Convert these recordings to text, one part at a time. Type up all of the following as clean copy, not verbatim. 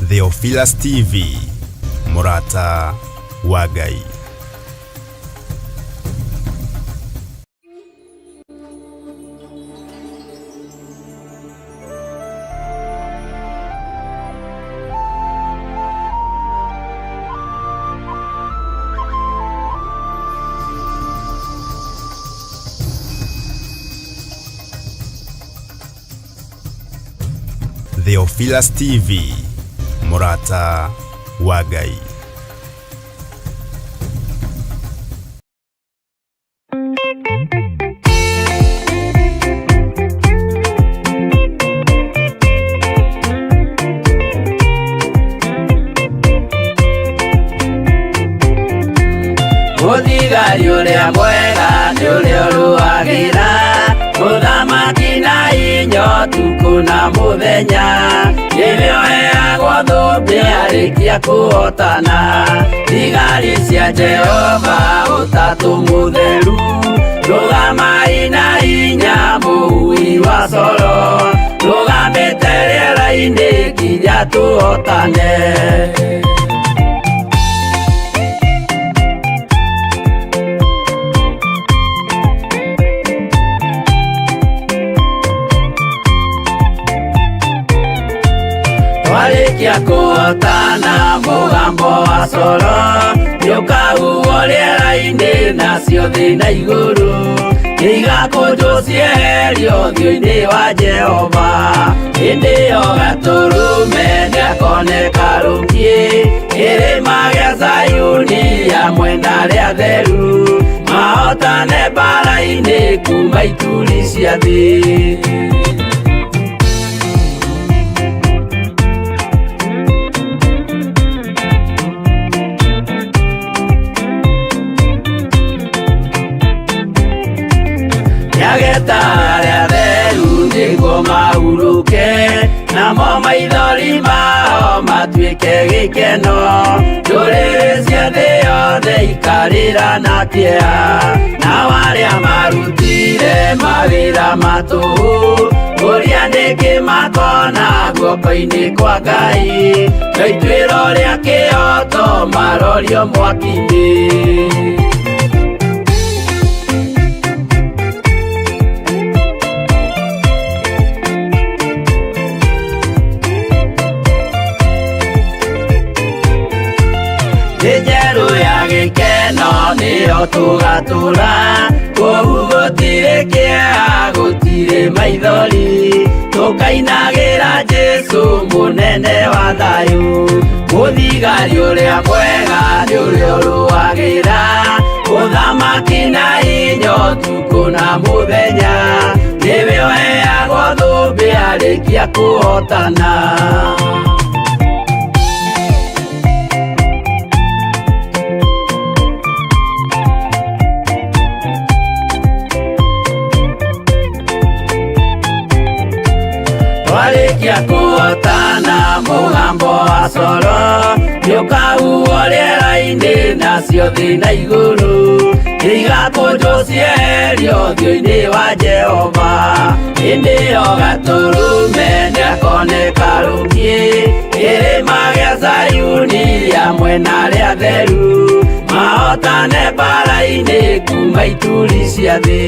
Theophilus TV, mũrata wa Ngai. Theophilus TV, mũrata wa Ngai. Mũthigari ũrĩa mwega nĩ ũrĩa ũrũagĩra mũthamaki na inya ũtukũ na mũthenya, nĩwe ũheagwo thũmbĩ arĩkia kũhotana. Thigari cia Jehova ũtatũ mũtheru, rũgamai na hinya mũhui wa coro, rũgamĩte rĩera-inĩ nginya tũhotane. Twarĩkia kũhotana mũgambo wa coro nĩũkahuhwo rĩera-inĩ, nacio thĩ na igũrũ nĩigakũnjwo cieherio ũthiũ-inĩ wa Jehova. Hĩndĩ ĩyo Gatũrũme nĩakoneka rũkiĩ kĩrĩma gĩa Zayuni hamwe na arĩa atheru, mahotane mbara-inĩ kuma ituri cia thĩ. Nĩageta arĩa atheru nĩguo mahurũke, namo maithori mao matuĩke gĩkeno. Ndũrĩrĩ cia thĩ yothe ikarĩra na kĩeha, nao arĩa marutire mawĩra ma tũhũ, ũrĩa nĩkĩ makona guoko-inĩ kwa Ngai, na ituĩro rĩa kĩhooto marorio mwaki-inĩ. Thĩ njerũ ya gĩkeno nĩyo tũgatũra, kũu gũtirĩ kĩeha, gũtirĩ maithori, tũkainagĩra Jesũ mũnene wa thayũ. Mũthigari ũrĩa mwega nĩ ũrĩa ũrũagĩra ũthamaki na hinya ũtukũ na mũthenya, nĩwe ũheagwo thũmbĩ arĩkia kũhotana. Twarĩkia kũhotana mũgambo wa coro nĩũkahuhwo rĩera-inĩ, nacio thĩ na igũrũ nĩigakũnjwo cieherio ũthiũ-inĩ wa Jehova. Hĩndĩ ĩyo Gatũrũme nĩakoneka rũkiĩ kĩrĩma gĩa Zayuni hamwe na arĩa atheru, mahotane mbara-inĩ kuma ituri cia thĩ.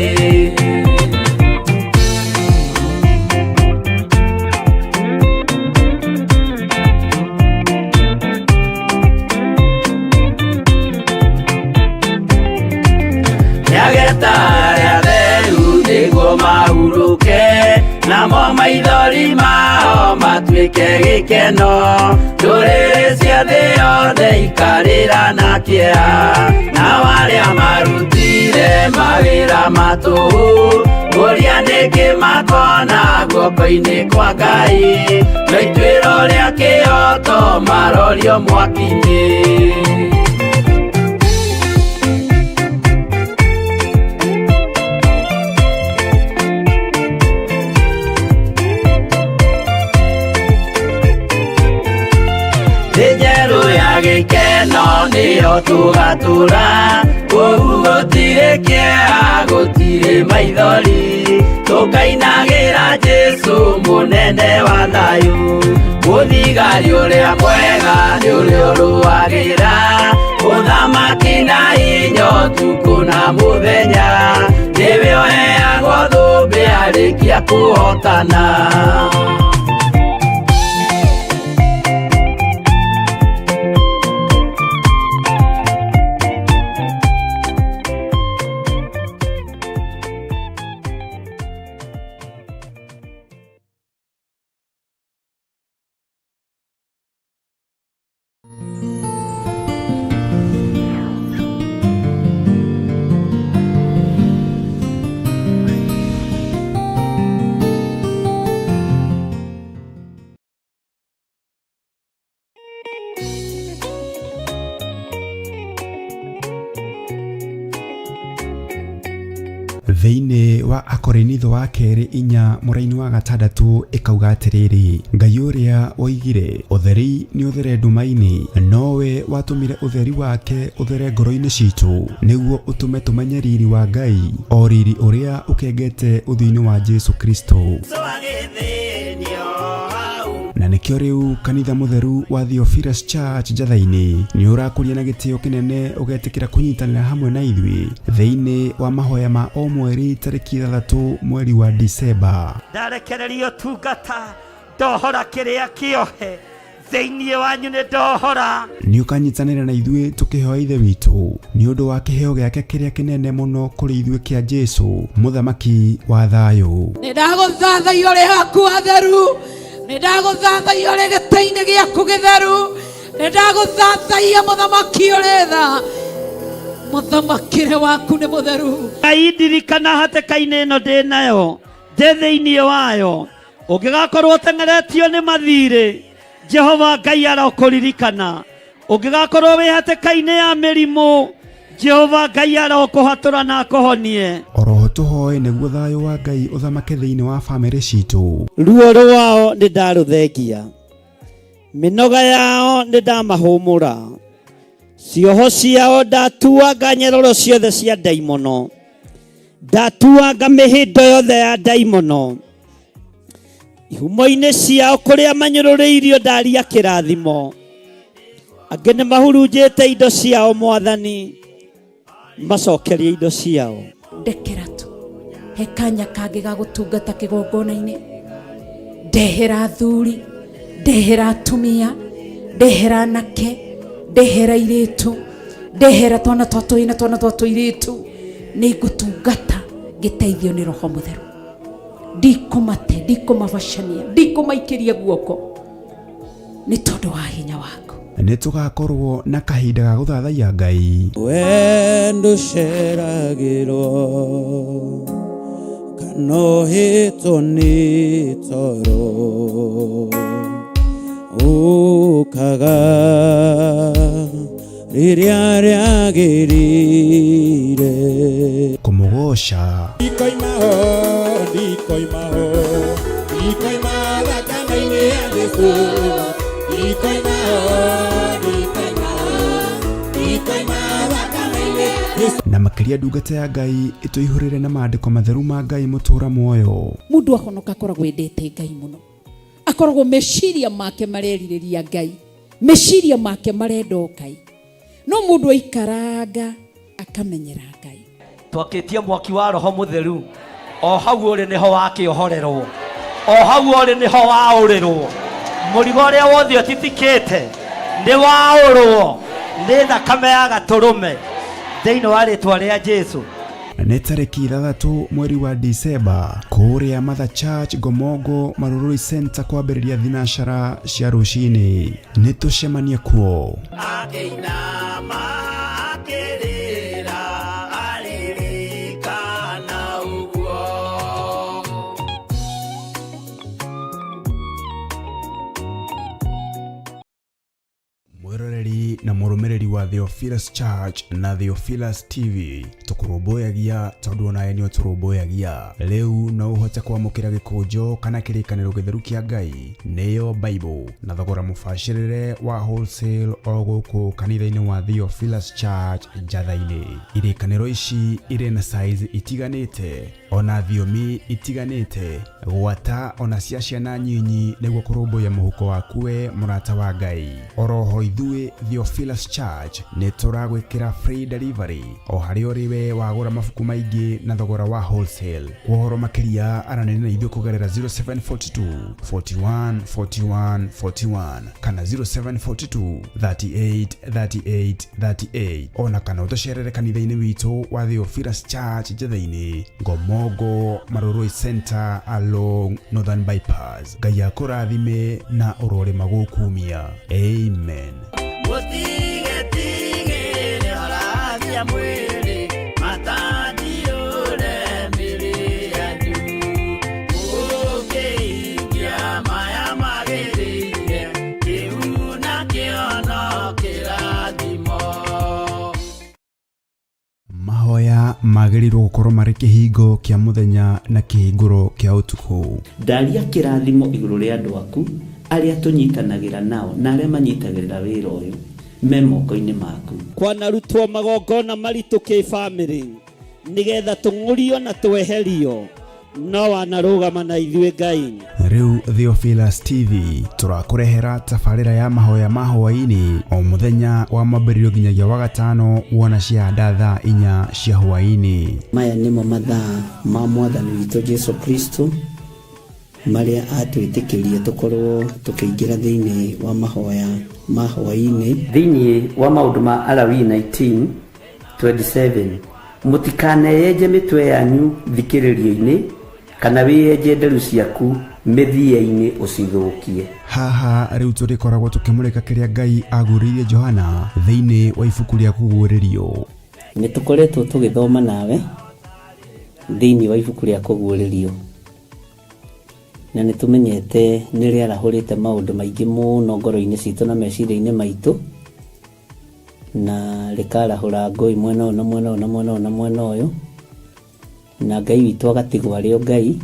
Nĩageta arĩa atheru nĩguo mahurũke, namo maithori mao matuĩke gĩkeno. Ndũrĩrĩ cia thĩ yothe ikarĩra na kĩeha, nao arĩa marutire mawĩra ma tũhũ, ũrĩa nĩkĩ makona guoko-inĩ kwa Ngai, na ituĩro rĩa kĩhooto marorio mwaki-inĩ. Thĩ njerũ ya gĩkeno nĩyo tũgatũra, kũu gũtirĩ kĩeha, gũtirĩ maithori, tũkainagĩra Jesũ mũnene wa thayũ. Thigari ũrĩa mwega nĩ ũrĩa ũrũagĩra ũthamaki na hinya ũtukũ na mũthenya, nĩwe ũheagwo thũmbĩ arĩkia kũhotana. Thĩinĩ wa Akorinitho wa kerĩ 4 mũraini wa 6 ĩkauga atĩrĩrĩ, Ngai ũrĩa woigire ũtheri nĩ ũthere nduma-inĩ, nowe watũmire ũtheri wake ũthere ngoro-inĩ citũ, nĩguo ũtũme tũmenye riri wa Ngai, o riri ũrĩa ũkengete ũthiũ-inĩ wa Jesu Kristo. Na nĩkĩo rĩu kanitha mũtheru wa Theophilus Church Njatha-inĩ nĩ ũrakũria na gĩtĩo kĩnene ũgetĩkĩra kũnyitanĩra hamwe na ithuĩ thĩinĩ wa mahoya ma o mweri tarĩki 6 mweri wa Disemba. Ndarekererio tungata ndohora kĩrĩa kĩohe thĩinĩ wanyu nĩ ndohora. Nĩ ũkanyitanĩra na ithuĩ tũkĩhoya Ithe witũ nĩ ũndũ wa kĩheo gĩake kĩrĩa kĩnene mũno kũrĩ ithuĩ kĩa Jesu mũthamaki wa thayũ. Nĩ ndagũthathaia ũrĩ haku hatheru, nĩ ndagũthathaia ũrĩ gĩtĩ-inĩ gĩaku gĩtheru, nĩ ndagũthathaia mũthamaki ũrĩ tha, mũthamakĩre waku nĩ mũtheru. Ngai ndirikana hatĩka-inĩ ĩno ndĩ nayo ndĩ thĩinĩ wayo, ũngĩgakorwo ũteng'eretio nĩ mathirĩ, Jehova Ngai arokũririkana. Ũngĩgakorwo wĩ hatĩka-inĩ ya mĩrimũ, Jehova Ngai arokũhatũra na akũhonie. Oroho tũhoe nĩguo thayũ wa Ngai ũthamake thĩinĩ wa bamĩrĩ citũ. Ruo rwao nĩ ndarũthengia, mĩnoga yao nĩ ndamahũmũra, cioho ciao ndatuanga nyororo ciothe cia ndaimono, ndatuanga mĩhĩndo yothe ya ndaimono, ihumo-inĩ ciao kũrĩa manyũrũrĩirio ndaria kĩrathimo, angĩ nĩ mahurunjĩte indo ciao Mwathani, macokerie indo ciao. Ndekera tu he kanya kangĩ ga gũtungata kĩgongona-inĩ, ndehera athuri, ndehera atumia, ndehera anake, ndehera airĩtu, ndehera twana twa tũhĩĩ na twana twa tũirĩtu, nĩ ngũtungata ngĩteithio nĩ Roho Mũtheru. Ndikũmate, ndikũmabacania, ndikũmaikĩria guoko nĩ tondũ wa hinya waku. Nĩ tũgakorwo na kahinda ga gũthathaiya Ngai. Wendo ũceragĩrwo kana ũhĩtwo nĩ toro, ũkaga rĩrĩa rĩagĩrĩire. Kũmũgoca. Ndikoima ho, ndikoima ho, ndikoima thakame-inĩ ya Jesũ. Ndikoima ho, ndikoima ho, ndikoima thakame-inĩ ya Jesũ. Na makĩria ndungata ya Ngai ĩtũihũrĩre na maandĩko matheru ma Ngai mũtũra muoyo. Mũndũ ahonoka akoragwo endete Ngai mũno, akoragwo meciria make marerirĩria Ngai, meciria make marenda o Ngai, no mũndũ aikaranga akamenyera Ngai. Twakĩtie mwaki wa Roho Mũtheru, o hau ũrĩ nĩho wakĩohorerwo, o hau ũrĩ nĩho waũrĩrwo, mũrigo ũrĩa wothe ũtitikĩte nĩ waũrwo nĩ thakame ya gatũrũme thĩinĩ wa rĩtwa rĩa Jesu. Nĩ tarĩki 6 mweri wa Disemba kũrĩa Mother Church Ngomongo Marurui Center kwambĩrĩria thinacara cia rũcinĩ. Nĩ tũcemanie kuo. Akĩinama akĩrĩra aririkana ũguo. Mwĩroreri na mũrũmĩrĩri wa Theophilus Church na Theophilus TV. Tũkũrũmbũyagia tondũ onawe nĩ ũtũrũmbũyagia. Rĩu no ũhote kwamũkĩra gĩkũnjo kana kĩrĩkanĩro gĩtheru kĩa Ngai nĩyo Bible na thogora mũbacĩrĩre wa wholesale o gũkũ kanitha-inĩ wa Theophilus Church Njatha-inĩ. Irĩkanĩro ici irĩ na size itiganĩte ona thiomi itiganĩte gwata ona cia ciana nyinyi nĩguo kũrũmbũiya mũhuko waku we mũrata wa Ngai. Oroho ithuĩ Theophilus Church nĩ tũragwĩkĩra free delivery o harĩa ũrĩ we wagũra mabuku maingĩ na thogora wa wholesale. Kwa ũhoro makĩria aranĩria na ithuĩ kũgerera 0742 41 41 41 kana 0742 38 38 38 ona kana ũtũcerere kanitha-inĩ witũ wa Theophilus Church Njatha-inĩ, Ngomongo Marurui Center along Northern Bypass. Ngai akũrathime na ũrorĩma gũkumia. Amen. Mũtigetigĩre harathia mwĩrĩ matandiũre mĩrĩ yanyu mũkĩhingia maya magĩrĩire kĩu nakĩo no kĩrathimo. Mahoya magĩrĩirwo gũkorwo marĩ kĩhingo kĩa mũthenya na kĩhingũro kĩa ũtukũ. Ndaria kĩrathimo igũrũ rĩa andũ aku arĩa tũnyitanagĩra nao na arĩa manyitagĩrĩra wĩra ũyũ me moko-inĩ maku. Kwanarutwo magongona maritũ kĩbamĩrĩ nĩgetha tũng'ũrio na tweherio no wanarũgama na ithuĩ Ngai. Rĩu Theophilus TV tũrakũrehera tabarĩra ya mahoya ma hwaĩ-inĩ o mũthenya wa mwambĩrĩrio nginyagia wa gatano wona ciahanda thaa 4 cia hwaĩ-inĩ. Maya nĩmo mathaa ma mwathani witũ Jesu Kristo marĩa atwĩtĩkĩrie tũkorwo tũkĩingĩra thĩinĩ wa mahoya ma hwaĩ-inĩ. Thĩinĩ wa maũndũ ma Alawii 19:27, mũtikaneyenje mĩtwe yanyu thikĩrĩrio-inĩ kana wĩyenje nderu ciaku mĩthia-inĩ ũcithũkie. Haha rĩu tũrĩkoragwo tũkĩmũrĩka kĩrĩa Ngai agũrĩirie Johana thĩinĩ wa ibuku rĩa kũguũrĩrio. Nĩ tũkoretwo tũgĩthoma nawe thĩinĩ wa ibuku rĩa kũguũrĩrio na nĩ tũmenyete nĩ rĩarahũrĩte maũndũ maingĩ mũno ngoro-inĩ citũ na meciria-inĩ maitũ na rĩkarahũra ngũi mwena ũyũ na mwena ũyũ na mwena ũyũ na mwena ũyũ na Ngai witũ agatigwo arĩ o Ngai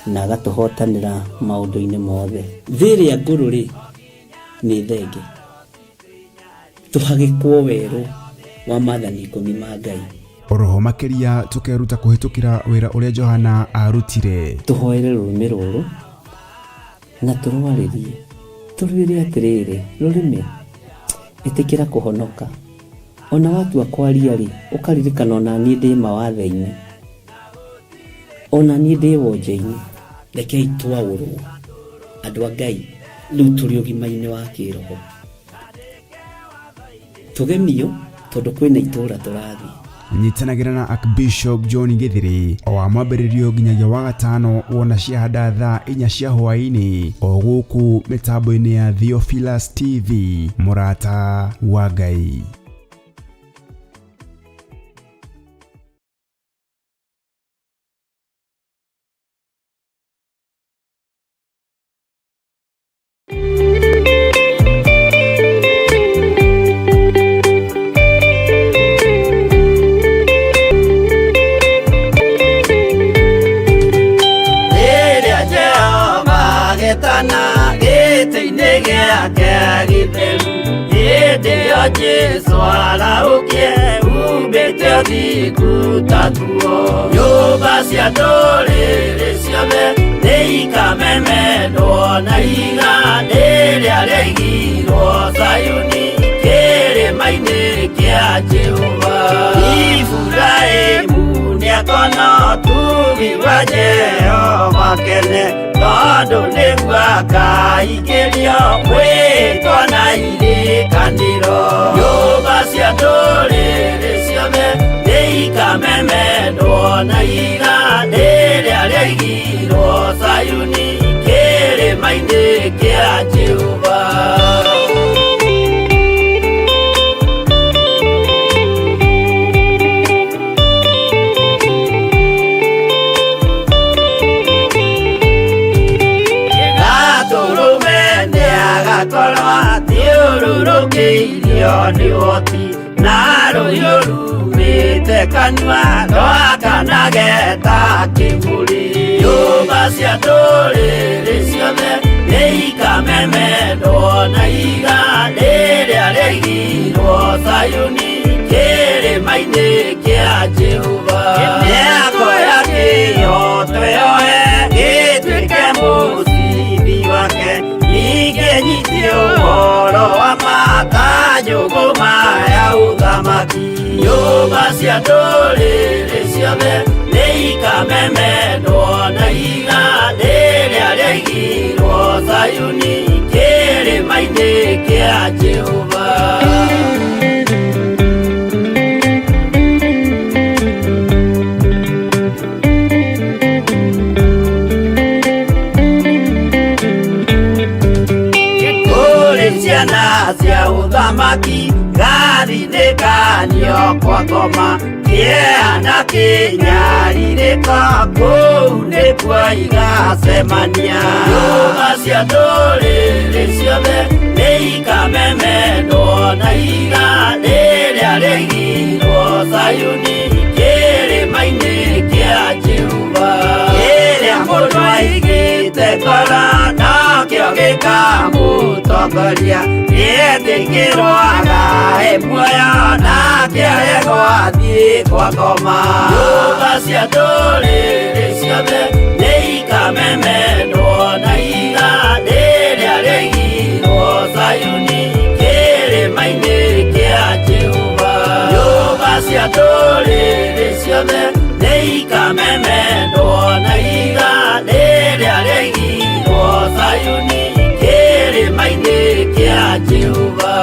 na agatũhotanĩra maũndũ-inĩ mothe. Thĩ ĩrĩa ngũrũ rĩ nĩ thenge tũhagĩkwo werũ wa maathani 10 ma Ngai. Oroho makĩria tũkeruta kũhĩtũkĩra wĩra ũrĩa Johana arutire. Tũhoere rũrĩmĩ rũrũ na tũrwarĩrie tũrwĩre atĩrĩrĩ, rũrĩmĩ ĩtĩkĩra kũhonoka ona watua kwaria rĩ ũkaririkana ona niĩ ndĩ mawathe-inĩ ona niĩ ndĩ wonje-inĩ. Rekei twaũrwo andũ a Ngai rĩu tũrĩ ũgima-inĩ wa kĩroho tũgemio tondũ kwĩna itũũra tũrathiĩ. Nyitanagĩra na Archbishop John Githiri o wa mwambĩrĩrio nginyagia wa gatano wona ciahanda thaa 4 cia hwaĩ-inĩ o gũkũ mĩtambo-inĩ ya Theophilus TV mũrata wa Ngai. Rĩrĩa Jehova agetana gĩtĩ-inĩ gĩake gĩtheru hĩndĩ ĩyo Jesũ arahũkie umbĩte ũthingu ta nguo. Nyũmba cia ndũrĩrĩ ciothe nĩikamemendwo na ihiga rĩrĩa rĩaigirwo Zayuni kĩrĩma-inĩ kĩa Jehova. Iburahĩmu nĩakona ũtugi wa Jehova kene tondũ nĩguo akaingĩrio mwĩtwa na irĩkanĩro. Nyũmba cia ndũrĩrĩ ciothe nĩikamemendwo na ihiga rĩrĩa rĩaigirwo Zayuni kĩrĩma-inĩ kĩa Jehova. Gatũrũme nĩagakorwo ti Rũthiũrũrũkĩirio nĩ ũhoti na rũhiũ rumĩte kanua rwakanage ta kĩburi. Nyũmba cia ndũrĩrĩ ciothe nĩikamemendwo na ihiga rĩrĩa rĩaigirwo Zayuni kĩrĩma-inĩ kĩa Jehova. Mĩako ya kĩhooto yoe gĩtuĩke mũcibi wake, ningĩ nyitie ũhoro wa ma ta njũgũma ya ũthamaki. Nyũmba cia ndũrĩrĩ ciothe nĩikamemendwo na ihiga rĩrĩa rĩaigirwo Zayuni kĩrĩma-inĩ kĩa Jehova. Kũrĩ ciana cia ũthamaki gathinĩkanio kwa ngoma kĩeha na kĩnyarirĩko kũu nĩkuo igacemania. Nyũmba cia ndũrĩrĩ ciothe nĩikamemendwo na ihiga rĩrĩa rĩaigirwo Zayuni kĩrĩma-inĩ kĩa Jehova. Kĩrĩa mũndũ aigĩte ngoro nokĩo gĩkamũtongoria, nĩetĩkĩrwo agae muoyo nake aregwo athiĩ kwa ngoma. Nyũmba cia ndũrĩrĩ ciothe nĩikamemendwo na ihiga rĩrĩa rĩaigirwo Zayuni kĩrĩma-inĩ kĩa Jehova. Nyũmba cia ndũrĩrĩ ciothe nĩikamemendwo na ihiga rĩrĩa rĩaigirwo Zayuni kĩrĩma-inĩ kĩa Jehova.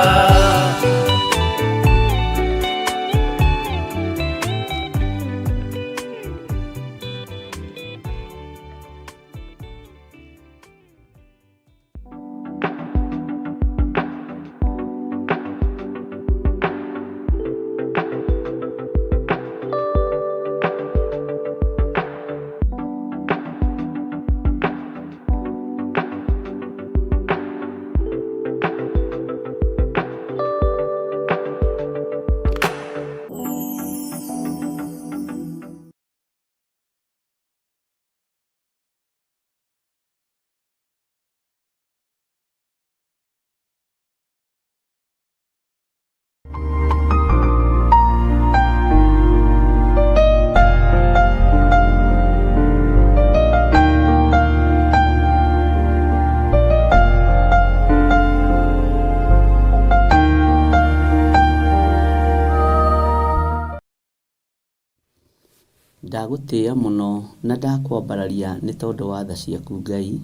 Ndagũtĩĩa mũno na ndakwambararia nĩ tondũ wa tha ciaku Ngai.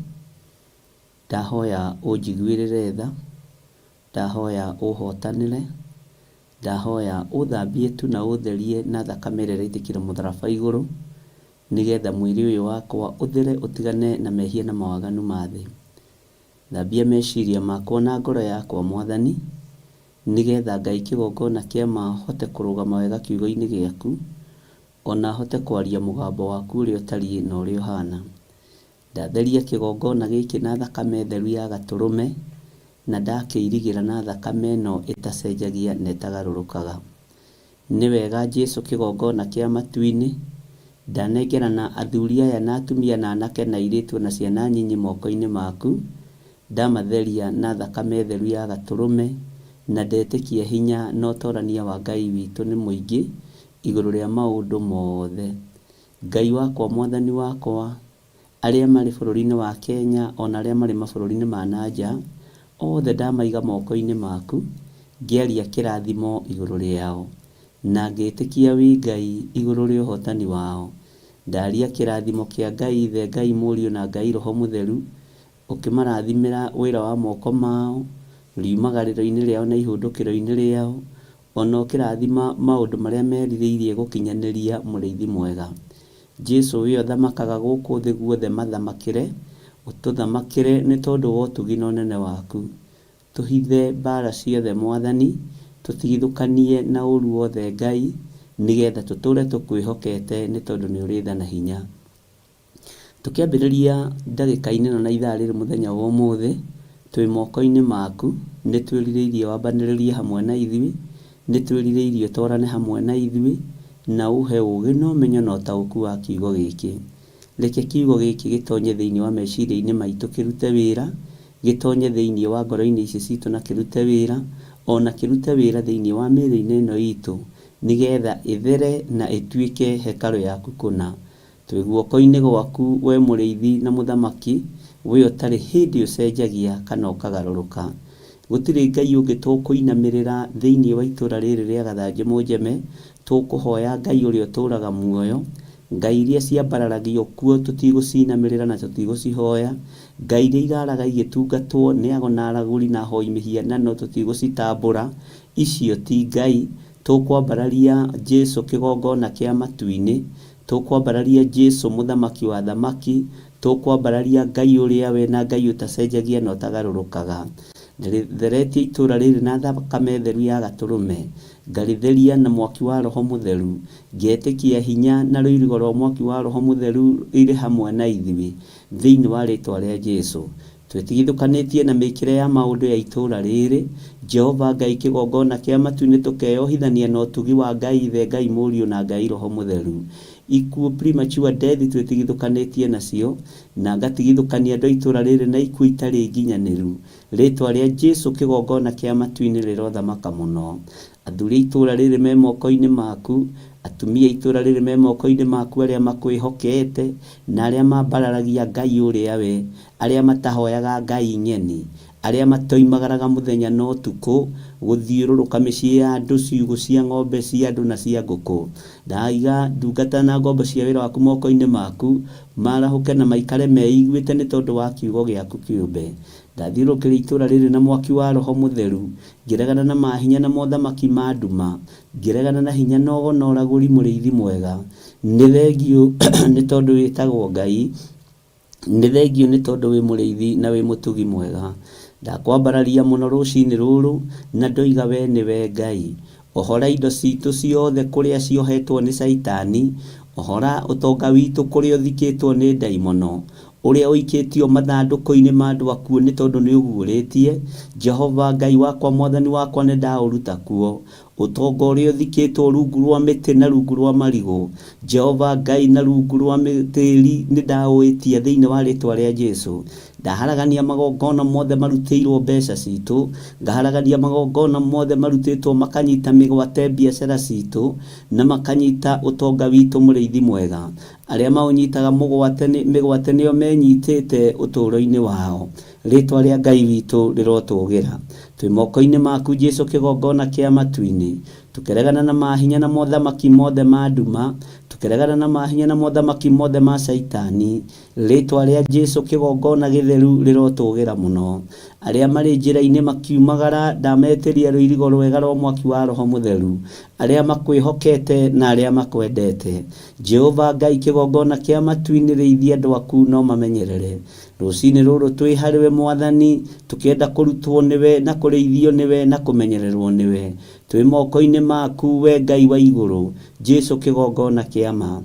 Ndahoya ũnjiguĩrĩre tha, ndahoya ũhotanĩre, ndahoya ũthambie tu na ũtherie na thakame ĩrĩa ĩraitĩkire mũtharaba igũrũ, nĩgetha mwĩrĩ ũyũ wakwa ũthere ũtigane na mehia na mawaganu ma thĩ. Thambia meciria makwa na ngoro yakwa Mwathani, nĩgetha Ngai kĩgongona kĩa ma hote kũrũgama wega kiugo-inĩ gĩaku, o na hote kwaria mũgambo waku ũrĩa ũtariĩ na ũrĩa ũhana. Ndatheria kĩgongona gĩkĩ na thakame theru ya gatũrũme, na ndakĩirigĩra na thakame ĩno ĩtacenjagia na ĩtagarũrũkaga. Nĩ wega Jesu kĩgongona kĩa matu-inĩ, ndanengerana athuri aya na atumia na anake na airĩtu na ciana nyinyi moko-inĩ maku, ndamatheria na thakame theru ya gatũrũme, na ndetĩkia hinya na ũtorania wa Ngai witũ nĩ mũingĩ igũrũ rĩa maũndũ mothe. Ngai wakwa Mwathani wakwa, arĩa marĩ bũrũri-inĩ wa Kenya o na arĩa marĩ mabũrũri-inĩ ma na nja, othe ndamaiga moko-inĩ maku, ngĩaria kĩrathimo igũrũ rĩao, na ngĩtĩkia wĩ Ngai igũrũ rĩa ũhotani wao. Ndaria kĩrathimo kĩa Ngai Ithe, Ngai Mũriũ na Ngai Roho Mũtheru, ũkĩmarathimĩra wĩra wa moko mao, riumagarĩro-inĩ rĩao na ihũndũkĩro-inĩ rĩao, o na ũkĩrathima maũndũ marĩa merirĩirie gũkinyanĩria Mũrĩithi mwega. Jesu we ũthamakaga gũkũ thĩ guothe mathamakĩre, ũtũthamakĩre nĩ tondũ wa ũtugi na ũnene waku. Tũhithe mbara ciothe Mwathani, tũtigithũkanie na ũru wothe Ngai, nĩgetha tũtũre tũkwĩhokete nĩ tondũ nĩ ũrĩ tha na hinya. Tũkĩambĩrĩria ndagĩka-inĩ ĩno na ithaa rĩrĩ mũthenya wa ũmũthĩ, Twĩ moko-inĩ maku, nĩ twĩrirĩirie wambanĩrĩrie hamwe na ithuĩ, nĩ twĩrirĩirie ũtwarane hamwe na ithuĩ, na ũhe ũũgĩ na ũmenyo na ũtaũku wa kiugo gĩkĩ. Reke kiugo gĩkĩ gĩtonye thĩinĩ wa meciria-inĩ maitũ kĩrute wĩra, gĩtonye thĩinĩ wa ngoro-inĩ ici citũ na kĩrute wĩra, o na kĩrute wĩra thĩinĩ wa mĩĩrĩ-inĩ ĩno itũ, nĩgetha ĩthere na ĩtuĩke hekarũ yaku kũna. Twĩ guoko-inĩ gwaku, wee Mũrĩithi na Mũthamaki, wee ũtarĩ hĩndĩ ũcenjagia kana ũkagarũrũka. Gũtirĩ Ngai ũngĩ tũkũinamĩrĩra thĩinĩ wa itũũra rĩrĩ rĩa Gathanjĩ Mũnjeme, tũkũhoya Ngai ũrĩa ũtũũraga muoyo. Ngai iria ciambararagio kuo tũtigũcinamĩrĩra na tũtigũcihoya. Ngai iria iraraga igĩtungatwo nĩ ago na aragũri na ahoi mĩhianano tũtigũcitambũra. Icio ti Ngai. Tũkwambararia Jesu kĩgongona kĩa matu-inĩ. Tũkwambararia Jesu mũthamaki wa athamaki. Tũkwambararia Ngai ũrĩa we na Ngai ũtacenjagia na ũtagarũrũkaga. Ndĩrĩtheretie itũũra rĩrĩ na thakame theru ya Gatũrũme. Ngarĩtheria na mwaki wa Roho Mũtheru. Ngetĩkia hinya na rũirigo rwa mwaki wa Roho Mũtheru irĩ hamwe na ithuĩ. Thĩinĩ wa rĩtwa rĩa Jesu. Twĩtigithũkanĩtie na mĩkĩre ya maũndũ ya itũũra rĩrĩ, Jehova Ngai kĩgongona kĩa matu-inĩ tũkeyohithania na ũtugi wa Ngai Ithe, Ngai Mũriũ na Ngai Roho Mũtheru. Ikuũ, premature death, twĩtigithũkanĩtie nacio, na ngatigithũkania andũ a itũũra rĩrĩ na ikuũ itarĩ nginyanĩru. Rĩtwa rĩa Jesu kĩgongona kĩa matu-inĩ rĩrothamaka mũno. Athuri a itũũra rĩrĩ me moko-inĩ maku, atumia a itũũra rĩrĩ me moko-inĩ maku arĩa makwĩhokete, na arĩa mambararagia Ngai ũrĩa we, arĩa matahoyaga ngai ng'eni, arĩa matoimagaraga mũthenya na ũtukũ gũthiũrũrũka mĩciĩ ya andũ, ciugũ cia ng'ombe cia andũ na cia ngũkũ. Ndaiga ndungata na ngombo cia wĩra waku moko-inĩ maku, maarahũke na maikare meiguĩte nĩ tondũ wa kiugo gĩaku kĩũmbe. Ndathiũrũrũkĩria itũũra rĩrĩ na mwaki wa Roho Mũtheru, ngĩregana na mahinya na mothamaki ma nduma, ngĩregana na hinya na ũgo na ũragũri mũrĩithi mwega. Nĩ thengiũ nĩ tondũ wĩtagwo Ngai, nĩ thengiũ nĩ tondũ wĩ mũrĩithi na wĩ mũtugi mwega. Ndakwambararia mũno rũcinĩ rũrũ na ndoiga we nĩwe Ngai. Ohora indo citũ ciothe kũrĩa ciohetwo nĩ Caitani, ohora ũtonga witũ kũrĩa ũthikĩtwo nĩ ndaimono, ũrĩa ũikĩtio mathandũkũ-inĩ ma andũ akuũ nĩ tondũ nĩũguũrĩtie, Jehova Ngai wakwa Mwathani wakwa nĩndaũruta kuo. Ũtonga ũrĩa ũthikĩtwo rungu rwa mĩtĩ na rungu rwa marigũ, Jehova Ngai na rungu rwa tĩri nĩndaũĩtia thĩinĩ wa rĩtwa rĩa Jesu. Ndaharagania magongona mothe marutĩirwo mbeca citũ, ngaharagania magongona mothe marutĩtwo makanyita mĩgwate biacara citũ na makanyita ũtonga witũ mũrĩithi mwega. Arĩa maũnyitaga mũgwate mĩgwate nĩo menyitĩte ũtũũro-inĩ wao. Rĩtwa rĩa Ngai witũ rĩrotũgĩra. Twĩ moko-inĩ maku Jesu kĩgongona kĩa matu-inĩ. Tũkĩregana na mahinya na mothamaki mothe ma nduma, tũkĩregana na mahinya na mothamaki mothe ma Caitani. Rĩtwa rĩa Jesu kĩgongona gĩtheru rĩrotũgĩra mũno. Arĩa marĩ njĩra-inĩ makiumagara ndametĩria rũirigo rwega rwa mwaki wa Roho Mũtheru. Arĩa makwĩhokete na arĩa makwendete. Jehova Ngai kĩgongona kĩa matu-inĩ rĩithia andũ aku na ũmamenyerere. Rũcinĩ rũrũ twĩ harĩwe Mwathani, tũkĩenda kũrutwo nĩwe na kũrĩithio nĩwe na kũmenyererwo nĩwe. Twĩ moko-inĩ maku we Ngai wa igũrũ, Jesu kĩgongona kĩa ma.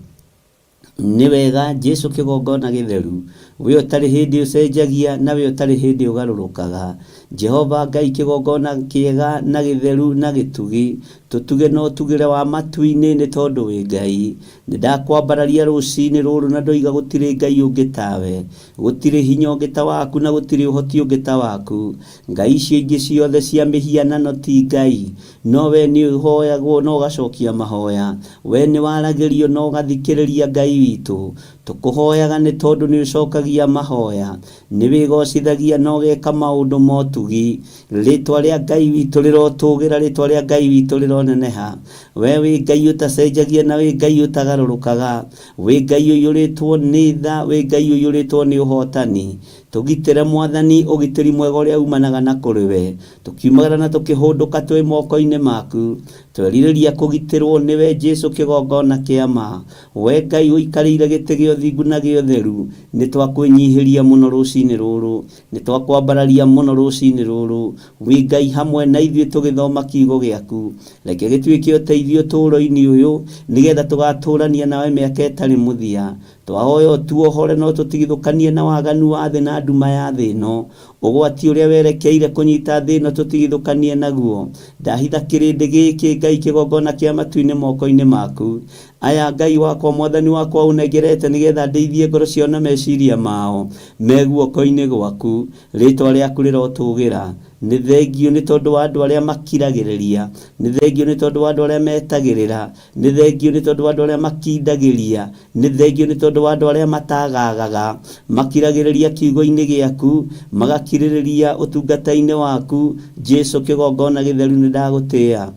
Nĩ wega Jesu kĩgongona gĩtheru, we ũtarĩ hĩndĩ ũcenjagia na we ũtarĩ hĩndĩ ũgarũrũkaga. Jehova Ngai kĩgongona kĩega na gĩtheru na gĩtugi, tũtuge na ũtugĩre wa matu-inĩ nĩ tondũ wĩ Ngai. Nĩ ndakwambararia rũcinĩ rũrũ na ndoiga gũtirĩ Ngai ũngĩ tawe, gũtirĩ hinya ũngĩ ta waku na gũtirĩ ũhoti ũngĩ ta waku. Ngai icio ingĩ ciothe cia mĩhianano ti Ngai, no we nĩ ũhoyagwo na ũgacokia mahoya. We nĩ waragĩrio na ũgathikĩrĩria Ngai witũ. Tũkũhoyaga nĩ tondũ nĩ ũcokagia mahoya. Nĩ wĩgocithagia na ũgeka maũndũ ma ũtugi. Rĩtwa rĩa Ngai witũ rĩrotũgĩra, rĩtwa rĩa Ngai witũ rĩroneneha. We wĩ Ngai ũtacenjagia na wĩ Ngai ũtagarũrũkaga. Wĩ Ngai ũiyũrĩtwo nĩ tha, wĩ Ngai ũiyũrĩtwo nĩ ũhotani. Tũgitĩre Mwathani, ũgitĩri mwega ũrĩa umanaga na kũrĩ we. Tũkiumagara na tũkĩhũndũka twĩ moko-inĩ maku. Twerirĩria kũgitĩrwo nĩwe Jesu kĩgongona kĩa ma. We Ngai ũikarĩire gĩtĩ gĩa ũthingu na gĩa ũtheru, nĩ twakwĩnyihĩria mũno rũcinĩ rũrũ. Nĩ twakwambararia mũno rũcinĩ rũrũ. Wĩ Ngai hamwe na ithuĩ tũgĩthoma kiugo gĩaku. Reke gĩtuĩke ũteithio ũtũũro-inĩ ũyũ, nĩgetha tũgatũũrania nawe mĩaka ĩtarĩ mũthia. Twahoya ũtuohore na ũtũtigithũkanie na waganu wa thĩ na nduma ya thĩ ĩno. Ũgwati ũrĩa werekeire kũnyita thĩ ĩno tũtigithũkanie naguo. Ndahitha kĩrĩndĩ gĩkĩ Ngai kĩgongona kĩa matu-inĩ moko-inĩ maku. Aya Ngai wakwa mwathani wakwa ũnengerete nĩgetha ndĩithie ngoro ciao na meciria mao me guoko-inĩ gwaku. Rĩtwa rĩaku rĩrotũgĩra. Nĩ thengiũ nĩ tondũ wa andũ arĩa makiragĩrĩria. Nĩ thengiũ nĩ tondũ wa andũ arĩa metagĩrĩra. Nĩ thengiũ nĩ tondũ wa andũ arĩa makindagĩria. Nĩ thengiũ nĩ tondũ wa andũ arĩa matagagaga. Makiragĩrĩria kiugo-inĩ gĩaku, magakirĩrĩria ũtungata-inĩ waku. Jesu kĩgongona gĩtheru nĩ ndagũtĩa.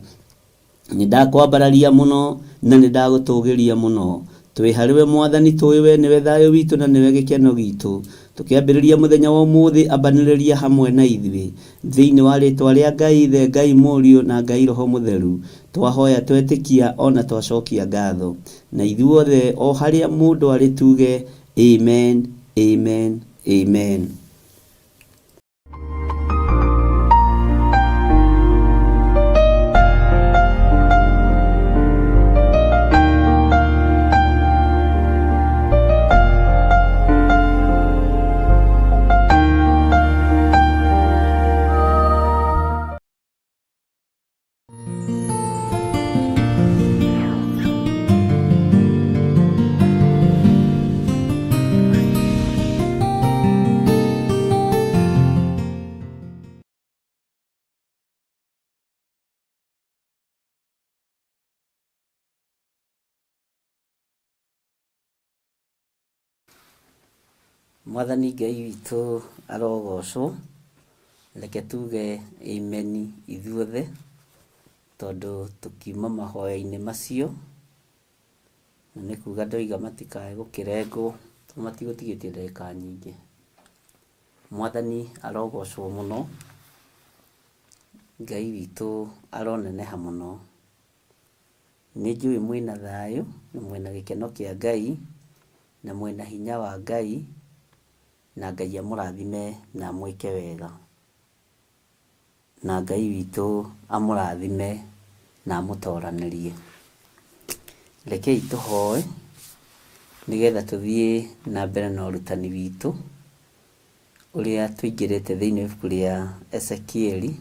Nĩ ndakwambararia mũno na nĩ ndagũtũgĩria mũno. Twĩ harĩ we Mwathani tũĩ we nĩwe thayũ witũ na nĩwe gĩkeno gitũ. Tũkĩambĩrĩria mũthenya wa ũmũthĩ ambanĩrĩria hamwe na ithuĩ. Thĩinĩ wa rĩtwa rĩa Ngai Ithe, Ngai Mũriũ na Ngai Roho Mũtheru, twahoya twetĩkia ona twacokia ngatho. Na ithuothe o harĩa mũndũ arĩ tuge amen, amen, amen. Mwathani Ngai witũ arogocwo. Reke tuge amen ithuothe, tondũ tũkiuma mahoya-inĩ macio, na nĩ kuga ndoiga matikae gũkĩrengwo, tondũ matigũtigĩtie ndagĩka nyingĩ. Mwathani arogocwo mũno, Ngai witũ aroneneha mũno. Nĩ njũĩ mwĩna thayũ, na mwĩna gĩkeno kĩa Ngai, na mwĩna hinya wa Ngai, na Ngai amũrathime na amwĩke wega. Na Ngai witũ amũrathime na amũtoranĩrie. Rekei tũhoe nĩgetha tũthiĩ na mbere na ũrutani witũ ũrĩa tũingĩrĩte thĩinĩ wa ibuku rĩa Ezekieli,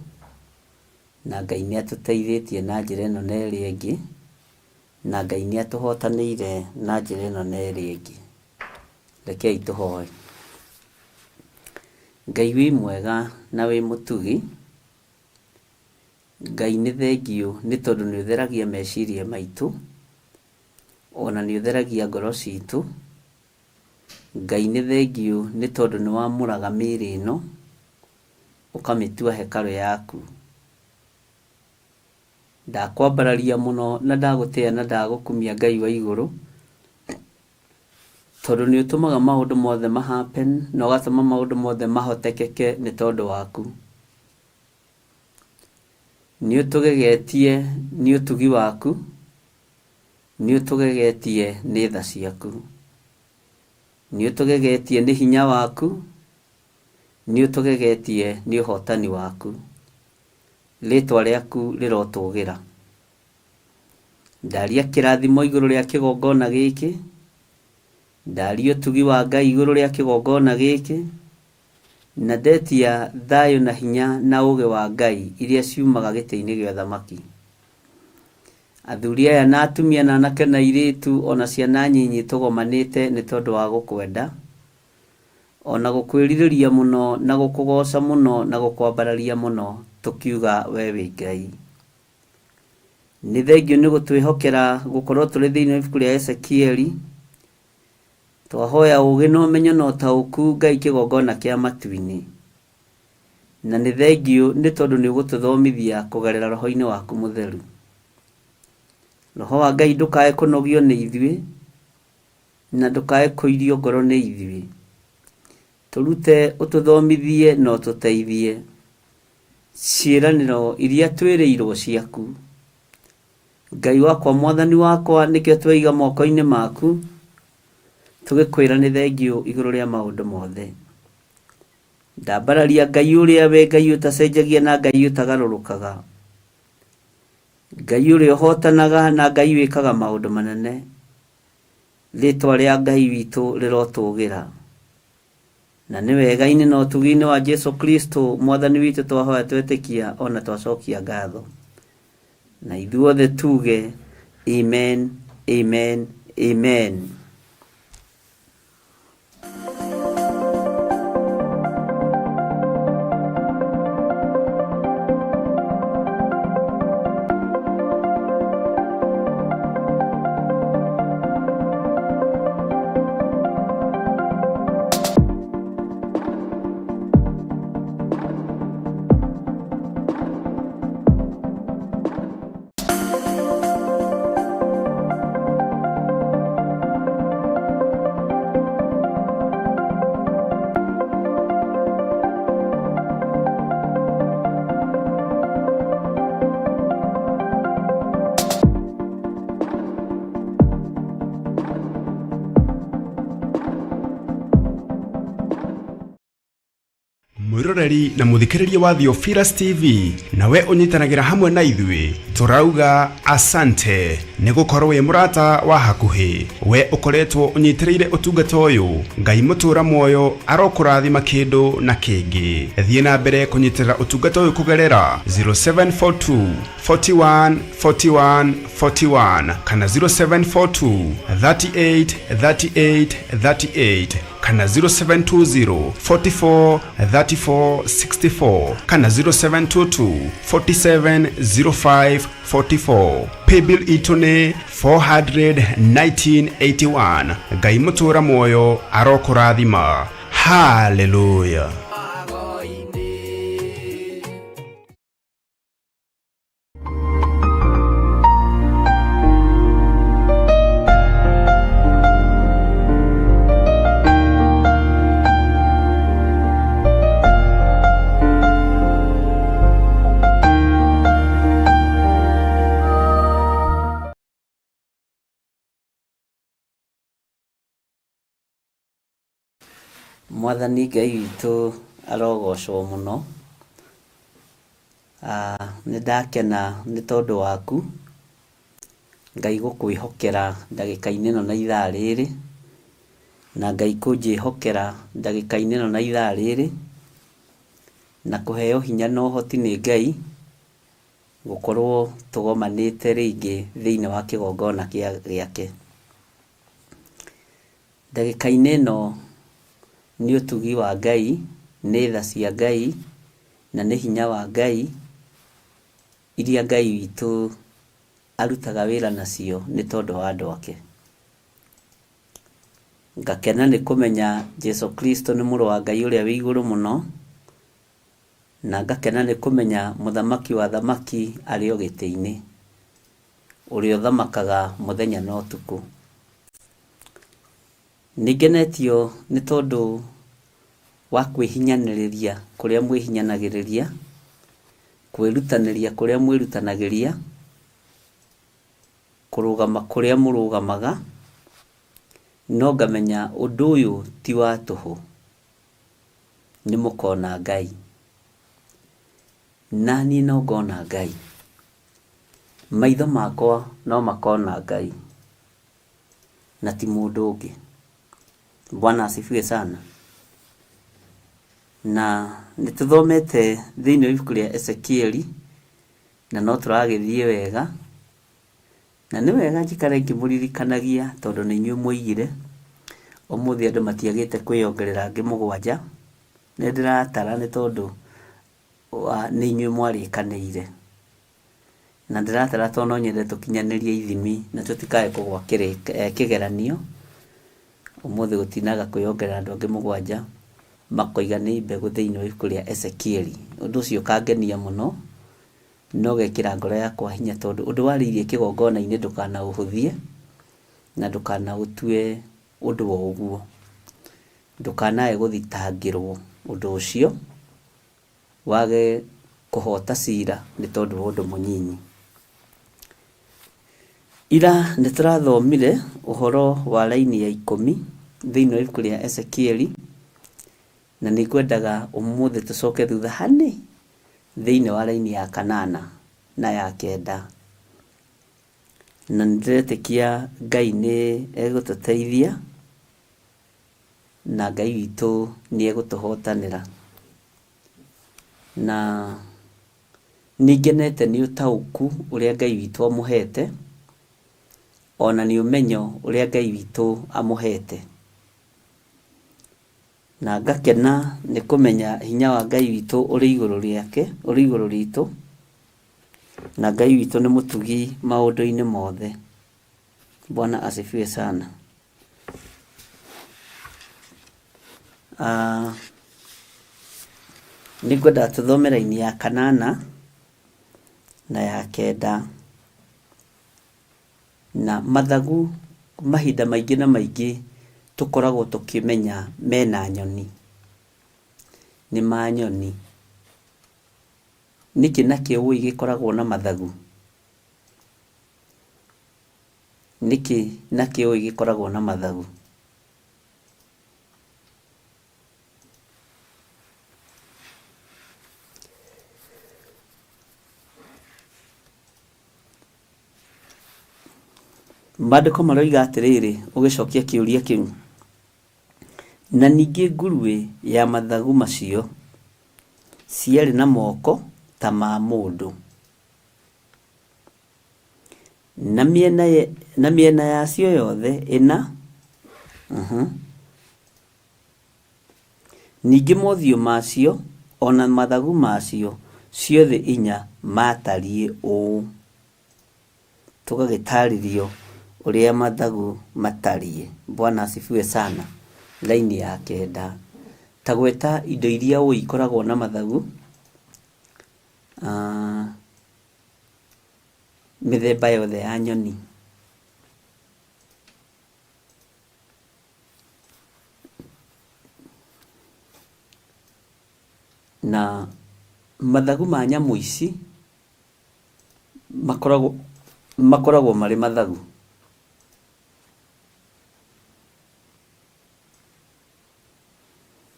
na Ngai nĩ atũteithĩtie na njĩra ĩno na ĩrĩa ĩngĩ, na Ngai nĩ atũhotanĩire na njĩra ĩno na ĩrĩa ĩngĩ. Rekei tũhoe. Ngai wĩ mwega na wĩ mũtugi, Ngai nĩ thengiũ nĩ tondũ nĩ ũtheragia meciria maitũ, ona nĩ ũtheragia ngoro citũ. Ngai nĩ thengiũ nĩ tondũ nĩ wamũraga mĩĩrĩ ĩno, ũkamĩtua hekarũ yaku. Ndakwambararia mũno na ndagũtĩa na ndagũkumia Ngai wa igũrũ, tondũ nĩ ũtũmaga maũndũ mothe ma happen na ũgatũma maũndũ mothe mahotekeke nĩ tondũ waku. Nĩ ũtũgegetie nĩ ũtugi waku, nĩ ũtũgegetie nĩ tha ciaku. Nĩ ũtũgegetie nĩ hinya waku, nĩ ũtũgegetie nĩ ũhotani waku. Rĩtwa rĩaku rĩrotũgĩra. Ndaria kĩrathimo igũrũ rĩa kĩgongona gĩkĩ, ndaria ũtugi wa Ngai igũrũ rĩa kĩgongona gĩkĩ, na ndetia thayũ na hinya na ũgĩ wa Ngai iria ciumaga gĩtĩ-inĩ gĩa ũthamaki. Athuri aya na atumia na anake na airĩtu ona ciana nyinyi tũgomanĩte nĩ tondũ wa gũkwenda, ona gũkwĩrirĩria mũno na gũkũgoca mũno na gũkwambararia mũno tũkiuga we wĩ Ngai. Nĩ thengiũ nĩ gũtwĩhokera gũkorwo tũrĩ thĩinĩ wa ibuku rĩa Ezekieli. Twahoya ũgĩ na ũmenyo na ũtaũku Ngai kĩgongona kĩa matu-inĩ. Na nĩ thengiũ nĩ tondũ nĩ ũgũtũthomithia kũgerera roho-inĩ waku mũtheru. Roho wa Ngai ndũkae kũnogio nĩ ithuĩ, na ndũkae kũirio ngoro nĩ ithuĩ. Tũrute, ũtũthomithie na ũtũteithie ciĩranĩro iria twĩrĩirwo ciaku. Ngai wakwa, mwathani wakwa, nĩkĩo tweiga moko-inĩ maku, tũgĩkwĩra nĩ thengiũ igũrũ rĩa maũndũ mothe. Ndambararia Ngai ũrĩa we Ngai ũtacenjagia na Ngai ũtagarũrũkaga. Ngai ũrĩa ũhotanaga na Ngai wĩkaga maũndũ manene. Rĩtwa rĩa Ngai witũ rĩrotũgĩra. Na nĩ wega-inĩ na ũtugi-inĩ wa Jesu Kristo Mwathani witũ twahoya twetĩkia ona twacokia ngatho. Na ithuothe tuge amen, amen, amen. Mwiroreri na muthikiriria wa Theophilus TV nawe unyitanagĩra hamwe na ithuĩ tũrauga asante nĩ gũkorwo wĩ mũrata wa hakuhĩ we ũkoretwo ũnyitĩrĩire ũtungata ũyũ Ngai mũtũra muoyo arokũrathima kĩndũ na kĩngĩ. Thiĩ na mbere kũnyitĩrĩra ũtungata ũyũ kũgerera 0742 41 41 41 kana 0742 38 38 38 kana 0720 44 34 64 kana 0722 47 05 44. Paybill itũ nĩ 41981. Ngai mũtũra muoyo arokũrathima. Haleluya. Mwathani Ngai witũ arogocwo mũno. Nĩ ndakena nĩ tondũ waku Ngai gũkwĩhokera ndagĩka-inĩ ĩno na ithaa rĩrĩ, na Ngai kũnjĩhokera ndagĩka-inĩ ĩno na ithaa rĩrĩ, na kũheo hinya na ũhoti nĩ Ngai gũkorwo tũgomanĩte rĩngĩ thĩinĩ wa kĩgongona gĩake. Ndagĩka-inĩ ĩno nĩ ũtugi wa Ngai, nĩ tha cia Ngai, na nĩ hinya wa Ngai, iria Ngai witũ arutaga wĩra nacio nĩ tondũ wa andũ ake. Ngakena nĩ kũmenya Jesu Kristo nĩ mũrũ wa Ngai ũrĩa wĩ igũrũ mũno, na ngakena nĩ kũmenya mũthamaki wa athamaki arĩ o gĩtĩ-inĩ, ũrĩa ũthamakaga mũthenya na ũtukũ. Nĩ ngenetio nĩ tondũ wa kwĩhinyanĩrĩria kũrĩa mwĩhinyanagĩrĩria, kwĩrutanĩria kũrĩa mwĩrutanagĩria, kũrũgama kũrĩa mũrũgamaga, no ngamenya ũndũ ũyũ ti wa tũhũ, nĩ mũkona Ngai. Na niĩ no ngona Ngai. Maitho makwa no makona Ngai, na ti mũndũ ũngĩ. Bwana asifiwe sana. Na nĩ tũthomete thĩinĩ wa ibuku rĩa Ezekieli, na no tũragĩthiĩ wega. Na nĩ wega njikare ngĩmũririkanagia tondũ nĩ inyuĩ mwoigire, ũmũthĩ andũ matiagĩte kwĩyongerera angĩ mũgwanja. Nĩ ndĩratara nĩ tondũ nĩ inyuĩ mwarĩkanĩire. Na ndĩratara tondũ no nyende tũkinyanĩrie ithimi na tũtikae kũgwa kĩgeranio. Ũmũthĩ gũtinaga kwĩyongerera andũ angĩ mũgwanja makoiga nĩ mbegũ thĩinĩ wa ibuku rĩa Ezekieli. Ũndũ ũcio ũkangenia mũno na ũgekĩra ngoro yakwa hinya tondũ ũndũ warĩirie kĩgongona-inĩ ndũkanaũhũthie na ndũkanaũtue ũndũ o ũguo. Ndũkanae gũthitangĩrwo ũndũ ũcio wage kũhota cira nĩ tondũ wa ũndũ mũnyinyi. Ira nĩ tũrathomire ũhoro wa raini ya ikũmi thĩinĩ wa ibuku rĩa Ezekieli, na nĩ ngwendaga ũmũthĩ tũcoke thutha hanĩ thĩinĩ wa raini ya kanana na ya kenda. Na nĩ ndĩretĩkia Ngai nĩ egũtũteithia. Na Ngai witũ nĩ egũtũhotanĩra. Na nĩ ngenete nĩ ũtaũku ũrĩa Ngai witũ amũhete, ona nĩ ũmenyo ũrĩa Ngai witũ amũhete. Na ngakena nĩ kũmenya hinya wa Ngai witũ ũrĩ igũrũ rĩake, ũrĩ igũrũ ritũ, na Ngai witũ nĩ mũtugi maũndũ-inĩ mothe. Bwana asifiwe sana. Ah, nĩngwenda tũthome raini ya kanana na ya kenda. Na mathagu mahinda maingĩ na maingĩ tũkoragwo tũkĩmenya mena nyoni, nĩ ma nyoni. Nĩkĩ na kĩ ũĩ gĩkoragwo na mathagu? Nĩkĩ na kĩ ũĩ gĩkoragwo na mathagu? Maandĩko maroiga atĩrĩrĩ, ũgĩcokia kĩũria kĩu, na ningĩ nguruĩ ya mathagu macio ciarĩ na moko ta ma mũndũ, na mĩena, na mĩena yacio yothe ĩna, uh-huh. Ningĩ mothiũ macio o na mathagu macio ciothe inya maatariĩ ũũ. Tũgagĩtarĩrio ũrĩa mathagu matariĩ. Bwana asifiwe sana. Laini ya kenda. Ta gweta indo iria ũĩ ikoragwo na mathagu. Ah, mĩthemba yothe ya nyoni. Na mathagu ma nyamũ ici makoragwo makoragwo marĩ mathagu.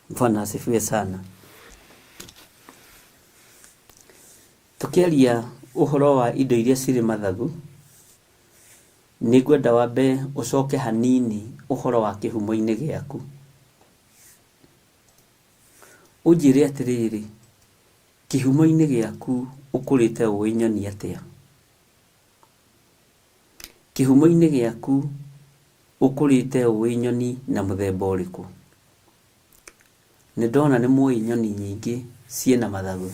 Bwana asifiwe sana. Tũkĩaria ũhoro wa indo iria cirĩ mathagu, Nĩngwenda wambe ũcoke hanini ũhoro wa kĩhumo-inĩ gĩaku. Ũnjĩre atĩrĩrĩ, kĩhumo-inĩ gĩaku ũkũrĩte ũĩ nyoni atĩa? Kĩhumo-inĩ gĩaku ũkũrĩte ũĩ nyoni na mũthemba ũrĩkũ? Nĩndona nĩmũĩ nyoni nyingĩ ciĩna mathagu.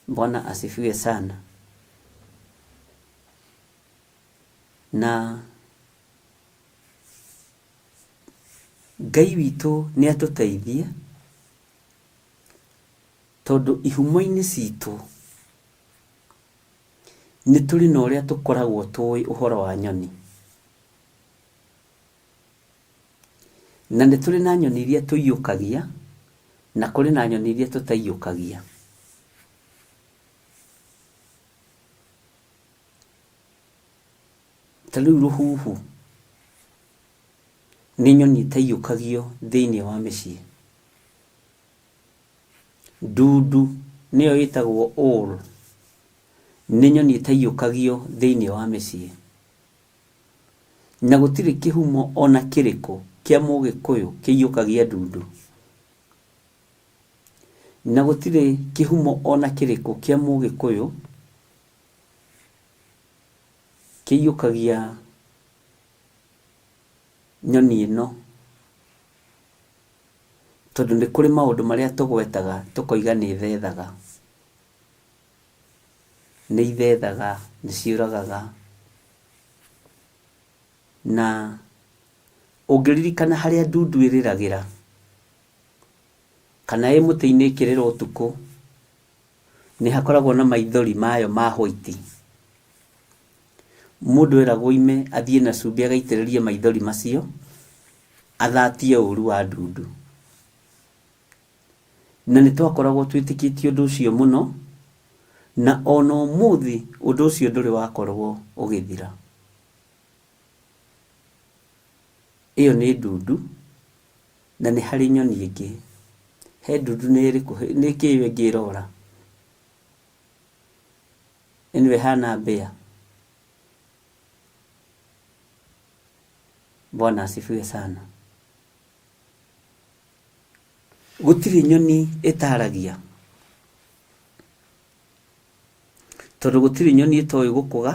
Bwana asifiwe sana. Na Ngai witũ nĩ atũteithie tondũ ihumo-inĩ citũ nĩ tũrĩ na ũrĩa tũkoragwo tũĩ ũhoro wa nyoni. Na nĩ tũrĩ na nyoni iria tũiyũkagia na kũrĩ na nyoni iria tũtaiyũkagia. Ta rĩu rũhuhu nĩ nyoni ĩtaiyũkagio thĩinĩ wa mĩciĩ. Ndundu nĩyo ĩtagwo owl, nĩ nyoni ĩtaiyũkagio thĩinĩ wa mĩciĩ. Na gũtirĩ kĩhumo o na kĩrĩkũ kĩa Mũgĩkũyũ kĩiyũkagia ndundu. Na gũtirĩ kĩhumo o na kĩrĩkũ kĩa Mũgĩkũyũ kĩiyũkagia nyoni ĩno, tondũ nĩ kũrĩ maũndũ marĩa tũgwetaga tũkoiga nĩ ĩthethaga. Nĩ ithethaga, nĩ ciũragaga. Na ũngĩririkana harĩa ndundu ĩrĩragĩra, kana ĩ mũtĩ-inĩ ĩkĩrĩra ũtukũ, nĩ hakoragwo na maithori mayo ma white. Mũndũ eragwo oime athiĩ na cumbĩ agaitĩrĩrie maithori macio, athatie ũru wa ndundu. Na nĩ twakoragwo twĩtĩkĩtie ũndũ ũcio mũno, na ona ũmũthĩ ũndũ ũcio ndũrĩ wakorwo ũgĩthira. Ĩyo nĩ ndundu, na nĩ harĩ nyoni ĩngĩ. He ndundu nĩ ĩrĩkũ, nĩ kĩ ĩyo ĩngĩ ĩrora? Ĩno ĩhana mbĩa. Bwana asifiwe sana. Gũtirĩ nyoni ĩtaragia, tondũ gũtirĩ nyoni ĩtoĩ gũkũga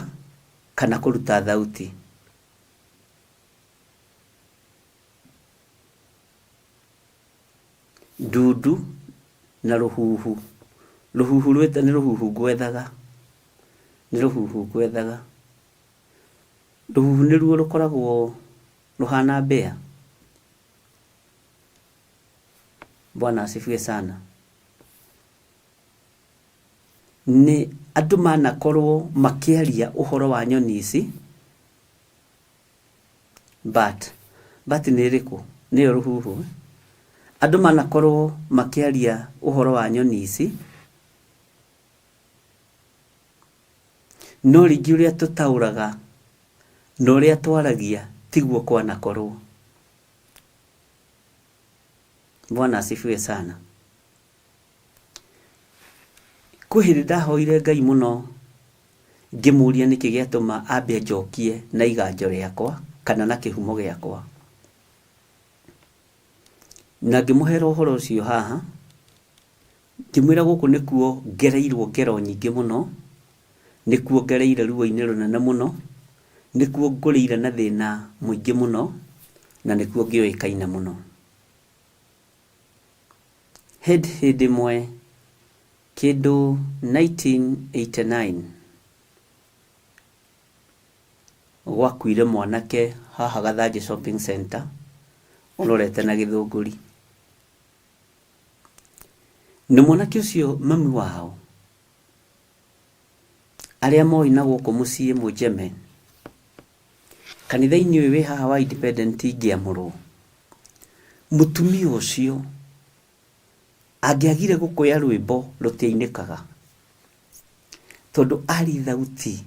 kana kũruta thauti. Ndundu na rũhuhu, rũhuhu rwĩte nĩ rũhuhu ngwethaga, nĩ rũhuhu ngwethaga. Rũhuhu nĩruo rũkoragwo rũhana mbĩa. Bwana asifiwe sana. Nĩ andũ manakorwo makĩaria ũhoro wa nyoni ici, bat, bat nĩ ĩrĩkũ? Nĩyo rũhuhu. Andũ manakorwo makĩaria ũhoro wa nyoni ici, no rĩngĩ ũrĩa tũtaũraga na ũrĩa twaragia tiguo kwanakorwo. Bwana asifiwe sana. Kwĩ hĩndĩ ndahoire Ngai mũno ngĩmũria nĩkĩ gĩatũma ambe anjokie na iganjo rĩakwa kana na kĩhumo gĩakwa. Na ngĩmũhera ũhoro ũcio haha, ngĩmwĩra gũkũ nĩkuo ngereirwo ngero nyingĩ mũno, nĩkuo ngereire ruo-inĩ rũnene mũno, nĩkuo ngũrĩire na thĩna mũingĩ mũno, na nĩkuo ngĩũĩkaine mũno. Hĩndĩ hĩndĩ ĩmwe kĩndũ 1989 gwakuire mwanake haha Gathanjĩ Shopping Center ũrorete na Gĩthũngũri. Na mwanake ũcio mami wao arĩa moĩ na gũkũ mũciĩ Mũnjeme, kanitha-inĩ ũyũ wĩ haha wa Independent ingĩamũrwo, mũtumia ũcio angĩagire gũkũya rwĩmbo rũtiainĩkaga, tondũ arĩ thauti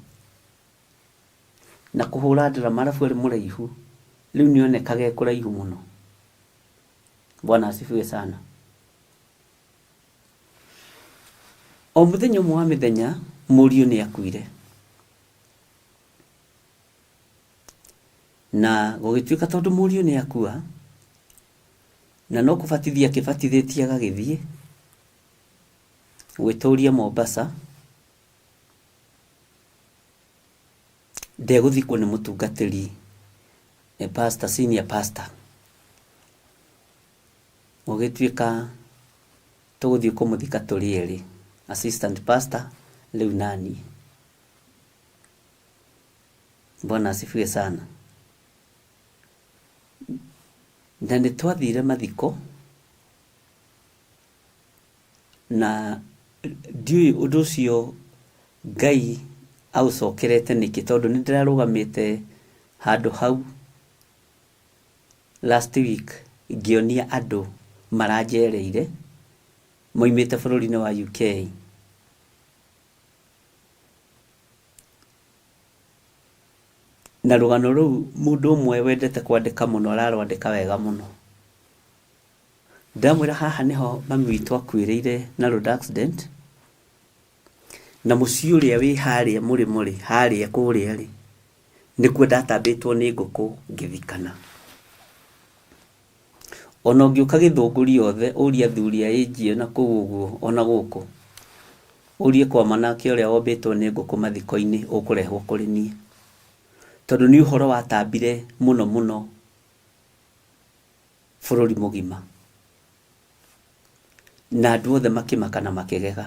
na kũhũra ndarama arabu arĩ mũraihu, rĩu nĩonekaga e kũraihu mũno. Bwana asifiwe sana. O mũthenya ũmwe wa mĩthenya mũriũ nĩ akuire. Na gũgĩtuĩka tondũ mũriũ nĩ akua, na no kũbatithia akĩbatithĩtie agagĩthiĩ gwĩtũria Mombasa, ndegũthikwo nĩ mũtungatĩri pastor, senior pastor. Gũgĩtuĩka tũgũthiĩ kũmũthika tũrĩ erĩ, assistant pastor rĩu naniĩ. Bwana asifiwe sana. Na nĩ twathire mathiko na ndiũĩ ũndũ ũcio Ngai aũcokerete nĩkĩ, tondũ nĩ ndĩrarũgamĩte handũ hau last week ngĩonia andũ maranjereire moimĩte bũrũri-inĩ wa UK. Na rũgano rũu mũndũ ũmwe wendete kwandĩka mũno ararwandĩka wega mũno. Ndamwĩra haha nĩho mami witũ akuĩrĩire na road accident, na mũciĩ ũrĩa wĩ harĩa mũrĩmo rĩ, harĩa kũrĩa rĩ, nĩkuo ndatambĩtwo nĩ ngũkũ ngĩthikana. Ona ũngĩũka Gĩthũngũri yothe ũrie athuri a age ĩyo na kũu ũguo ona gũkũ, ũrie kwa mwanake ũrĩa wombĩtwo nĩ ngũkũ mathiko-inĩ ũkũrehwo kũrĩ niĩ. Tondũ nĩ ũhoro watambire mũno mũno bũrũri mũgima. Na andũ othe makĩmaka na makĩgega.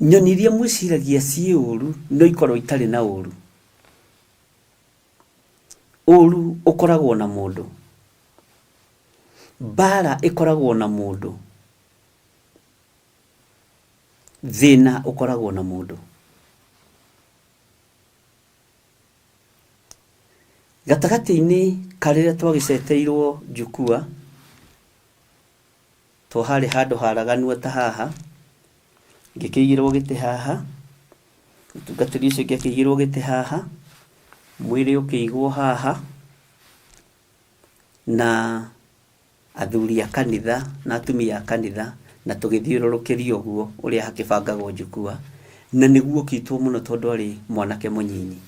Nyoni iria mwĩciragia ciĩ ũru no ikorwo itarĩ na ũru. Ũru ũkoragwo na mũndũ. Mbara ĩkoragwo na mũndũ. Thĩna ũkoragwo na mũndũ. Gatagatĩ-inĩ ka rĩrĩa twagĩceteirwo njukua, to harĩ handũ haraganu ta haha, ngĩkĩigĩrwo gĩtĩ haha, mũtungatĩri ũcio ũngĩ akĩigĩrwo gĩtĩ haha, mwĩrĩ ũkĩigwo haha, na athuri a kanitha na atumia a kanitha, na tũgĩthiũrũrũkĩrio ũguo ũrĩa hakĩbangagwo njukua, Na nĩguo ũkitwo mũno tondũ arĩ mwanake mũnyinyi.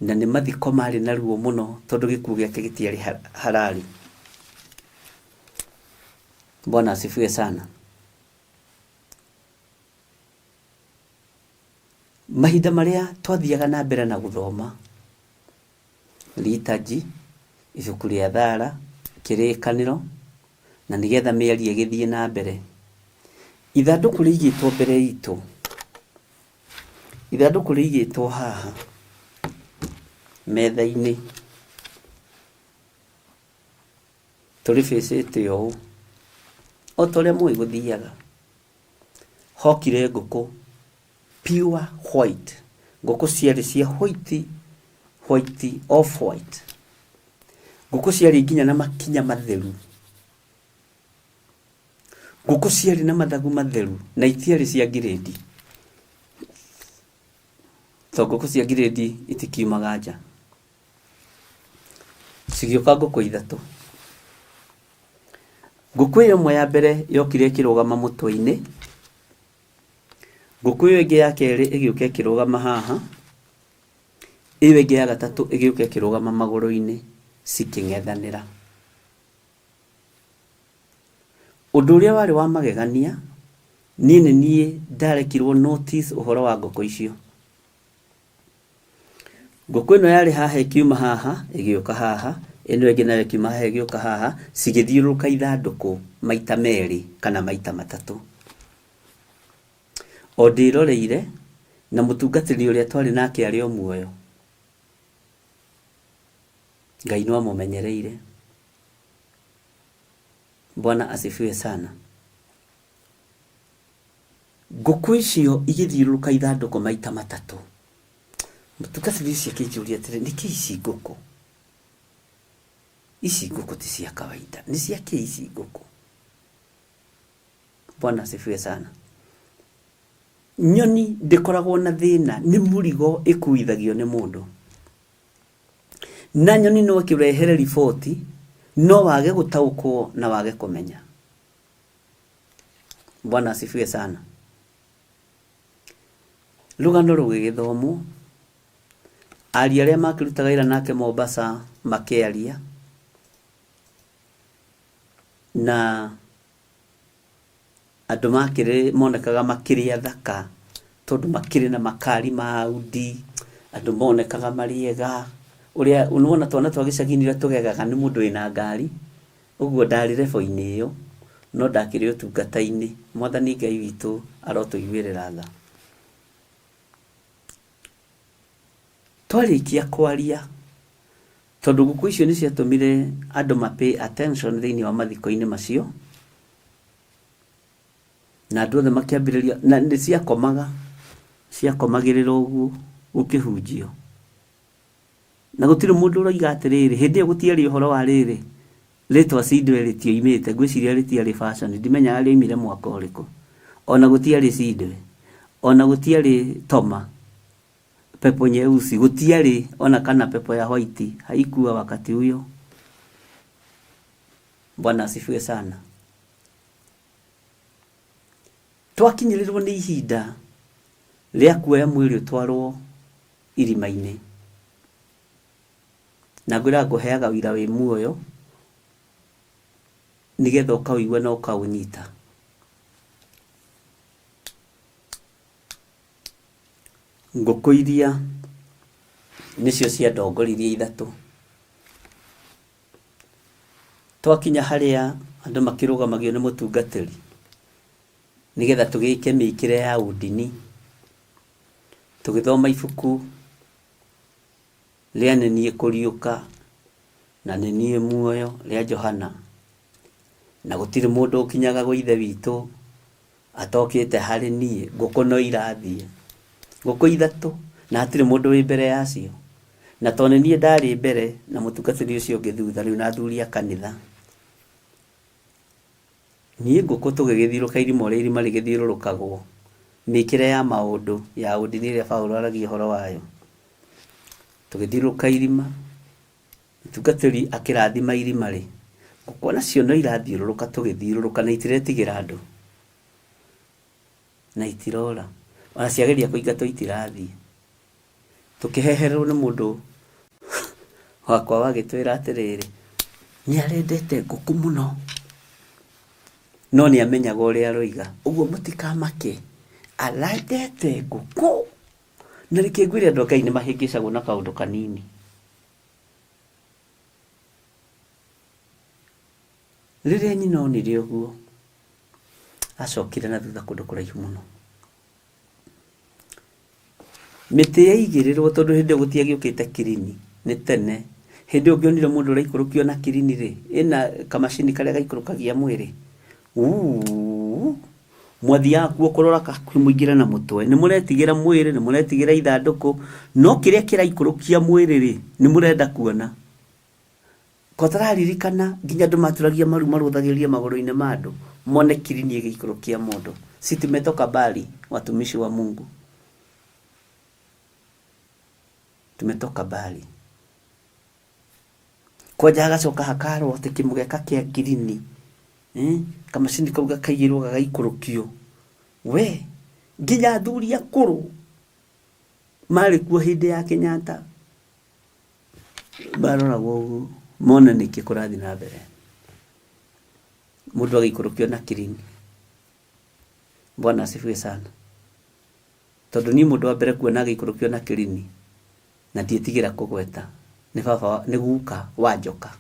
Na nĩ mathiko marĩ na ruo mũno tondũ gĩkuũ gĩake gĩtiarĩ harari. Bwana asifiwe sana. Mahinda marĩa twathiaga na mbere na gũthoma liturgy, ibuku rĩa thara, kĩrĩkanĩro, na nĩgetha mĩario ĩgĩthiĩ na mbere. Ithandũkũ rĩigĩtwo mbere itũ, ithandũkũ rĩigĩtwo haha metha-inĩ, tũrĩbĩcĩte ũũ, o ta ũrĩa mũĩ gũthiaga. Hokire ngũkũ pure white, ngũkũ ciarĩ cia white, white off white. Ngũkũ ciarĩ nginya na makinya matheru. Ngũkũ ciarĩ na mathagu matheru na itiarĩ cia ngirĩndi. To ngũkũ cia ngirĩndi itikiumaga nja. Cigĩũka ngũkũ ithatũ. Ngũkũ ĩyo ĩmwe ya mbere yokire ĩkĩrũgama mũtwe-inĩ. Ngũkũ ĩyo ĩngĩ ya kerĩ ĩgĩũka ĩkĩrũgama haha. Ĩyo ĩngĩ ya gatatũ ĩgĩũka ĩkĩrũgama magũrũ-inĩ cikĩng'ethanĩra. Ũndũ ũrĩa warĩ wa magegania, niĩ nĩ niĩ ndarekirwo notice ũhoro wa ngũkũ icio. Ngũkũ ĩno yarĩ haha ĩkiuma haha ĩgĩũka haha, ĩno ĩngĩ nayo ĩkiuma haha ĩgĩũka haha, cigĩthiũrũrũka ithandũkũ maita merĩ kana maita matatũ. O ndĩroreire na mũtungatĩri ũrĩa twarĩ nake arĩ o muoyo. Ngai no amũmenyereire. Bwana asifiwe sana. Ngũkũ icio igĩthiũrũrũka ithandũkũ maita matatũ. Mũtungatĩri ũcio akĩnjũria atĩrĩ, nĩkĩ ici ngũkũ? Ici ngũkũ ti cia kawaida. Nĩ cia kĩ ici ngũkũ? Bwana asifiwe sana. Nyoni ndĩkoragwo na thĩna, nĩ mũrigo ĩkuithagio nĩ mũndũ. Na nyoni no ĩkũrehere riboti, no wage gũtaũkwo na wage kũmenya. Bwana asifiwe sana. Rũgano rũgĩgĩthomwo, aria arĩa makĩrutaga wĩra nake Mombasa makĩaria, na andũ makĩrĩ monekaga makĩrĩ athaka tondũ makĩrĩ na makari ma Audi, andũ monekaga marĩ ega, ũrĩa nĩwona twana twa gĩcagi-inĩ ũrĩa tũgegaga nĩ mũndũ wĩna ngari, ũguo ndarĩ level-inĩ ĩyo, no ndakĩrĩ ũtungata-inĩ. Mwathani Ngai witũ arotũiguĩrĩra tha. Twarĩkia kwaria, tondũ ngũkũ icio nĩ ciatũmire andũ ma pay attention thĩinĩ wa mathiko-inĩ macio, na andũ othe makĩambĩrĩria, na nĩ ciakomaga, ciakomagĩrĩra ũguo gũkĩhunjio. Na gũtirĩ mũndũ ũroiga atĩrĩrĩ, hĩndĩ ĩyo gũtiarĩ ũhoro wa rĩrĩ, rĩtwa Sidwell rĩtioimĩte, ngwĩciria rĩtiarĩ fashion, ndimenyaga rĩoimire mwaka ũrĩkũ. Ona gũtiarĩ Sidwell, ona gũtiarĩ Toma, pepo nyeusi, gũtiarĩ ona kana pepo ya white, haikuwa wakati huyo. Bwana asifiwe sana. Twakinyĩrĩrwo nĩ ihinda rĩa kuoya mwĩrĩ ũtwarwo irima-inĩ. Na ngwĩraga ngũheaga ũira wĩ muoyo nĩgetha ũkaũigua na ũkaũnyita. Ngũkũ iria nĩcio ciandongoririe ithatũ. Twakinya harĩa andũ makĩrũgamagio nĩ mũtungatĩri nĩgetha tũgĩke mĩkĩre ya ũndini, tũgĩthoma ibuku rĩa nĩ niĩ kũriũka na nĩ niĩ muoyo rĩa Johana, na gũtirĩ mũndũ ũkinyaga gwĩ Ithe witũ atokĩte harĩ niĩ, ngũkũ no irathiĩ. Ngũkũ ithatũ na hatirĩ mũndũ wĩ mbere yacio. Na tondũ nĩ niĩ ndarĩ mbere na mũtungatĩri ũcio ũngĩ thutha rĩu na athuri a kanitha. Niĩ ngũkũ tũgĩgĩthiũrũrũka irima ũrĩa irima rĩgĩthiũrũrũkagwo, mĩkĩre ya maũndũ ya ũndini ĩrĩa Paũlũ aragia ũhoro wayo. Tũgĩthiũrũrũka irima, mũtungatĩri akĩrathima irima rĩ, ngũkũ onacio no irathiũrũrũka tũgĩthiũrũrũka na itiretigĩra andũ. Na itirora. Ona ciageria kũingatwo itirathiĩ. Tũkĩheherwo nĩ mũndũ wakwa wagĩtwĩra atĩrĩrĩ, nĩ arendete ngũkũ mũno, no nĩ amenyaga ũrĩa aroiga. Ũguo mũtikamake, arendete ngũkũ. Na reke ngwĩre andũ a Ngai nĩ mahĩngĩcagwo na kaũndũ kanini. Rĩrĩa nyina onire ũguo, acokire na thutha kũndũ kũraihu mũno. Mĩtĩ yaigĩrĩrwo tondũ hĩndĩ ĩyo gũtiagĩũkĩte kirini, nĩ tene. Hĩndĩ ĩyo ũngĩonire mũndũ ũraikũrũkio na kirini rĩ, ĩna kamacini karĩa gaikũrũkagia mwĩrĩ, wuuuu, mwathiaga kuo kũrora hakuhĩ mũingĩre na mũtwe. Nĩ mũretigĩra mwĩrĩ, nĩ mũretigĩra ithandũkũ, no kĩrĩa kĩraikũrũkia mwĩrĩ rĩ, nĩ mũrenda kuona. Kotararirikana nginya andũ maturagia maru marũthagĩrĩrie magũrũ-inĩ ma andũ mone kirini ĩgĩikũrũkia mũndũ. Si tumetoka mbali watumishi wa Mungu. Tumetoka mbali. Kwanja hagacoka hakarwo atĩ kĩmũgeka kĩa ngirini eh, kamacini kau gakaigĩrwo gagaikũrũkio. We nginya athuri akũrũ marĩ kuo hĩndĩ ya Kenyatta Maroragwo ũguo mone nĩkĩ kũrathiĩ na mbere. Mũndũ agĩikũrũkio na kirini. Bwana asifiwe sana. Tondũ niĩ mũndũ wa mbere kuona agĩikũrũkio na kirini na ndiĩtigĩra kũgweta nĩ baba, nĩ guka wa Njoka.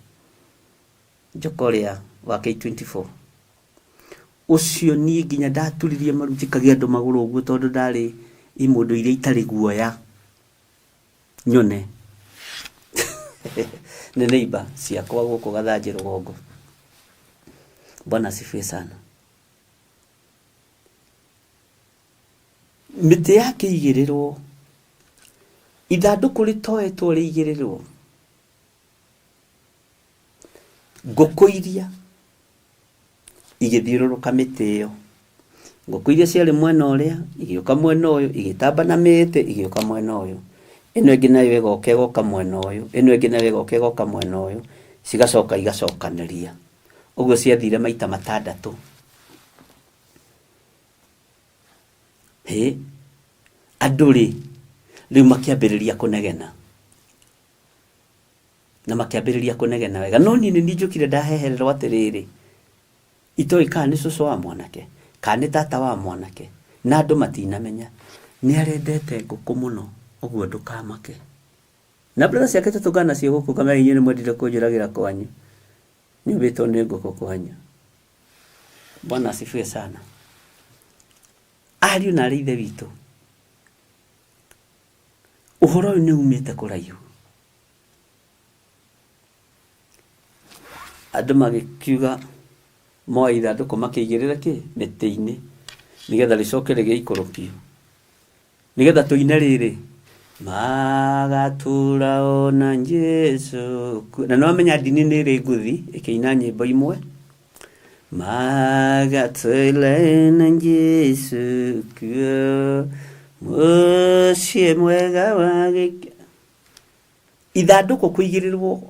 Njoka ũrĩa wa K24. Ũcio niĩ nginya ndaturirie maru njikagia andũ magũrũ ũguo tondũ ndarĩ imũndũ iria itarĩ guoya. Nyone nĩ neighbor ciakwa gũkũ Gathanjĩ rũgongo. Bwana asifiwe sana. Mĩtĩ yakĩigĩrĩrwo, ithandũkũ rĩtoetwo rĩigĩrĩrwo, ngũkũ iria igĩthiũrũrũka mĩtĩ ĩyo. Ngũkũ iria ciarĩ mwena ũrĩa igĩũka mwena ũyũ, igĩtamba na mĩtĩ igĩũka mwena ũyũ. Ĩno ĩngĩ nayo ĩgoka ĩgoka mwena ũyũ, ĩno ĩngĩ nayo ĩgoka ĩgoka mwena ũyũ, cigacoka igacokanĩria. Ũguo ciathire maita matandatũ. Hĩ, andũ rĩ, rĩu makĩambĩrĩria kũnegena. Na makĩambĩrĩria kũnegena wega. No niĩ nĩ niĩ njũkire ndahehererwo atĩrĩrĩ, itoĩ kana nĩ cũcũ wa mwanake, kana nĩ tata wa mwanake, na andũ matinamenya, nĩ arendete ngũkũ mũno, ũguo ndũkamake. Na brother ciake tũtũngana nacio gũkũ ngamera inyuĩ nĩ mwendire kũnjũragĩra kwanyu, nyumbĩtwo nĩ ngũkũ kwanyu. Bwana asifiwe sana. Ariũ na arĩ ithe witũ, ũhoro ũyũ nĩ umĩte kũraihu. Andũ magĩkiuga moe ithandũkũ makĩigĩrĩre kĩ? Mĩtĩ-inĩ nĩgetha rĩcoke rĩgĩikũrũkio. Nĩgetha tũine rĩrĩ, magatũra ona Jesu kuo. Na nĩwamenya ndini nĩ ĩrĩ nguthi ĩkĩina nyĩmbo imwe. Magatũra na Jesu kuo, mũciĩ mwega wa gĩkeno. Ithandũkũ kũigĩrĩrwo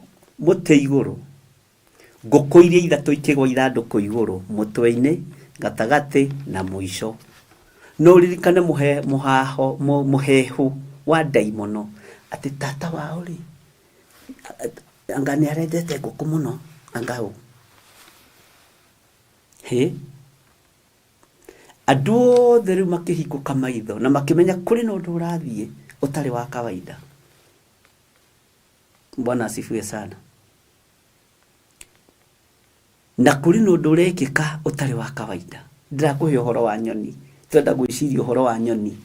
mũtĩ igũrũ, ngũkũ iria ithatũ ikĩgwa ithandũkũ igũrũ, mũtwe-inĩ, gatagatĩ na mũico. No ũririkane mũhe, mũhaho, mũhehu wa ndaimono atĩ tata wao rĩ, anga nĩ arendete ngũkũ mũno, anga ũ. Hĩ! Andũ othe rĩu makĩhingũka maitho na makĩmenya kũrĩ na ũndũ ũrathiĩ ũtarĩ wa kawaida. Bwana asifiwe sana. Na kũrĩ na ũndũ ũrekĩka ũtarĩ wa kawaida. Ndĩrakũhe ũhoro wa nyoni, tũrenda gwĩciria ũhoro wa nyoni.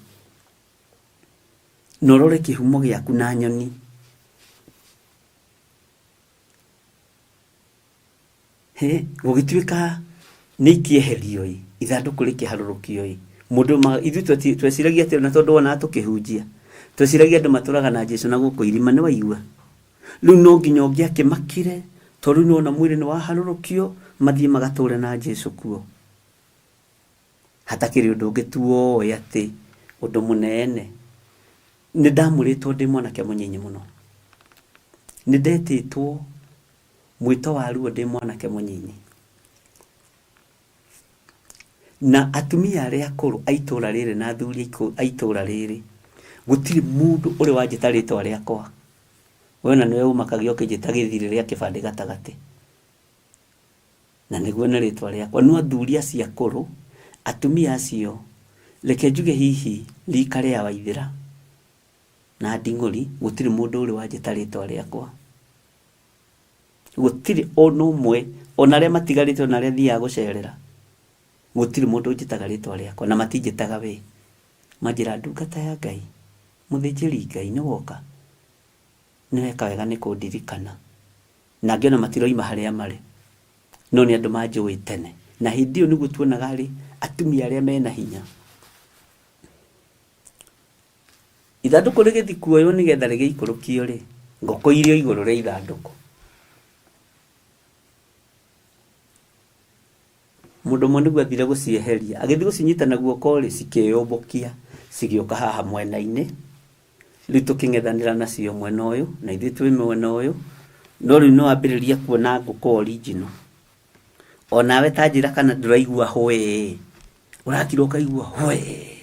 Na ũrore kĩhumo gĩaku na nyoni. Hĩ, gũgĩtuĩka nĩ ikĩeherio ĩ, ithandũkũ rĩkĩharũrũkio ĩ, mũndũ ma, ithuĩ tweciragia atĩ ona tondũ wonaga tũkĩhunjia, tweciragia andũ matũraga na Jesu na gũkũ irima, nĩ waigua? Rĩu no nginya ũngĩakĩmakire, tondũ rĩu nĩwona mwĩrĩ nĩ waharũrũkio, mathiĩ magatũre na Jesu kuo. Hatakĩrĩ ũndũ ũngĩ tuoĩ atĩ ũndũ mũnene, nĩ ndamũrĩtwo ndĩ mwanake mũnyinyi mũno. Nĩ ndetĩtwo Mwĩto wa ruo ndĩ mwanake mũnyinyi. Na atumia arĩa akũrũ a itũũra rĩrĩ na athuri a itũũra rĩrĩ, gũtirĩ mũndũ ũrĩ wanjĩta rĩtwa rĩakwa. We ona nĩwe ũmakagia ũkĩnjĩta gĩthirĩ rĩa kĩbandĩ gatagatĩ. Na nĩguo nĩ rĩtwa rĩakwa. No athuri acio akũrũ, atumia acio, reke njuge hihi rika rĩa Waithĩra na Nding'ũri, gũtirĩ mũndũ ũrĩ wanjĩta rĩtwa rĩakwa. Gũtirĩ ona ũmwe, ona arĩa matigarĩte ona arĩa thiaga gũcerera, gũtirĩ mũndũ ũnjĩtaga rĩtwa rĩakwa na matinjĩtaga we. Manjĩraga ndungata ya Ngai, mũthĩnjĩri Ngai nĩ woka? Nĩ weka wega nĩ kũndirikana. Na angĩ ona matiroima harĩa marĩ, no nĩ andũ manjũĩ tene. Na hĩndĩ ĩyo nĩguo tuonaga arĩ atumia arĩa mena hinya. Ithandũkũ rĩgĩthiĩ kuoywo nĩgetha rĩgĩikũrũkio rĩ, ngũkũ irĩ o igũrũ rĩa ithandũkũ. Mũndũ ũmwe nĩguo athire gũcieheria, agĩthiĩ gũcinyita na guoko rĩ, cikĩyũmbũkia cigĩũka haha mwena-inĩ, rĩu tũkĩng'ethanĩra nacio mwena ũyũ, na ithuĩ twĩ mwena ũyũ, no rĩu nĩ wambĩrĩria kuona ngũkũ original. Onawe ta njĩra kana ndũraigua hwee, ũrakira ũkaigua hwee.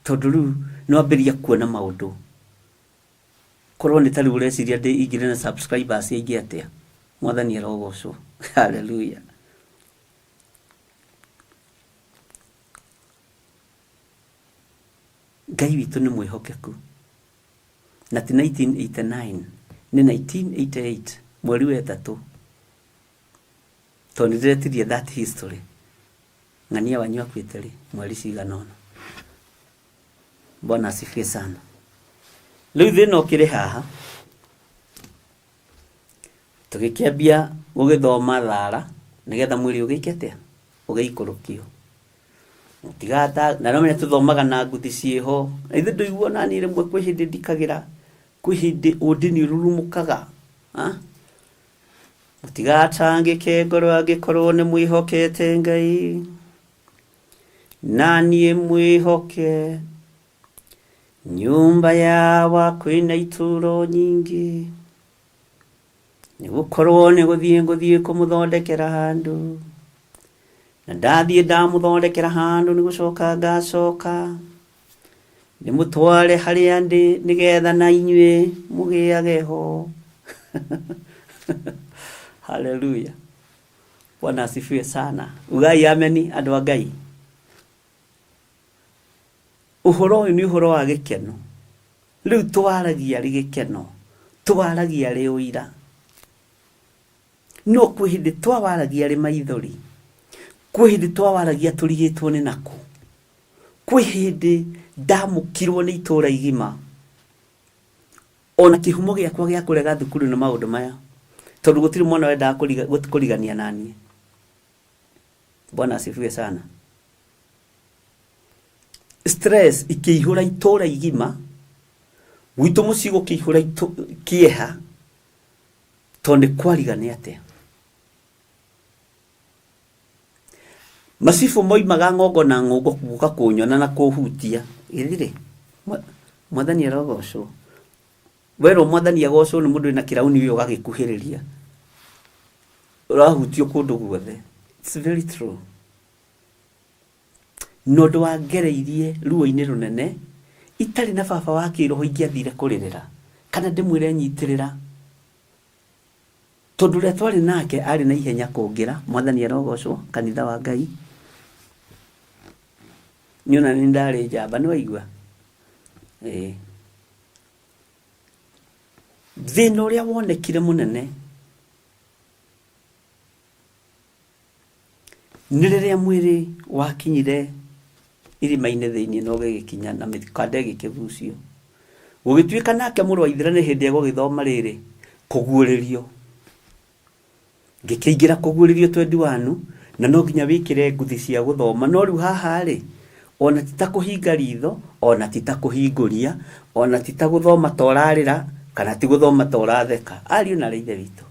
Tondũ rĩu nĩ wambĩrĩria kuona maũndũ. Korwo nĩ ta rĩu ũreciria ndĩ ingĩrĩ na subscribers aingĩ atĩa? Mwathani arogocwo. Hallelujah. Ngai witũ nĩ mwĩhokeku. Na ti 1989, nĩ 1988 mweri wa ĩtatũ. Tondũ nĩ ndĩretirie that history. Ng'ania wanyu akuĩte rĩ? Mweri cigana ũna. Bwana asifiwe sana. Rĩu thĩna ũkĩrĩ haha, tũgĩkĩambia gũgĩthoma thara nĩgetha mwĩrĩ ũgĩke atĩa? Ũgĩikũrũkio. Mũtigata, na no menya tũthomaga na nguthi ciĩho. Na ithuĩ ndũigua ona niĩ rĩmwe kwĩ hĩndĩ ndikagĩra, kwĩ hĩndĩ ũndini ũrurumũkaga. Mũtigatangĩke ngoro angĩkorwo nĩ mwĩhokete Ngai. Na niĩ mwĩhoke. Nyũmba yawa kwĩna itũũro nyingĩ. Nĩ gũkorwo nĩ gũthiĩ ngũthiĩ kũmũthondekera handũ. Na ndathiĩ ndamũthondekera handũ nĩ gũcoka ngacoka. Ndĩmũtware harĩa ndĩ nĩgetha na inyuĩ mũgĩage ho. Haleluya. Bwana asifiwe sana. Ugai ameni andũ a Ngai. Ũhoro ũyũ nĩ ũhoro wa gĩkeno. Rĩu twaragia arĩ gĩkeno, twaragia arĩ ũira. No kwĩ hĩndĩ twawaragia arĩ maithori, kwĩ hĩndĩ twawaragia tũrigĩtwo nĩ nakũ. Kwĩ hĩndĩ ndamũkirwo nĩ itũra igima, ona kĩhumo gĩakwa gĩa kũrega thukuru nĩ maũndũ maya, tondũ gũtirĩ mwana wendaga kũrigania naniĩ. Bwana asifiwe sana. Stress ikĩihũra itũra igima, gwitũ mũciĩ gũkĩihũra kĩeha, tondũ nĩ kwariga nĩ atĩa. Macibũ moimaga ng'ongo na ng'ongo gũka kũnyona na kũhutia. Githirĩ? Mwathani arogocwo. Werwo mwathani agocwo nĩ mũndũ wĩna kĩrauni ũyũ ũgagĩkuhĩrĩria. Ũrahutio kũndũ guothe. It's very true. Na ũndũ wangereirie ruo-inĩ rũnene, itarĩ na baba wa kĩroho ingĩathire kũrĩrĩra, kana ndĩmwĩre nyitĩrĩra. Tondũ ũrĩa twarĩ nake arĩ na ihenya kũngĩra, Mwathani arogocwo, kanitha wa Ngai. Niĩ ona nĩ ndarĩ njamba, nĩ waigua? Ĩĩ. Thĩna ũrĩa wonekire mũnene nĩ rĩrĩa mwĩrĩ wakinyire irima-inĩ thĩinĩ na ũgĩgĩkinya na mĩkanda ĩgĩkĩgucio. Gũgĩtuĩka nake mũrũ wa Ithira nĩ hĩndĩ egũgĩthoma rĩrĩ, kũguũrĩrio. Ngĩkĩingĩra kũguũrĩrio twendi wanu, na no nginya wĩkĩre nguthi cia gũthoma. No rĩu haha-rĩ, ona ti ta kũhinga ritho, ona ti ta kũhingũria, ona ti ta gũthoma ta ũrarĩra, kana ti gũthoma ta ũratheka. Ariũ na aarĩ a Ithe witũ,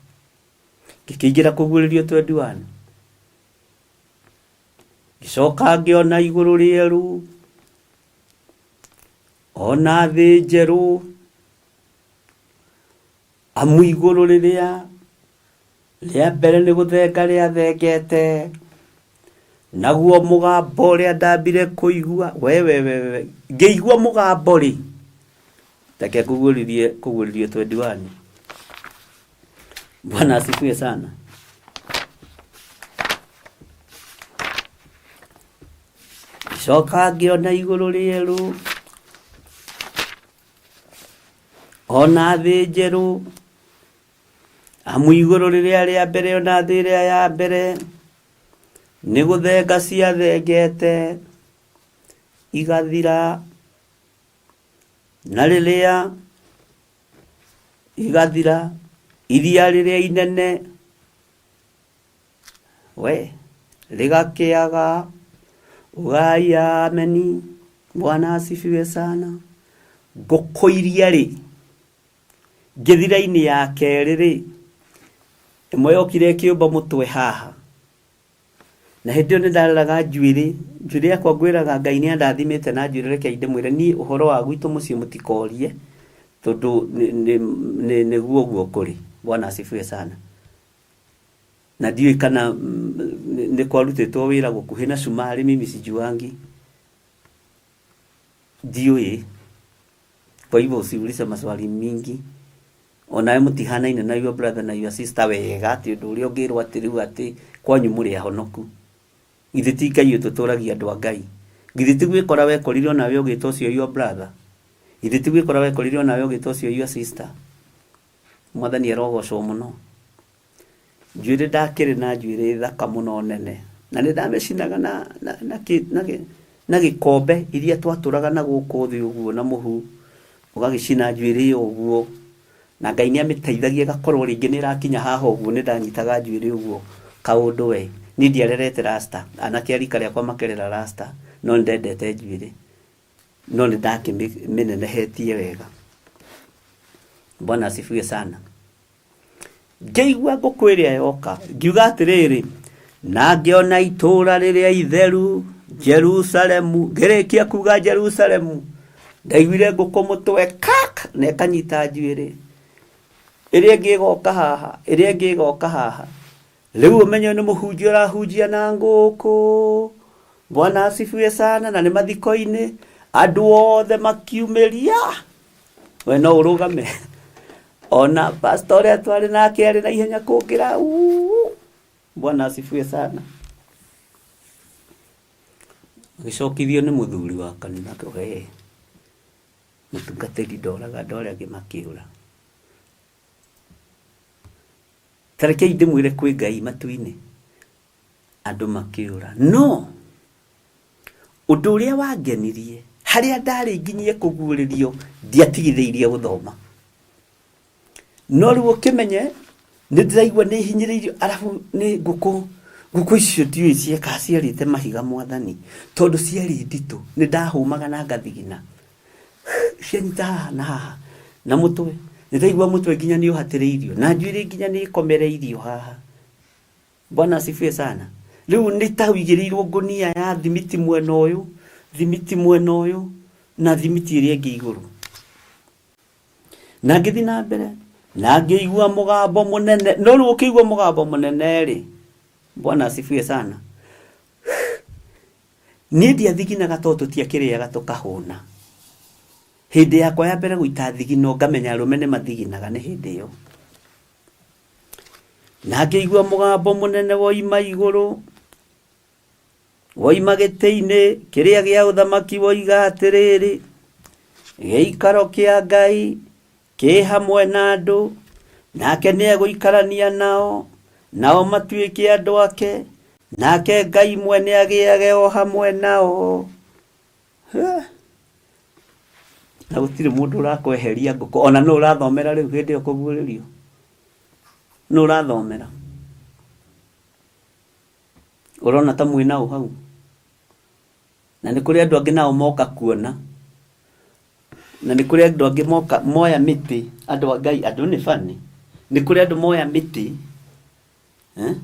ngĩkĩingĩra kũguũrĩrio twendi wanu. Ngĩcoka ngĩona igũrũ rĩerũ, ona thĩ njerũ, amu igũrũ rĩrĩa rĩa mbere nĩ gũthenga rĩathengete, Naguo mũgambo ũrĩa ndambire kũigua, wewewewe, ngĩigua mũgambo rĩ, reke ngũguũrĩrie kũguũrĩrio twendi wanyu. Bwana asifiwe sana. Coka ngĩona igũrũ rĩerũ ona thĩ njerũ, amu igũrũ rĩrĩa rĩa mbere ona thĩ ĩrĩa ya mbere nĩ gũthenga ciathengete igathira, na rĩrĩa igathira iria rĩrĩa inene we rĩgakĩaga. Ugai ameni. Bwana asifiwe sana. Ngũkũ iria rĩ ngĩthira-inĩ ya kerĩ rĩ, ĩmwe yokire ĩkĩũmba mũtwe haha, na hĩndĩ ĩyo nĩ ndareraga njuĩrĩ, njuĩrĩ yakwa ngwĩraga Ngai nĩ andathimĩte na njuĩrĩ, rekei ndĩmwĩre niĩ ũhoro wa gwitũ mũciĩ mũtikorie, tondũ nĩguo ũguo kũrĩ. Bwana asifiwe sana. Na ndiũĩ kana nĩ kwarutĩtwo wĩra gũkuhĩ na cumarĩ, mimi sijuangi, ndiũĩ. Kwa hivyo usiulize maswali mingi. Onawe mũtihanaine na your brother na your sister wega atĩ ũndũ ũrĩa ũngĩrwo atĩ rĩu atĩ kwanyu mũrĩ ahonoku. Githĩ ti Ngai ũtũtũragia andũ a Ngai? Githĩ ti gwĩkora wekorire onawe ũgĩta ũcio your brother? Githĩ ti gwĩkora wekorire onawe ũgĩta ũcio your sister? Mwathani arogocwo mũno. Njuĩrĩ ndakĩrĩ na njuĩrĩ thaka mũno nene, na nĩ ndamĩcinaga na, na, na, kĩ, na, gĩ, na gĩkombe iria twatũraga na gũkũ thĩ ũguo na mũhu, ũgagĩcina njuĩrĩ ĩyo ũguo, na Ngai nĩ amĩteithagia ĩgakorwo rĩngĩ nĩ ĩrakinya haha ũguo, nĩ ndanyitaga njuĩrĩ ũguo kaũndũ we. Niĩ ndiarerete rasta, anake a rika rĩakwa makerera rasta, no nĩ ndendete njuĩrĩ, no nĩ ndakĩmĩnenehetie wega. Bwana asifiwe sana. Ngĩigua ngũkũ ĩrĩa yoka, ngiuga atĩrĩrĩ, na ngĩona itũũra rĩrĩa itheru, Jerusalemu. Ngĩrĩkia kuga Jerusalemu, ndaiguire ngũkũ mũtwe kak, na ĩkanyita njuĩrĩ. Ĩrĩa ĩngĩ ĩgoka haha, ĩrĩa ĩngĩ ĩgoka haha. Rĩu ũmenye nĩ mũhunjia ũrahunjia na ngũkũ. Bwana asifiwe sana, na nĩ mathiko-inĩ, andũ othe makiumĩria. We no ũrũgame. Ona pastor ũrĩa twarĩ nake arĩ na ihenya kũngĩra. Uu. Bwana asifiwe sana. Agĩcokithio nĩ mũthuri wa kanitha, we mũtungatĩri ndoraga andũ arĩa angĩ makĩũra. Ta rekei ndĩmwĩre kwĩ Ngai matu-inĩ andũ makĩũra. No ũndũ ũrĩa wangenirie harĩa ndarĩ nginyie kũguũrĩrio ndiatigithĩirie gũthoma. No rĩu ũkĩmenye nĩ ndĩraigua nĩ hinyĩrĩirio, arabu nĩ ngũkũ, ngũkũ icio ndiũĩ ciekaga ciarĩte mahiga mwathani, tondũ ciarĩ nditũ, nĩ ndahũmaga na ngathigina. Cianyita haha na haha na mũtwe, nĩ ndaigua mũtwe nginya nĩ ũhatĩrĩirio, na njuĩrĩ nginya nĩ ĩkomereirio haha. Bwana asifiwe sana. Rĩu nĩ ta ũigĩrĩirwo ngũnia ya thimiti mwena ũyũ, thimiti mwena ũyũ, na thimiti ĩrĩa ĩngĩ igũrũ. Na ngĩthiĩ na mbere, na ngĩigua mũgambo mũnene. No rĩu ũkĩigua mũgambo mũnene rĩ, Bwana asifiwe sana. Niĩ ndiathiginaga tondũ tũtiakĩrĩaga tũkahũna. Hĩndĩ yakwa ya mbere gũita thigino ngamenya arũme nĩ mathiginaga nĩ hĩndĩ ĩyo. Na ngĩigua mũgambo mũnene woima igũrũ, woima gĩtĩ-inĩ kĩrĩa gĩa ũthamaki woiga atĩrĩrĩ, gĩikaro kĩa Ngai kĩ hamwe na andũ, nake nĩegũikarania nao, nao matuĩke andũ ake, nake Ngai mwene agĩage o hamwe nao. Na gũtirĩ mũndũ ũrakweheria ngũkũ, ona nũ ũrathomera rĩu hĩndĩ ĩyo kũguũrĩrio? Nũ ũrathomera? Ũrona ta mwĩ nao hau? Na nĩ kũrĩ andũ angĩ nao moka kuona. Na nĩ kũrĩ andũ angĩ moka moya mĩtĩ, andũ a Ngai, andũ nĩ funny. Nĩ kũrĩ andũ moya mĩtĩ, eh?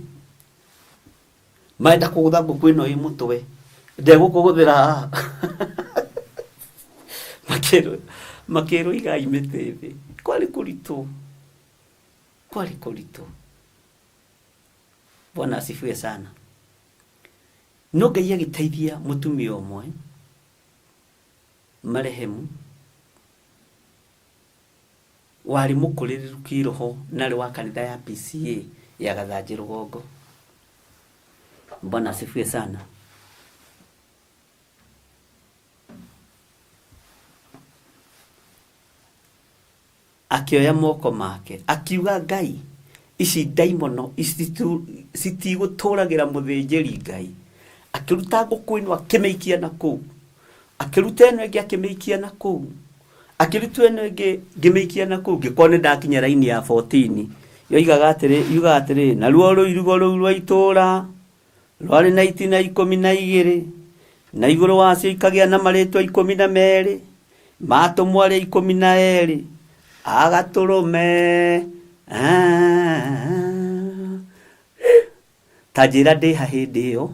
Marenda kũgũtha ngũkũ ĩno ĩ mũtwe, ndegũkũgũthĩra haha. Makĩrwo, makĩrwo igai mĩtĩ thĩ. Kwarĩ kũritũ, kwarĩ kũritũ. Bwana asifiwe sana. No Ngai agĩteithia mũtumia ũmwe marehemu warĩ mũkũrĩrĩru kĩroho na arĩ wa kanitha ya PCA ya Gathanjĩ Rũgongo. Bwana asifiwe sana. Akĩoya moko make akiuga, Ngai, ici ndaimono citigũtũragĩra mũthĩnjĩri Ngai. Akĩruta ngũkũ ĩno akĩmĩikia na kũu, akĩruta ĩno ĩngĩ akĩmĩikia na kũu, akĩruta ĩno ĩngĩ ngĩmĩikia na kũu, ngĩkorwo nĩ ndakinya raini ya 14 yoigaga atĩrĩ, yugaga atĩrĩ, naruo rũirigo rũu rwa itũũra rwarĩ na itina 12, na igũrũ wacio ikagĩa na marĩtwa 12 ma atũmwo arĩa 12 agatũrũme. Ta njĩra ndĩha hĩndĩ ĩyo,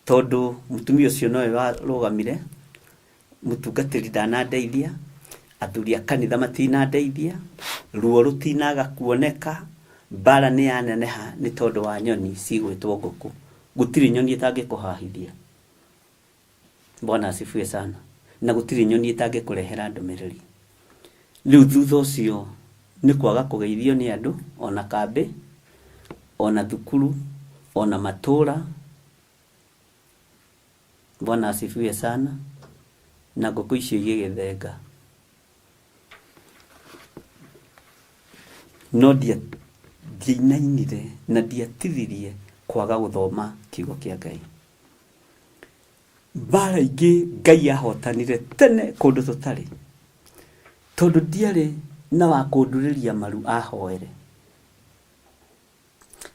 tondũ mũtumia ũcio nowe warũgamire, mũtungatĩri ndanandeithia, athuri a kanitha matinandeithia, ruo rũtinaga kuoneka, mbara nĩ yaneneha nĩ tondũ wa nyoni cigwĩtwo ngũkũ. Gũtirĩ nyoni ĩtangĩkũhahithia. Bwana asifiwe sana. Na gũtirĩ nyoni ĩtangĩkũrehera ndũmĩrĩri. Rĩu thutha ũcio nĩ kwaga kũgeithio nĩ andũ, ona kambĩ, ona thukuru, ona matũra. Bwana asifiwe sana. Na ngũkũ icio igĩgĩthenga. No ndiainainire na ndiatithirie kwaga gũthoma kiugo kĩa Ngai. Mbara ingĩ Ngai ahotanire tene kũndũ tũtarĩ, tondũ ndiarĩ na wa kũndurĩria maru ahoere.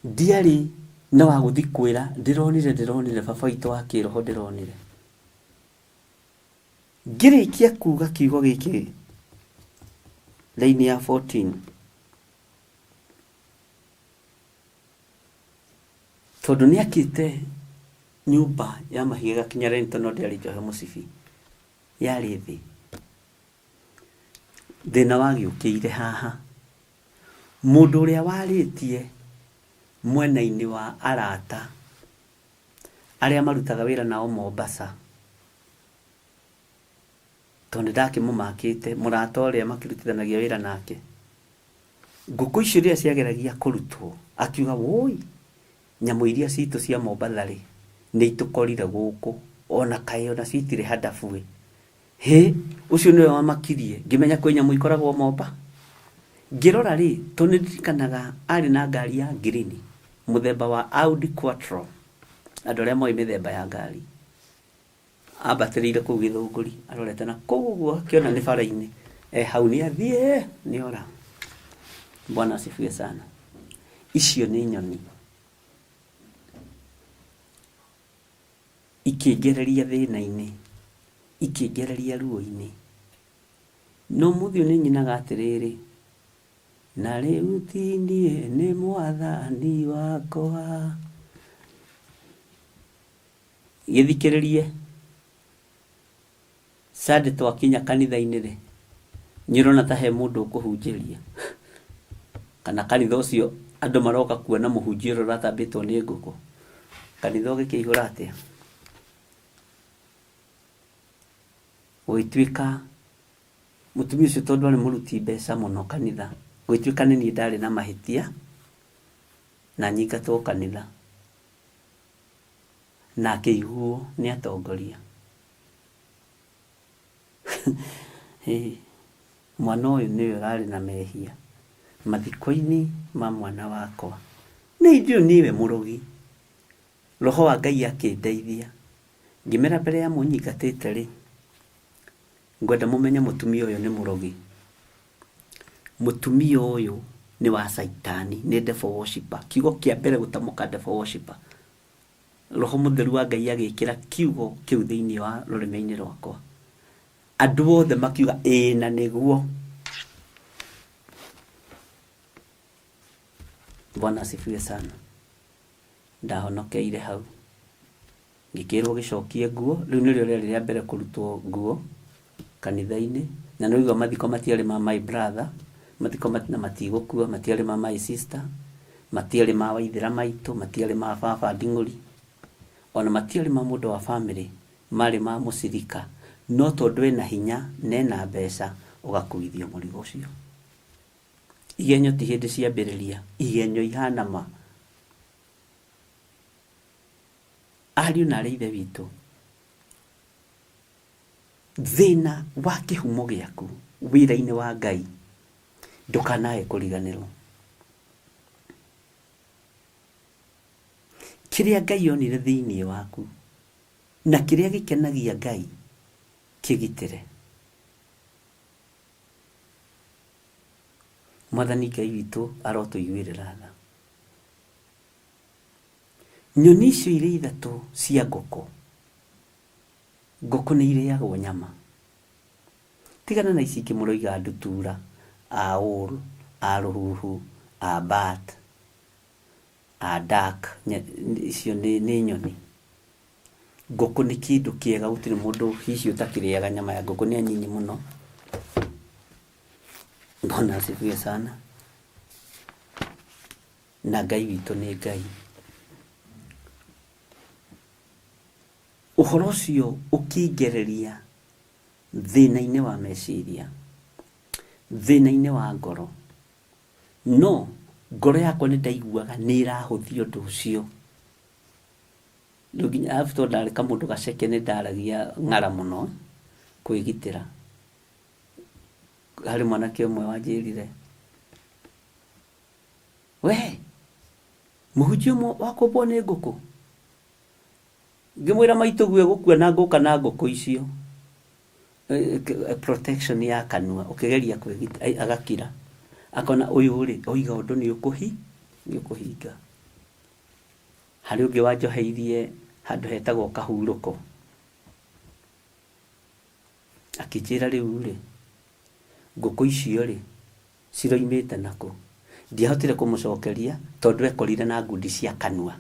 Ndiarĩ na wa gũthiĩ kwĩra ndĩronire ndĩronire baba witũ wa kĩroho ndĩronire. Ngĩrĩkia kuga kiugo gĩkĩ raini ya 14, tondũ nĩakĩte nyũmba ya mahiga ĩgakinya rento no ndĩarĩ njohe mũcibi, yarĩ thĩ. Thĩna wagĩũkĩire haha, mũndũ ũrĩa warĩtie mwena-inĩ wa arata arĩa marutaga wĩra nao Mombasa, tondũ nĩndakĩmũmakĩte, mũrata ũrĩa makĩrutithanagia wĩra nake, ngũkũ icio rĩrĩa ciageragia kũrutwo, akiuga wũi, nyamũ iria citũ cia Mombatha rĩ, nĩ itũkorire gũkũ, ona kaĩ onacio itirĩ handabu ĩ. Hĩ, ũcio nĩwe wamakirie, ngĩmenya kwĩ nyamũ ikoragwo Momba. Ngĩrora rĩ, tondũ nĩ ndirikanaga arĩ na ngari ya ngirini, mũthemba wa Audi Quattro, andũ arĩa moĩ mĩthemba ya ngari. Ambatĩrĩire kũu Gĩthũngũri, arorete na kũu ũguo akĩona nĩ bara-inĩ, e hau nĩ athiĩ, nĩ ora. Bwana asifiwe sana. Icio nĩ nyoni ikĩngereria thĩna-inĩ, ikĩngereria ruo-inĩ. No ũmũthĩ ũyũ nĩ nyinaga atĩrĩrĩ, na rĩu ti niĩ nĩ mwathani wakwa. Gĩthikĩrĩrie, Sunday twakinya kanitha-inĩ rĩ, nĩ ũrona ta he mũndũ ũkũhunjĩria? Kana kanitha ũcio andũ maroka kuona mũhunjia ũrĩa ũratambĩtwo nĩ ngũkũ? Kanitha ũgĩkĩihũra atĩa? Gũgĩtuĩka mũtumia ũcio tondũ arĩ mũruti mbeca mũno kanitha, gũgĩtuĩka nĩ niĩ ndarĩ na mahĩtia na nyingatwo kanitha. Na akĩiguo nĩ atongoria. Mwana ũyũ nĩwe ũrarĩ na mehia mathiko-inĩ ma mwana wakwa. Na ithuĩ nĩwe mũrogi. Roho wa Ngai akĩndeithia. Ngĩmera mbere ya mũnyingatĩte rĩ, ngwenda mũmenye mũtumia ũyũ nĩ mũrogi. Mũtumia ũyũ nĩ wa caitani, nĩ devil worshipper. Kiugo kĩa mbere gũtamũka devil worshipper. Roho Mũtheru wa Ngai agĩkĩra kiugo kĩu thĩinĩ wa rũrĩmĩ-inĩ rwakwa. Andũ othe makiuga ĩĩ na nĩguo. Bwana asifiwe sana. Ndahonokeire hau. Ngĩkĩrwo gĩcokie nguo, rĩu nĩrĩo rĩarĩ rĩa mbere kũrutwo nguo kanitha-inĩ, na nĩ ũraigua mathiko matiarĩ ma my brother, mathiko na matigũkua, matiarĩ ma my sister, matiarĩ ma waithĩra maitũ, matiarĩ ma baba nding'ũri. Ona matiarĩ ma mũndũ wa bamĩrĩ, marĩ ma mũcirika, no tondũ ena hinya na ena mbeca, ũgakuithio mũrigo ũcio. Igenyo ti hĩndĩ ciambĩrĩria, igenyo ihana ma. Ariũ na arĩ ithe witũ, thĩna wa kĩhumo gĩaku wĩra-inĩ wa Ngai ndũkanae kũriganĩrwo. Kĩrĩa Ngai onire thĩinĩ waku na kĩrĩa gĩkenagia Ngai kĩgitĩre. Mwathani Ngai witũ arotũiguĩrĩra tha. Nyoni icio irĩ ithatũ cia ngũkũ, ngũkũ nĩ irĩagwo nyama. Tigana na ici ingĩ mũroiga ndutura, owl, a rũhuhu, a bat, a duck, icio nĩ nyoni. Ngũkũ nĩ kĩndũ kĩega gũtirĩ mũndũ hihi ũtakĩrĩaga nyama ya ngũkũ nĩ anyinyi mũno. Bwana asifiwe sana. Na Ngai witũ nĩ Ngai. Ũhoro ũcio ũkĩngereria thĩna-inĩ wa meciria, thĩna-inĩ wa ngoro, no ngoro yakwa nĩ ndaiguaga nĩ ĩrahũthia ũndũ ũcio. Rĩu nginya arabu tondũ ndarĩ kamũndũ gaceke nĩ ndaragia ng'ara mũno kwĩgitĩra. Harĩ mwanake ũmwe wanjĩrire, we mũhunjia ũmwe wakũmbwo nĩ ngũkũ? Ngĩmwĩra maitũguo egũkua na ngũka na ngũkũ icio. Protection ya kanua ũkĩgeria kwĩgita agakira. Akona ũyũ rĩ oiga ũndũ nĩ ũkũhi nĩ ũkũhinga. Harĩ ũngĩ wanjoheirie handũ hetagwo kahurũko. Akĩnjĩra rĩu rĩ, ngũkũ icio rĩ, ciroimĩte nakũ? Ndiahotire kũmũcokeria tondũ ekorire na ngundi cia kanua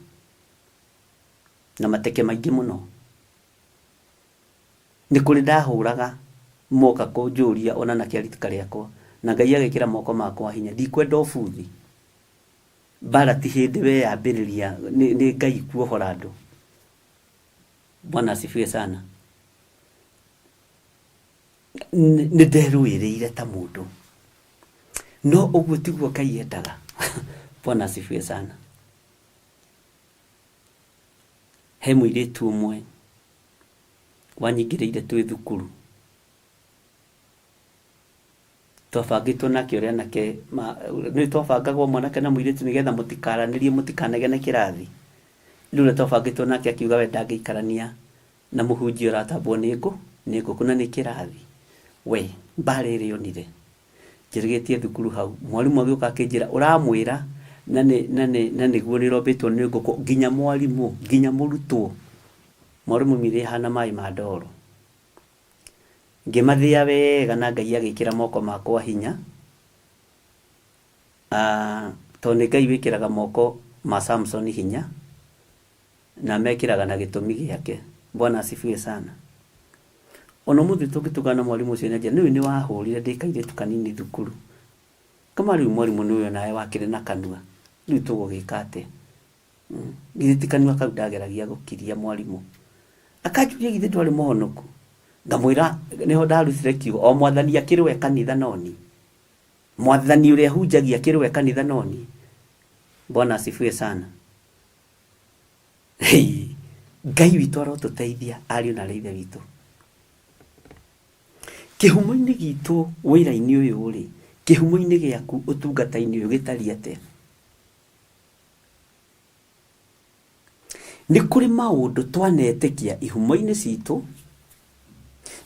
na mateke maingĩ mũno. Nĩ kũrĩ ndahũraga moka kũnjũria ona na kĩarika rĩakwa, na Ngai agĩkĩra moko makwa hinya. Ndikwenda ũbuthi. Mbara ti hĩndĩ we yambĩrĩria, nĩ Ngai kuohora andũ. Bwana asifiwe sana. Nĩ nderũĩrĩire ta mũndũ. No ũguo tiguo Ngai endaga. Bwana asifiwe sana. He mũirĩtu ũmwe wanyingĩrĩire twĩ thukuru. Twabangĩtwo nake ũrĩa anake nĩ twabangagwo mwanake na mũirĩtu nĩgetha mũtikaranĩrie mũtikanegene kĩrathi. Rĩu ũrĩa twabangĩtwo nake akiuga we ndangĩikarania na mũhunjia ũratambwo nĩ ngũ nĩ ngũkũ na nĩ kĩrathi. We mbara ĩrĩa onire njĩrĩgĩtie thukuru hau, mwarimũ agĩũka akĩnjĩra ũramwĩra na nĩ na nĩ na nĩguo nĩ ũrombĩtwo nĩ ngũkũ nginya mwarimũ nginya mũrutwo. Mwarimũ aumire ahana maĩ ma ndoro. Ngĩmathĩa wega na Ngai agĩkĩra moko makwa hinya, tondũ nĩ Ngai wĩkĩraga moko ma Samson hinya, na amekĩraga na gĩtũmi gĩake. Bwana asifiwe sana. Ona ũmũthĩ tũngĩtũngana na mwarimũ ũcio nĩanjĩra, nĩũĩ nĩwahũrire ndĩ kairĩtu kanini thukuru. Ngama rĩu mwarimũ nĩũĩ onawe wakĩrĩ na kanua, rĩu tũgũgĩka atĩa? Githĩ ti kanua kau ndageragia gũkiria mwarimũ. Akanjũria githĩ ndwarĩ mũhonoku? Ngamwĩra nĩho ndarutire kiugo o mwathani akĩrĩ we kanitha no niĩ. Mwathani ũrĩa hunjagia akĩrĩ we kanitha no niĩ. Bwana asifiwe sana. Hey, Ngai witũ arotũteithia ariũ na arĩ ithe witũ. Kĩhumo-inĩ gitũ wĩra-inĩ ũyũ rĩ, kĩhumo-inĩ gĩaku ũtungata-inĩ ũyũ gĩtariĩ atĩa? Nĩ kũrĩ maũndũ twanetĩkia ihumo-inĩ citũ,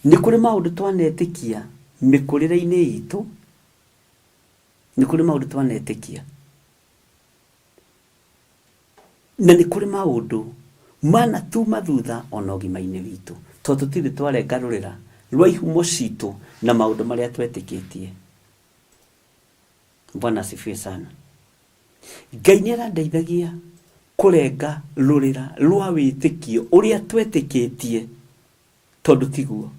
nĩ kũrĩ maũndũ twanetĩkia mĩkũrĩre-inĩ itũ, nĩ kũrĩ maũndũ twanetĩkia. Na nĩ kũrĩ maũndũ manatuma thutha ona ũgima-inĩ witũ, tondũ tũtirĩ twarenga rũrĩra rwa ihumo citũ na maũndũ marĩa twetĩkĩtie. Bwana asifiwe sana. Ngai nĩ arandeithagia kũrenga rũrĩra rwa wĩtĩkio ũrĩa twetĩkĩtie tondũ tiguo.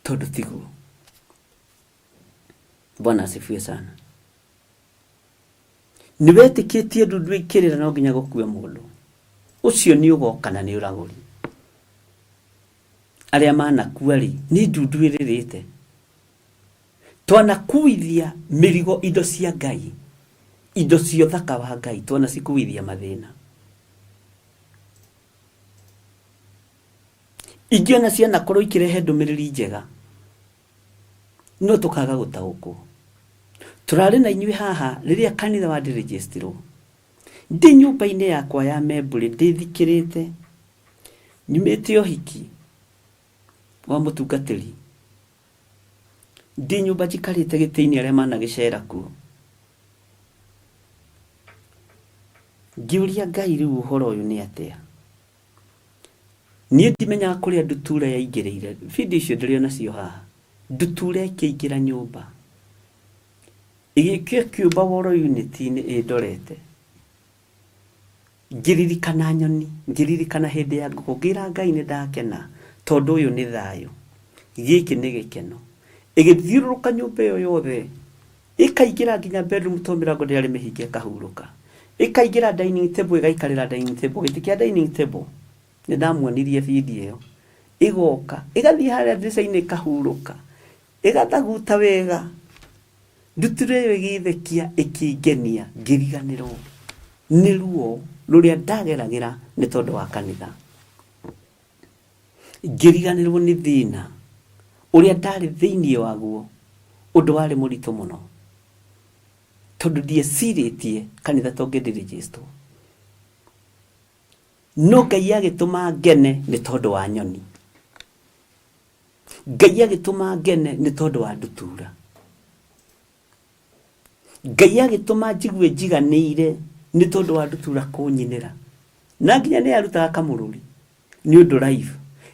Tondũ tiguo. Bwana asifiwe sana. Nĩ wetĩkĩtie ndundu ĩkĩrĩra no nginya gũkue mũndũ ũcio, nĩ ũgoka na nĩ ũragũri. Arĩa manakua rĩ, nĩ ndundu ĩrĩrĩte. Twanakuithia mĩrigo indo cia Ngai, indo cia ũthaka wa Ngai, twanacikuithia mathĩna. Ingĩ ona cianakorwo ikĩrehe ndũmĩrĩri njega, no tũkaga gũtaũkwo. Tũrarĩ na inyuĩ haha rĩrĩa kanitha wa ndĩrĩnjĩstirwo. Ndĩ nyũmba-inĩ yakwa ya membũrĩ ndĩthikĩrĩte, nyumĩte ũhiki wa mũtungatĩri, ndĩ nyũmba njikarĩte gĩtĩ-inĩ arĩa managĩcera kuo. Ngĩũria Ngai rĩu ũhoro ũyũ nĩ atĩa? Niĩ ndimenyaga kũrĩa ndutura yaingĩrĩire. Video icio ndĩrĩ o nacio haha. Ndutura ĩkĩingĩra nyũmba. Ĩgĩũka ĩkĩũmba woro unit-inĩ ĩndorete. Ngĩririkana nyoni, ngĩririkana hĩndĩ ya ngũkũ, ngĩra Ngai nĩ ndakena tondũ ũyũ nĩ thayũ. Gĩkĩ nĩ gĩkeno. Ĩgĩthiũrũrũka nyũmba ĩyo yothe, ĩkaingĩra nginya bedroom tondũ mĩrango ndĩarĩ mĩhinge ĩkahurũka. Ĩkaingĩra dining table ĩgaikarĩra dining table, gĩtĩ kĩa dining table. Nĩ ndamuonirie video ĩyo. Ĩgoka, ĩgathiĩ harĩa ndirica-inĩ ĩkahurũka, ĩgathaguta wega. Ndutura ĩyo ĩgĩthekia ĩkĩngenia, ngĩriganĩrwo nĩ ruo rũrĩa ndageragĩra nĩ tondũ wa kanitha. Ngĩriganĩrwo nĩ thĩna ũrĩa ndarĩ thĩinĩ waguo, ũndũ warĩ mũritũ mũno, tondũ ndiecirĩtie kanitha ta ũngĩndĩrĩnjĩstwo. No Ngai agĩtũma ngene nĩ tondũ wa nyoni. Ngai agĩtũma ngene nĩ tondũ wa ndutura. Ngai agĩtũma njigue njiganĩire nĩ tondũ wa ndutura kũnyinĩra. Na nginya nĩ yarutaga kamũrũri nĩ ũndũ live.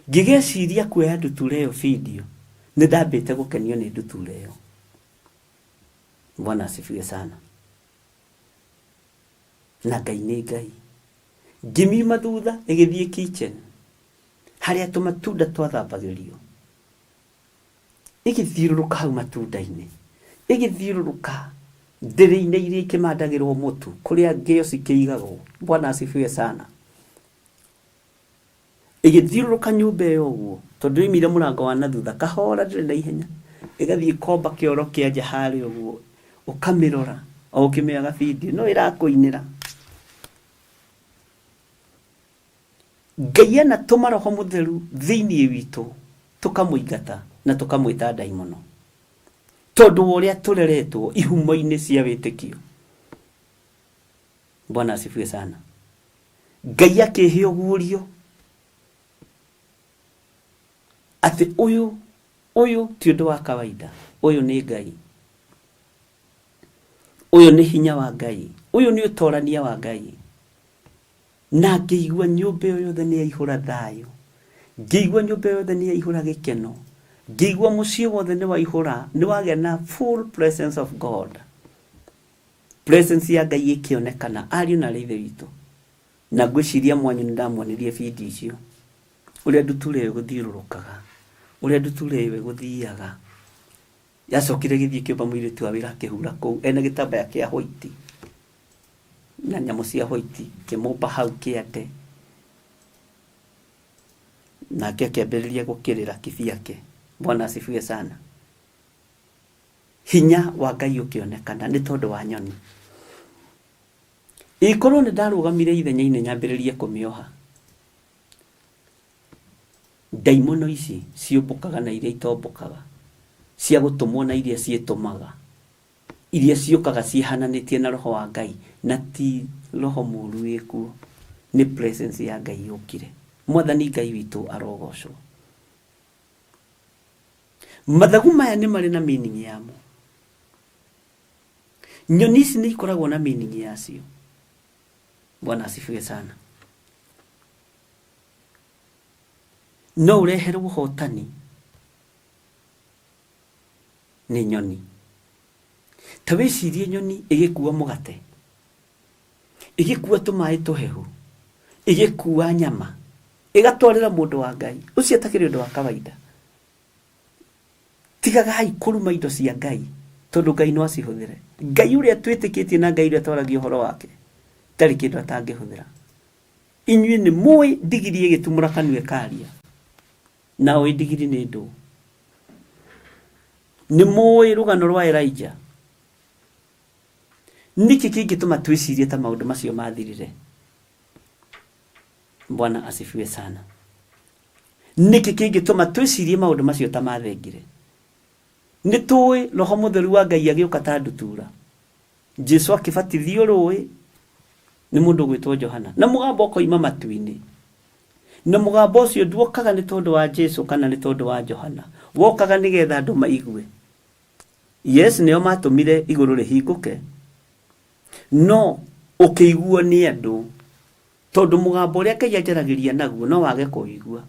Ngĩgeciria kuoya ndutura ĩyo video, nĩ ndambĩte gũkenio nĩ ndutura ĩyo. Bwana asifiwe sana. Na Ngai nĩ Ngai. Ngĩmiuma thutha ĩgĩthiĩ kitchen harĩa tũmatunda twathambagĩrio. Ĩgĩthiũrũrũka hau matunda-inĩ, ĩgĩthiũrũrũka ndĩrĩ-inĩ iria ikĩmandagĩrwo mũtu, kũrĩa ngĩo cikĩigagwo. Bwana asifiwe sana. Ĩgĩthiũrũrũka nyũmba ĩyo ũguo, tondũ yoimire mũrango wa na thutha, kahora ndĩrĩ na ihenya, ĩgathiĩ ĩkomba kĩoro kĩa nja harĩa ũguo, ũkamĩrora o ũkĩmĩoyaga bindiũ, no ĩrakũinĩra. Ngai anatũma Roho Mũtheru thĩinĩ witũ tũkamũingata na tũkamwĩta ndaimono tondũ wa ũrĩa tũreretwo ihumo-inĩ cia wĩtĩkio. Bwana asifiwe sana. Ngai akĩhe ũguũrio atĩ ũyũ ũyũ ti ũndũ wa kawaida, ũyũ nĩ Ngai, ũyũ nĩ hinya wa Ngai, ũyũ nĩ ũtorania wa Ngai. Na ngĩigua nyũmba ĩyo yothe nĩ yaihũra thayũ, ngĩigua nyũmba ĩyo yothe nĩ yaihũra gĩkeno, ngĩigua mũciĩ wothe nĩ waihũra, nĩ wagĩa na full presence of God. Presence ya Ngai ĩkĩonekana, ariũ na aarĩ a Ithe witũ. Na ngwĩciria mwanyu nĩ ndamuonirie video icio, ũrĩa ndutura ĩyo ĩgũthiũrũrũkaga, ũrĩa ndutura ĩyo ĩgũthiaga. Yacokire ĩgĩthiĩ ĩkĩũmba mũirĩtu wa wĩra akĩhura kũu ena gĩtambaya kĩa white na nyamũ cia white, kĩmũmba hau kĩande, nake akĩambĩrĩria gũkĩrĩra kibiake. Bwana asifiwe sana. Hinya wa Ngai ũkĩonekana nĩ tondũ wa nyoni. Ĩkorwo nĩ ndarũgamire ithenya-inĩ nyambĩrĩrie kũmĩoha, Ndaimono ici ciũmbũkaga na iria itombũkaga, cia gũtũmwo na iria ciĩtũmaga, iria ciũkaga ciĩhananĩtie na Roho wa Ngai, na ti roho mũru wĩkuo, nĩ presence ya Ngai yũkire. Mwathani Ngai witũ arogocwo. Mathagu maya nĩ marĩ na meaning yamo. Nyoni ici nĩ ikoragwo na meaning yacio. Bwana asifiwe sana. No ũreherwo ũhotani nĩ nyoni. Ta wĩcirie nyoni ĩgĩkua mũgate, ĩgĩkua tũmaĩ tũhehu, ĩgĩkua nyama, ĩgatwarĩra mũndũ wa Ngai. Ũcio atakĩrĩ ũndũ wa kawaida. Tigagai kũruma indo cia Ngai. Tondũ Ngai no acihũthĩre. Ngai ũrĩa twĩtĩkĩtie na Ngai ũrĩa twaragia ũhoro wake ndarĩ kĩndũ atangĩhũthĩra. Inyuĩ nĩ mũĩ ndigiri ĩgĩtumũra kanua ĩkaria, na ũĩ ndigiri nĩ ndũ. Nĩ mũĩ rũgano rwa Elijah. Nĩkĩ kĩngĩtũma twĩcirie ta maũndũ macio mathirire? Bwana asifiwe sana. Nĩkĩ kĩngĩtũma twĩcirie maũndũ macio ta mathengire? Nĩ tũĩ Roho Mũtheru wa Ngai agĩũka ta ndutura. Jesu akĩbatithio rũĩ nĩ mũndũ ũgwĩtwo Johana, na mũgambo ũkoima matu-inĩ. Na mũgambo ũcio nduokaga nĩ tondũ wa Jesu kana nĩ tondũ wa Johana, wokaga nĩgetha andũ maigue. Yes, nĩo matũmire igũrũ rĩhingũke, no ũkĩiguo nĩ andũ Tondũ mũgambo ũrĩa Ngai anjaragĩria naguo no wage kũũigua.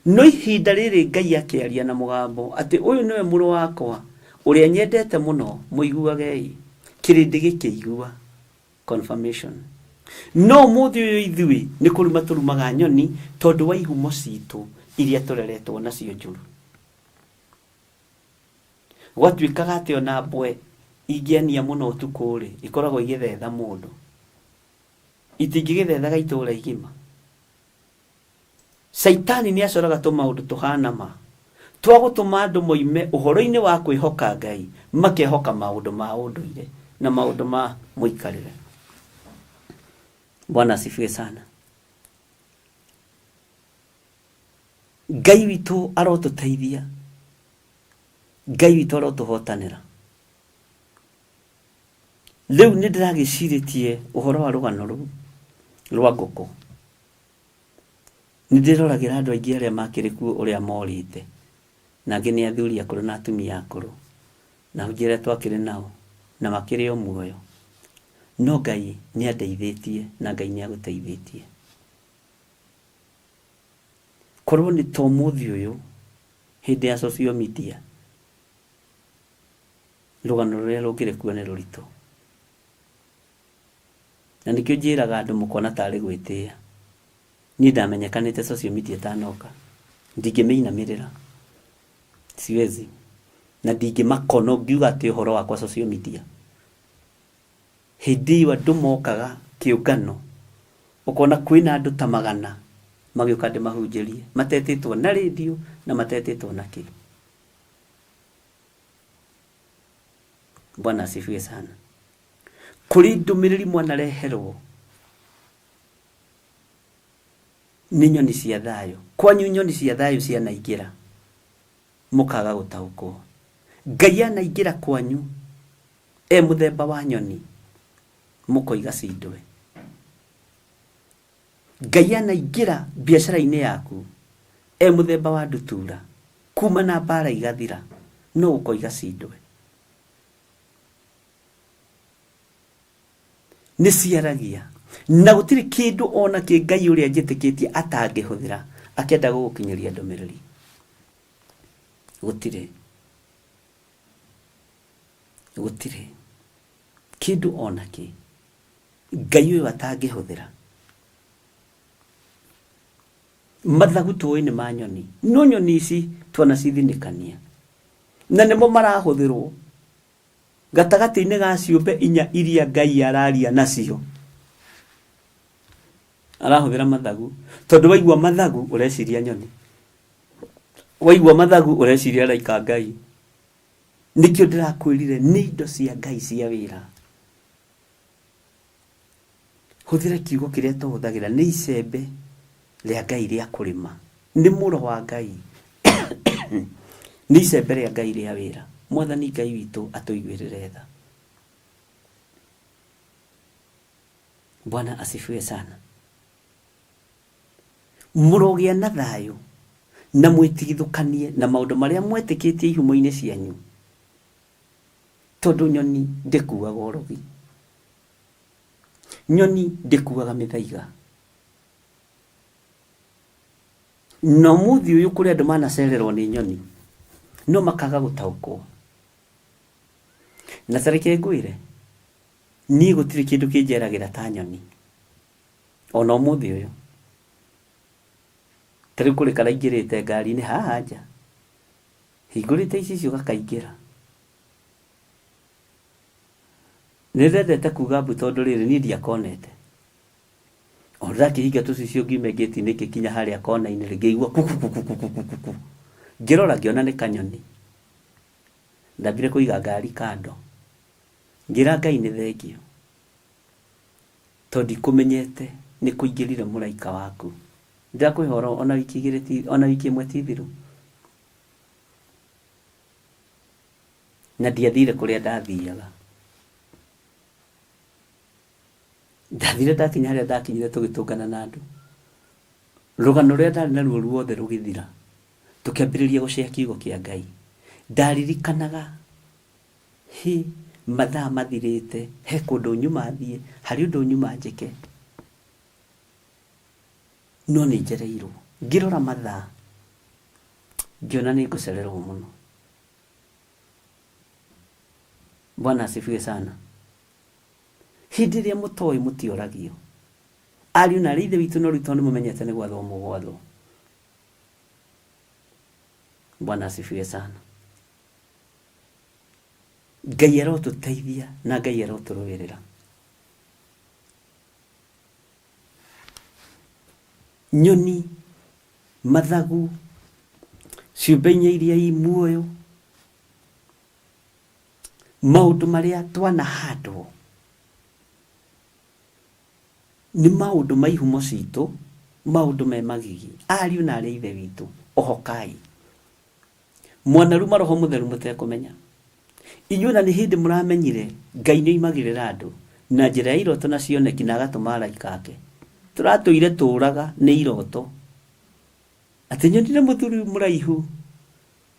No ihinda rĩrĩ Ngai akĩaria na mũgambo atĩ ũyũ nĩwe mũrũ wakwa, ũrĩa nyendete mũno, mũiguagei. Kĩrĩndĩ gĩkĩigua. Confirmation. No ũmũthĩ ũyũ ithuĩ nĩ kũruma tũrumaga nyoni tondũ wa ihumo citũ iria tũreretwo nacio njũru. Gwatuĩkaga atĩ ona mbwe ingĩania mũno ũtukũ-rĩ, ikoragwo igĩthetha mũndũ. Itingĩgĩthethaga itũũra igima. Caitani nĩ acoraga tũmaũndũ tũhana ma twa gũtũma andũ moime ũhoro-inĩ wa kwĩhoka Ngai makehoka maũndũ ma ũndũire na maũndũ ma mũikarĩre. Bwana asifiwe sana. Ngai witũ arotũteithia. Ngai witũ arotũhotanĩra. Rĩu nĩ ndĩragĩcirĩtie ũhoro wa rũgano rũu rwa ngũkũ. Nĩ ndĩroragĩra andũ aingĩ arĩa makĩrĩ kuo ũrĩa morĩte, na angĩ nĩ athuri akũrũ na atumia akũrũ, na ahunjia arĩa twakĩrĩ nao, na makĩrĩ o muoyo. No Ngai nĩ andeithĩtie na Ngai nĩ agũteithĩtie. Korwo nĩ ta ũmũthĩ ũyũ, hĩndĩ ya social media, Rũgano rũrĩa rũngĩrĩ kuo nĩ rũritũ. Na nĩkĩo njĩraga andũ mũkona tarĩ gwĩtĩĩa. Niĩ ndamenyekanĩte social media ĩtanoka. Ndingĩmĩinamĩrĩra. Siwezi. Na ndingĩmaka ona ũngiuga atĩa ũhoro wakwa social media. Hĩndĩ ĩyo andũ mokaga kĩũngano, ũkona kwĩna andũ ta magana magĩũka ndĩmahunjĩrie, matetĩtwo na rĩndiũ na matetĩtwo na kĩ. Bwana asifiwe sana. Kũrĩ ndũmĩrĩri mwanareherwo nĩ nyoni cia thayũ. Kwanyu nyoni cia thayũ cianaingĩra mũkaga gũtaũkwo. Ngai anaingĩra kwanyu e mũthemba wa nyoni mũkoiga cindwe. Ngai anaingĩra biacara-inĩ yaku e mũthemba wa ndutura, kuma na mbara igathira, no ũkoiga cindwe. Nĩ ciaragia, na gũtirĩ kĩndũ ona kĩ Ngai ũrĩa njĩtĩkĩtie atangĩhũthĩra akĩenda gũgũkinyĩria ndũmĩrĩri. Gũtirĩ. Gũtirĩ kĩndũ ona kĩ Ngai ũyũ atangĩhũthĩra. Mathagu tũĩ nĩ ma nyoni, no nyoni ici twanacithinĩkania na nĩmo marahũthĩrwo gatagatĩ-inĩ ga ciũmbe inya iria Ngai araria nacio. Arahũthĩra mathagu tondũ waigua mathagu ũreciria nyoni, waigua mathagu ũreciria araika a Ngai. Nĩkĩo ndĩrakwĩrire nĩ indo cia Ngai cia wĩra. Hũthĩra kiugo kĩrĩa tũhũthagĩra nĩ icembe rĩa Ngai rĩa kũrĩma. Nĩ mũro wa Ngai. Nĩ icembe rĩa Ngai rĩa wĩra. Mwathani Ngai witũ atũiguĩrĩre tha. Bwana asifiwe sana. Mũrogĩa na thayũ na mwĩtigithũkanie na maũndũ marĩa mwetĩkĩtie ihumo-inĩ cianyu, tondũ nyoni ndĩkuaga ũrogi. Nyoni ndĩkuaga mĩthaiga. Na ũmũthĩ ũyũ kũrĩ andũ manacererwo nĩ nyoni, no makaga gũtaũkwo. Na ta reke ngwĩre, niĩ gũtirĩ kĩndũ kĩnjeragĩra ta nyoni, ona ũmũthĩ ũyũ. Ta rĩu kũrĩ karaingĩrĩte ngari-inĩ haha nja, hingũrĩte icicio gakaingĩra. Nĩ ndendete kuga mbu tondũ rĩrĩ niĩ ndiakonete. O ndakĩhinga tũcicio ngiuma ngĩti-inĩ ngĩkinya harĩa kona-inĩ rĩ, ngĩigua kukukukukukuku. Ngĩrora ngĩona nĩ kanyoni. Ndambire kũiga ngari kando. Ngĩra Ngai nĩ thengiũ. Tondũ ndikũmenyete nĩ kũingĩrire mũraika waku. Ndĩrakũhe ũhoro ona wiki igĩrĩ ti, ona wiki ĩmwe ti thiru. Na ndiathire kũrĩa ndathiaga. Ndathire ndakinya harĩa ndakinyire tũgĩtũngana na andũ. Rũgano rũrĩa ndarĩ naruo ruothe rũgĩthira. Tũkĩambĩrĩria gũcea kiugo kĩa Ngai. Ndaririkanaga hĩ mathaa mathirĩte, he kũndũ nyuma thiĩ, harĩ ũndũ nyuma njĩke. No nĩ njereirwo. Ngĩrora mathaa, ngĩona nĩ ngũcererwo mũno. Bwana asifiwe sana. Hĩndĩ ĩrĩa mũtoĩ mũtioragio. Ariũ na aarĩ a Ithe witũ no rĩu tondũ nĩmũmenyete nĩ gwathwo mũgwathwo. Bwana asifiwe sana. Ngai arotũteithia na Ngai arotũrũĩrĩra. Nyoni, mathagu, ciũmbe inya iria i muoyo, Maũndũ marĩa twanahandwo nĩ maũndũ ma ihumo citũ, maũndũ me magigi. Ariũ na aarĩ a Ithe witũ, ohokai. Mwanaruma Roho Mũtheru mũtekũmenya. Inyuĩ ona nĩ hĩndĩ mũramenyire Ngai nĩ oimagĩrĩra andũ na njĩra ya iroto na cioneki na agatũma araika ake. Tũratũire tũraga nĩ iroto. Atĩ nyonire mũthuri mũraihu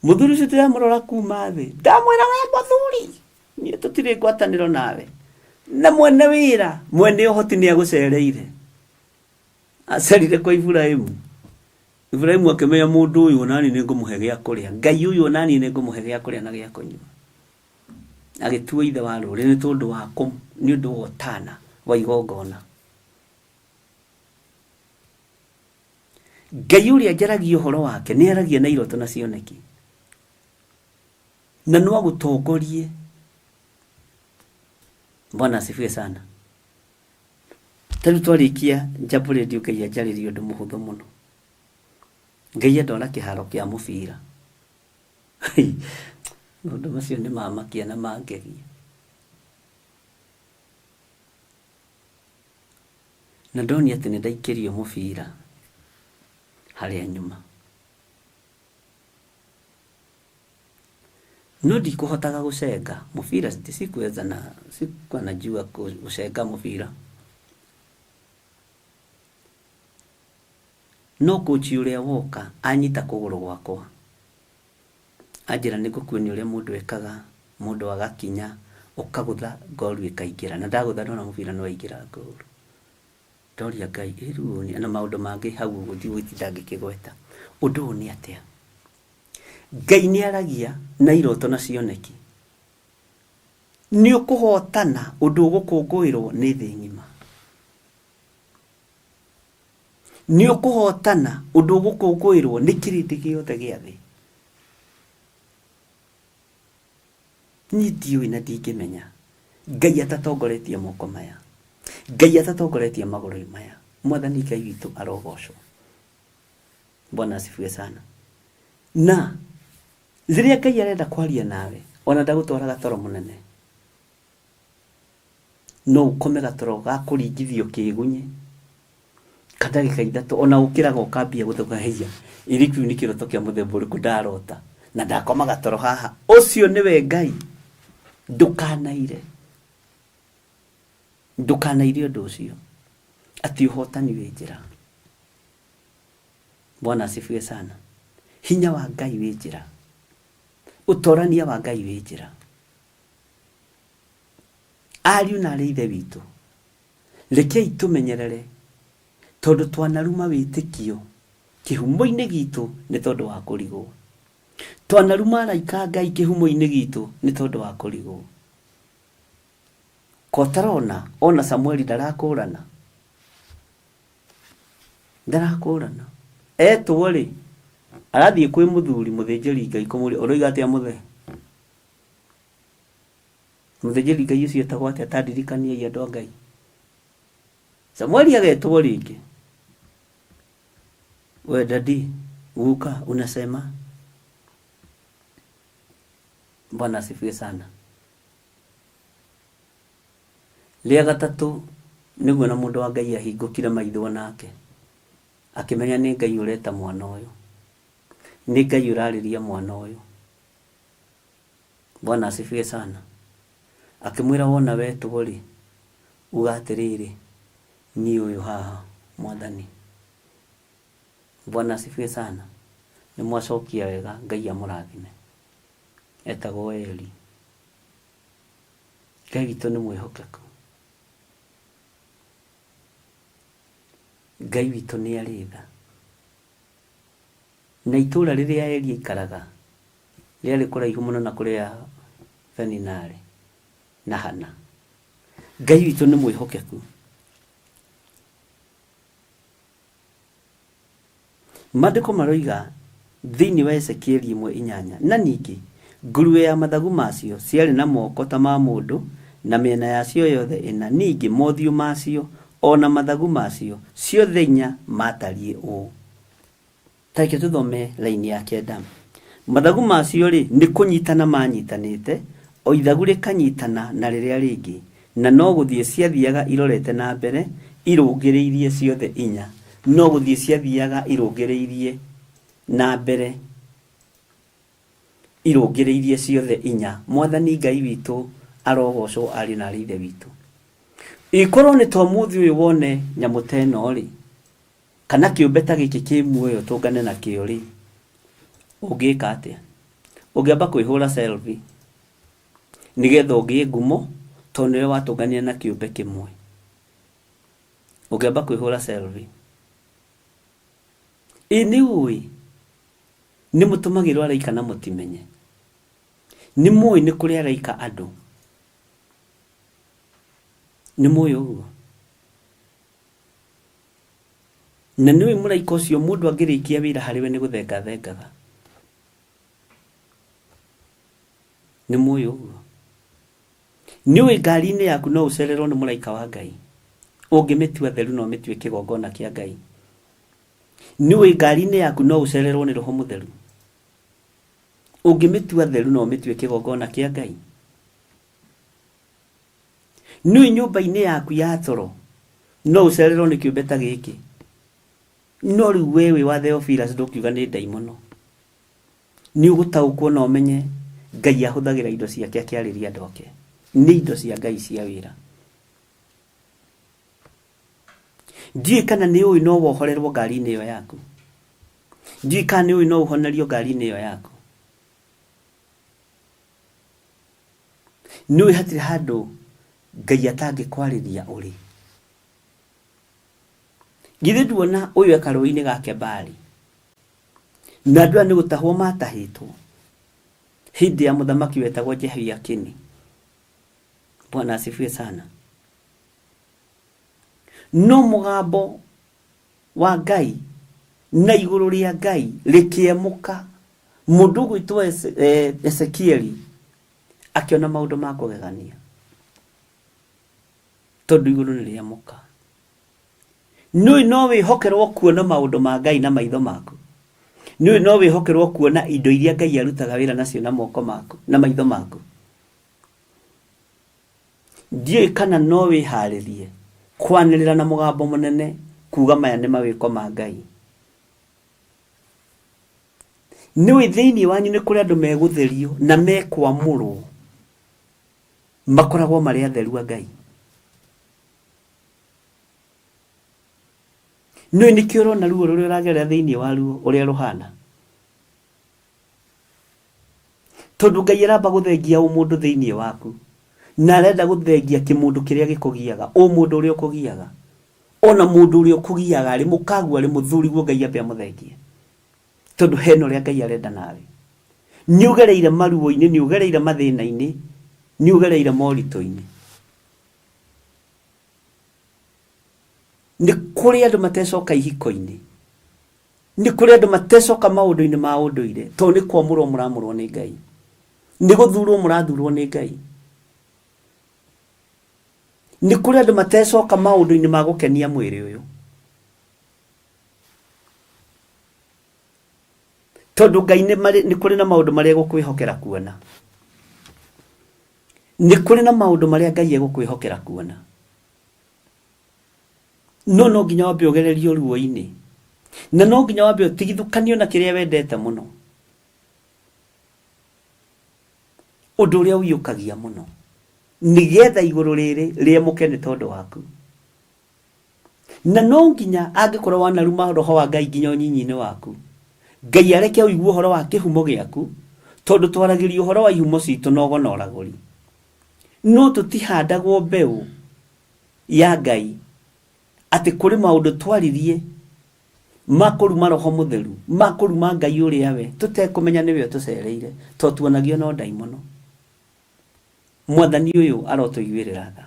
Mũthuri ũcio ndĩramũrora kuma thĩ ndamwĩra we mũthuri niĩ tũtirĩ ngwatanĩro nawe na mwene wĩra mwene ũhoti nĩ agũcereire acerire kwa Iburahimu Iburahimu akĩmenya mũndũ ũyũ onani nĩ ngũmũhe gĩa kũrĩa Ngai ũyũ onani nĩ ngũmũhe gĩa kũrĩa na gĩa kũnyua agĩtuo ithe wa rũrĩrĩ nĩ tondũ wa nĩ ũndũ wa ũtana wa igongona Ngai ũrĩa njaragia ũhoro wake nĩ aragia na iroto na cioneki na no agũtongorie. Bwana asifiwe sana. Ta rĩu twarĩkia Jambo Radio Ngai anjarĩria ũndũ mũhũthũ mũno. Ngai andwara kĩharo kĩa mũbira. Maũndũ macio nĩ mamakia na mangegia. Na ndonire atĩ nĩ ndaikĩrio mũbira harĩa nyuma. No ndikũhotaga gũcenga mũbira, sikuweza na sikuwa najua gũcenga mũbira. No kũci ũrĩa woka anyita kũgũrũ gwakwa, anjĩra nĩ ngũkuonia ũrĩa mũndũ ekaga, mũndũ agakinya, ũkagũtha ngoru ĩkaingĩra. Na ndagũtha ndona mũbira nĩ waingĩra ngoru. Ndoria Ngai, ĩ rĩu ũyũ na maũndũ mangĩ hau ũguo ndigũgĩtinda ngĩkĩgweta. Ũndũ ũyũ nĩ atĩa? Ngai nĩ aragia na iroto na cioneki. Nĩ ũkũhotana ũndũ ũgũkũngũĩrwo nĩ thĩ ng'ima. Nĩ ũkũhotana ũndũ ũgũkũngũĩrwo nĩ kĩrĩndĩ gĩothe gĩa thĩ. Niĩ ndiũĩ na ndingĩmenya Ngai atatongoretie moko maya, Ngai atatongoretie magũrũ maya. Mwathani Ngai witũ arogocwo. Bwana asifiwe sana. Na rĩrĩa Ngai arenda kwaria nawe, ona ndagũtwaraga toro mũnene. No ũkome gatoro ga kũringithio kĩgunyĩ ka ndagĩka ithatũ ona ũkĩraga ũkambia gũthũka haiya ĩrĩ kĩu nĩ kĩroto kĩa mũthemba ũrĩkũ ndarota na ndakoma gatoro haha ũcio nĩwe Ngai ndũkanaire ndũkanaire ũndũ ũcio atĩ ũhotani wĩ njĩra Bwana asifiwe sana hinya wa Ngai wĩ njĩra ũtorania wa Ngai wĩ njĩra Ariũ na aarĩ a Ithe witũ, rekei tũmenyerere tondũ twanaruma wĩtĩkio kĩhumo-inĩ gitũ nĩ tondũ wa kũrigwo. Twanaruma araika a Ngai kĩhumo-inĩ gitũ nĩ tondũ wa kũrigwo. Ko ũtarona ona Samueli ndarakũrana? Ndarakũrana. Etwo rĩ, arathiĩ kwĩ mũthuri mũthĩnjĩri Ngai kũmũria ũroiga atĩa mũthee? Mũthĩnjĩri Ngai ũcio etagwo atĩa? Ta ndirikaniai andũ a Ngai. Samueli agetwo rĩngĩ. We dadi, guka unasema? Bwana asifiwe sana. Rĩa gatatũ nĩguo na mũndũ wa Ngai ahingũkire maitho nake akĩmenya nĩ Ngai ũreta mwana ũyũ, nĩ Ngai ũrarĩria mwana ũyũ. Bwana asifiwe sana. Akĩmwĩra wona wetwo rĩ, uga atĩrĩrĩ, niĩ ũyũ haha mwathani. Bwana asifiwe sana. Nĩ mwacokia wega, Ngai amũrathime. Etagwo Eli. Ngai witũ nĩ mwĩhokeku. Ngai witũ nĩ arĩ tha. Na itũũra rĩrĩa Eli aikaraga rĩarĩ kũraihu mũno na kũrĩa Penina arĩ na Hana. Ngai witũ nĩ mwĩhokeku. Maandĩko maroiga thĩinĩ wa Ezekieli 1:8, na ningĩ, nguruwe ya mathagu macio ciarĩ na moko ta ma mũndũ, na mĩena yacio yothe ĩna, ningĩ mothiũ macio, o na mathagu macio, ciothe inya maatariĩ ũũ. Ta reke tũthome raini ya kenda. Mathagu macio-rĩ, nĩ kũnyitana maanyitanĩte, o ithagu rĩkanyitana na rĩrĩa rĩngĩ, na no gũthiĩ ciathiaga irorete na mbere, irũngĩrĩirie ciothe inya, no gũthiĩ ciathiaga irũngĩrĩirie na mbere, irũngĩrĩirie ciothe inya. Mwathani Ngai witũ arogoocwo ariũ na aarĩ a Ithe witũ. Ĩkorwo nĩ ta ũmũthĩ ũyũ wone nyamũ ta ĩno-rĩ, Kana kĩũmbe ta gĩkĩ kĩ muoyo tũngane nakĩo-rĩ, ũngĩka atĩa? Ũngĩamba kwĩhũra selfie nĩgetha ũgĩe ngumo tondũ nĩwe watũnganire na kĩũmbe kĩmwe. Ũngĩamba kwĩhũra selfie. Ĩ nĩ ũĩ nĩ mũtũmagĩrwo araika na mũtimenye? Nĩ mũĩ nĩ kũrĩ araika andũ? Nĩ mũĩ ũguo? Na nĩũĩ mũraika ũcio mũndũ angĩrĩkia wĩra harĩ we nĩ gũthenga athengaga. Nĩ mũĩ ũguo? Nĩũĩ ngari-inĩ yaku no ũcererwo nĩ mũraika wa Ngai. Ũngĩmĩtua theru na ũmĩtue kĩgongona kĩa Ngai. Nĩũĩ ngari-inĩ yaku no ũcererwo nĩ Roho Mũtheru. Ũngĩmĩtua theru na ũmĩtue kĩgongona kĩa Ngai. Nĩũĩ nyũmba-inĩ yaku ya toro no ũcererwo nĩ kĩũmbe ta gĩkĩ? No rĩu we wĩ wa Theophilus ndũngiuga nĩ ndaimono. Nĩ ũgũtaũkwo na ũmenye Ngai ahũthagĩra indo ciake akĩarĩria andũ ake. Nĩ indo cia Ngai cia wĩra. Ndiũĩ kana nĩ ũĩ no wohorerwo ngari-inĩ ĩyo yaku. Ndiũĩ kana nĩ ũĩ no ũhonerio ngari-inĩ ĩyo yaku. Nĩũĩ hatirĩ handũ Ngai atangĩkwarĩria ũrĩ. Githĩ nduona ũyũ e karũĩ-inĩ ga Kebari, na andũ aya nĩ gũtahwo matahĩtwo hĩndĩ ya mũthamaki wetagwo Jehoiakini. Bwana asifiwe sana. No mũgambo wa Ngai na igũrũ rĩa Ngai rĩkĩemũka, mũndũ ũgwĩtwo Ezekieli akĩona maũndũ ma kũgegania tondũ igũrũ nĩ rĩamũka. Nĩũĩ no wĩhokerwo kuona maũndũ ma Ngai na maitho maku? Nĩũĩ no wĩhokerwo kuona indo iria Ngai arutaga wĩra nacio na moko maku, na maitho maku? Ndiũĩ kana no wĩharĩrie kwanĩrĩra na mũgambo mũnene kuga maya nĩ mawĩko ma Ngai. Nĩũĩ thĩinĩ wanyu nĩ kũrĩ andũ megũtherio na mekwamũrwo makoragwo marĩ atheru a Ngai. Nĩũĩ nĩkĩo ũrona ruo rũrĩa ũragerera thĩinĩ wa ruo ũrĩa rũhana? Tondũ Ngai aramba gũthengia ũmũndũ thĩinĩ waku na arenda gũthengia kĩmũndũ kĩrĩa gĩkũgiaga, ũmũndũ ũrĩa ũkũgiaga. Ona mũndũ ũrĩa ũkũgiaga arĩ mũkaguo arĩ mũthuriguo Ngai ambe amũthengie. Tondũ hena ũrĩa Ngai arenda nawe. Nĩ ũgereire maruo-inĩ, nĩ ũgereire mathĩna-inĩ, nĩ ũgereire moritũ-inĩ. Nĩ kũrĩ andũ matecoka ihiko-inĩ. Nĩ kũrĩ andũ matecoka maũndũ-inĩ ma ũndũire tondũ nĩ kwamũrwo mũramũrwo nĩ Ngai. Nĩ gũthurwo mũrathurwo nĩ Ngai. Nĩ kũrĩ andũ matecoka maũndũ-inĩ ma gũkenia mwĩrĩ ũyũ. Tondũ Ngai nĩ marĩ nĩ kũrĩ na maũndũ marĩa egũkwĩhokera kuona. Nĩ kũrĩ na maũndũ marĩa Ngai egũkwĩhokera kuona. No no nginya wambe ũgererio ruo-inĩ. Na no nginya wambe ũtigithũkanio na kĩrĩa wendete mũno. Ũndũ ũrĩa ũiyũkagia mũno. Nĩgetha igũrũ rĩrĩ rĩemũke nĩ tondũ waku. Na no nginya angĩkorwo wanaruma roho wa Ngai nginya ũnyinyi-inĩ waku, Ngai areke ũigue ũhoro wa kĩhumo gĩaku, tondũ twaragĩria ũhoro wa ihumo citũ na ũgo na ũragũri. No tũtihandagwo mbeũ ya Ngai atĩ kũrĩ maũndũ twaririe ma kũruma roho mũtheru, ma kũruma Ngai ũrĩa we, tũtekũmenya nĩwe ũtũcereire, to tuonagio no ndaimono. Mwathani ũyũ arotũiguĩrĩra tha.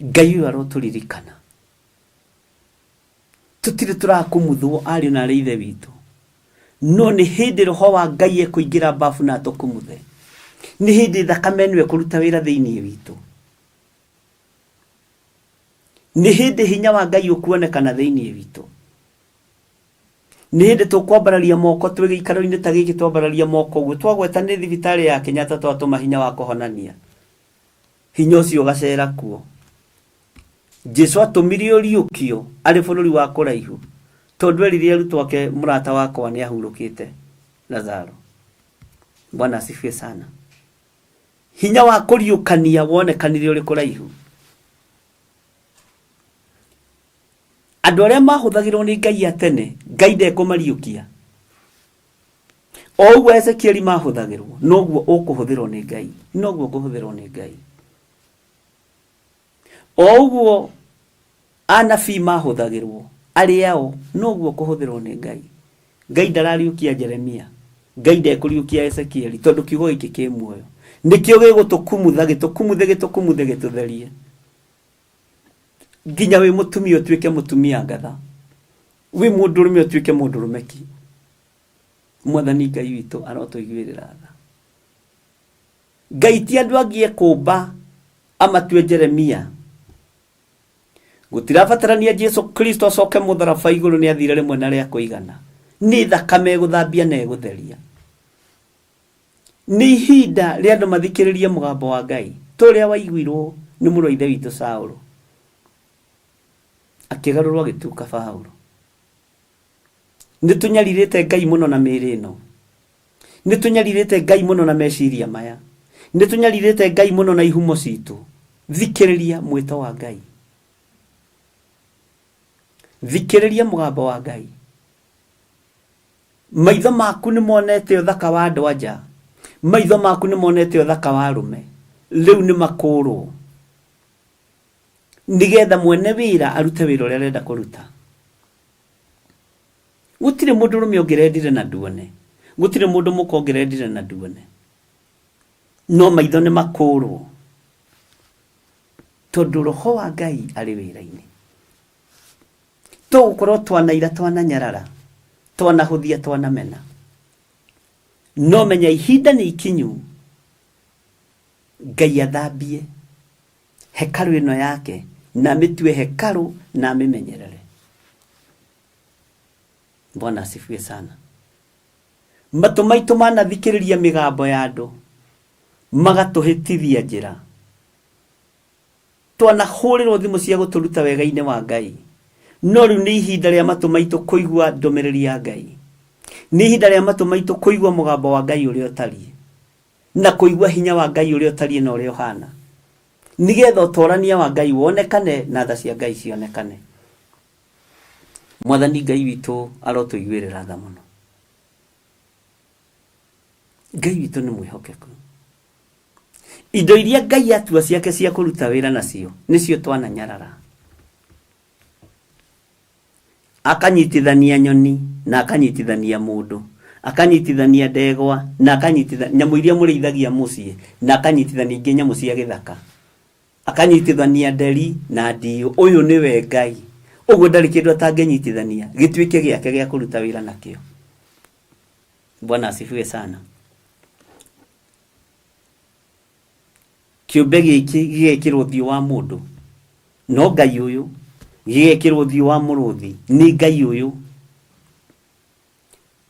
Ngai ũyũ arotũririkana. Tũtirĩ tũrakumuthwo ariũ na arĩ ithe witũ. No nĩ hĩndĩ roho wa Ngai ekũingĩra mbabu na atũkumuthe. Nĩ hĩndĩ thakame ĩno ĩkũruta wĩra thĩinĩ witũ. Nĩ hĩndĩ hinya wa Ngai ũkuonekana thĩinĩ witũ. Nĩ hĩndĩ tũkwambararia moko twĩ gĩikaro-inĩ ta gĩkĩ twambararia moko ũguo twagweta nĩ thibitarĩ ya Kenyatta twatũma hinya wa kũhonania. Hinya ũcio ũgacera kuo. Jesu atũmire ũriũkio arĩ bũrũri wa kũraihu tondũ erire arutwo ake mũrata wakwa nĩ ahurũkĩte Lazaro. Bwana asifiwe sana. Hinya wa kũriũkania wonekanire ũrĩ kũraihu. Andũ arĩa mahũthagĩrwo nĩ Ngai a tene, Ngai ndekũmariũkia. O ũguo Ezekieli mahũthagĩrwo, noguo ũkũhũthĩrwo nĩ Ngai, noguo ngũhũthĩrwo nĩ Ngai. O ũguo anabii mahũthagĩrwo, arĩa o, noguo ũkũhũthĩrwo nĩ Ngai. Ngai ndarariũkia Jeremia, Ngai ndekũriũkia Ezekieli, tondũ kiugo gĩkĩ kĩ muoyo. Nĩkĩo gĩgũtũkumutha, gĩtũkumuthe, gĩtũkumuthe, gĩtũtherie. Nginya wĩ mũtumia ũtuĩke mũtumia ngatha, wĩ mũndũrũme ũtuĩke mũndũrũme ki. Mwathani Ngai witũ arotũiguĩrĩra tha. Ngai ti andũ angĩ ekũmba amatue Jeremia. Gũtirabatarania Jesu Kristo acoke mũtharaba igũrũ nĩ athire rĩmwe na rĩa kũigana. Nĩ thakame ĩgũthambia na ĩgũtheria. Nĩ ihinda rĩa andũ mathikĩrĩrie mũgambo wa Ngai ta ũrĩa waiguirwo nĩ mũrũ wa ithe witũ Saũlũ. Akĩgarũrwo agĩtuĩka Paũlũ. Nĩ tũnyarirĩte Ngai mũno na mĩĩrĩ ĩno. Nĩ tũnyarirĩte Ngai mũno na meciria maya. Nĩ tũnyarirĩte Ngai mũno na ihumo citũ. Thikĩrĩria mwĩto wa Ngai. Thikĩrĩria mũgambo wa Ngai. Maitho maku nĩ monete ũthaka wa andũ anja. Maitho maku nĩ monete ũthaka wa arũme. Rĩu nĩ makũrwo. Nĩgetha mwene wĩra arute wĩra ũrĩa arenda kũruta. Gũtirĩ mũndũrũme ũngĩrendire na nduone. Gũtirĩ mũndũ mũka ũngĩrendire na nduone. No maitho nĩ makũrwo. Tondũ roho wa Ngai arĩ wĩra-inĩ. Tũgũkorwo twanaira twananyarara, twanahũthia twanamena. No menya ihinda nĩ ikinyu Ngai athambie hekarũ ĩno yake na amĩtue hekarũ na amĩmenyerere. Bwana asifiwe sana. Matũ maitũ manathikĩrĩria mĩgambo ya andũ magatũhĩtithia njĩra. Twanahũrĩrwo thimũ cia gũtũruta wega-inĩ wa Ngai. No rĩu nĩ ihinda rĩa matũ maitũ kũigua ndũmĩrĩri ya Ngai. Nĩ ihinda rĩa matũ maitũ kũigua mũgambo wa Ngai ũrĩa ũtariĩ. Na kũigua hinya wa Ngai ũrĩa ũtariĩ na ũrĩa ũhana. Nĩgetha ũtorania wa Ngai wonekane na tha cia Ngai cionekane. Mwathani Ngai witũ arotũiguĩrĩra tha mũno. Ngai witũ nĩ mwĩhokeku. Indo iria Ngai atua ciake cia kũruta wĩra nacio nĩcio twananyarara. Akanyitithania nyoni na akanyitithania mũndũ, akanyitithania ndegwa na akanyitithania nyamũ iria mũrĩithagia mũciĩ na akanyitithania ingĩ nyamũ cia gĩthaka. Akanyitithania nderi na ndiũ. Ũyũ nĩwe Ngai. Ũguo ndarĩ kĩndũ atangĩnyitithania gĩtuĩke gĩake gĩa kũruta wĩra nakĩo. Bwana asifiwe sana. Kĩũmbe gĩkĩ gĩgekĩrwo ũthiũ wa mũndũ, no Ngai ũyũ, gĩgekĩrwo ũthiũ wa mũrũthi, nĩ Ngai ũyũ,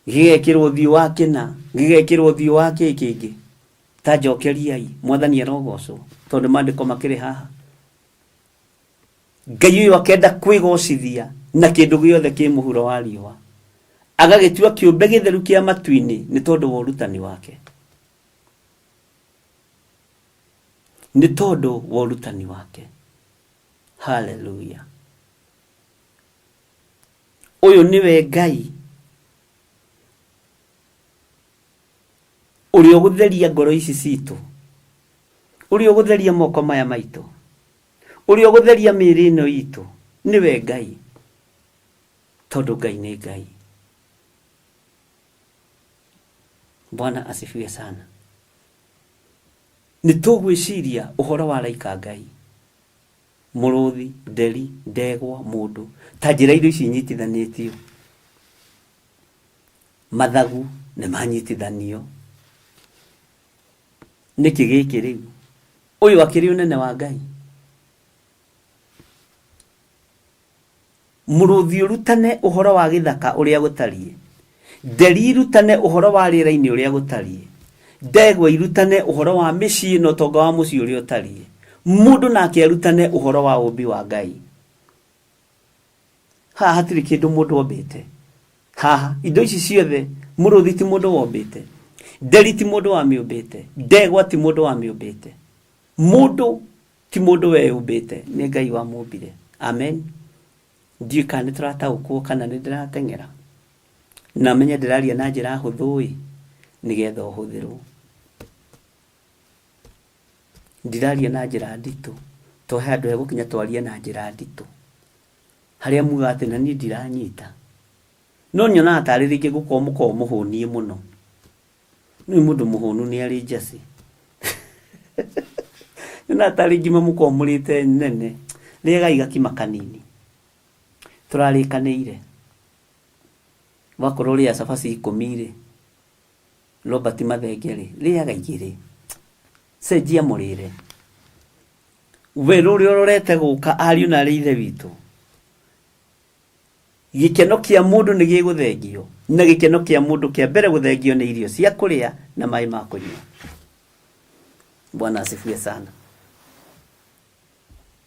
gĩgekĩrwo ũthiũ wa kĩna, gĩgekĩrwo ũthiũ wa kĩ kĩngĩ. Ta njokeriai, Mwathani arogocwo, tondũ maandĩko makĩrĩ haha. Ngai ũyũ akenda kwĩgocithia na kĩndũ gĩothe kĩ mũhuro wa riũa, agagĩtua kĩũmbe gĩtheru kĩa matu-inĩ nĩ tondũ wa ũrutani wake. Nĩ tondũ wa ũrutani wake. Haleluya! Ũyũ nĩwe Ngai ũrĩa ũgũtheria ngoro ici citũ, ũrĩa ũgũtheria moko maya maitũ, ũrĩa ũgũtheria mĩĩrĩ ĩno itũ, nĩwe Ngai, tondũ Ngai nĩ Ngai. Bwana asifiwe sana. Nĩ tũgwĩciria ũhoro wa araika a Ngai, mũrũthi, nderi, ndegwa, mũndũ, ta njĩra indo ici inyitithanĩtio. Mathagu nĩ manyitithanio. Nĩkĩ gĩkĩ rĩu? Ũyũ akĩrĩ ũnene wa Ngai. Mũrũthi ũrutane ũhoro wa gĩthaka ũrĩa gũtariĩ, nderi irutane ũhoro wa rĩera-inĩ ũrĩa gũtariĩ, ndegwa irutane ũhoro wa mĩciĩ na ũtonga wa mũciĩ ũrĩa ũtariĩ, mũndũ nake arutane ũhoro wa ũũmbi wa Ngai. Haha hatirĩ kĩndũ mũndũ ombĩte. Haha indo ici ciothe, mũrũthi ti mũndũ wombĩte, nderi ti mũndũ wamĩũmbĩte, ndegwa ti mũndũ wamĩũmbĩte, mũndũ Ti mũndũ weyũmbĩte, nĩ Ngai wamũmbire. Amen. Ndiũĩ kana nĩ tũrataũkwo kana nĩ ndĩrateng'era. Na menye ndĩraria na njĩra hũthũ-ĩ, nĩgetha ũhũthĩrwo. Ndiraria na njĩra nditũ, to he handũ hegũkinya twarie na njĩra nditũ. Harĩa mugaga atĩ na niĩ ndiranyita. No nyonaga tarĩ rĩngĩ gũkorwo mũkoragwo mũhũniĩ mũno. Nĩ mũndũ mũhũnu nĩ arĩ njacĩ. Nyonaga tarĩ ngima mũkoragwo mũrĩte nene. Rĩagai gakima kanini. Tũrarĩkanĩire. Wakorwo ũrĩaga cabaci ikũmi-rĩ, Robert Mathenge-rĩ, rĩaga igĩrĩ. Cenjia mũrĩre. Werũ ũrĩa ũrorete gũka ariũ na arĩ ithe witũ. Gĩkeno kĩa mũndũ nĩ gĩgũthengio, na gĩkeno kĩa mũndũ kĩa mbere gũthengio nĩ irio cia kũrĩa na maĩ ma kũnyua. Bwana asifiwe sana.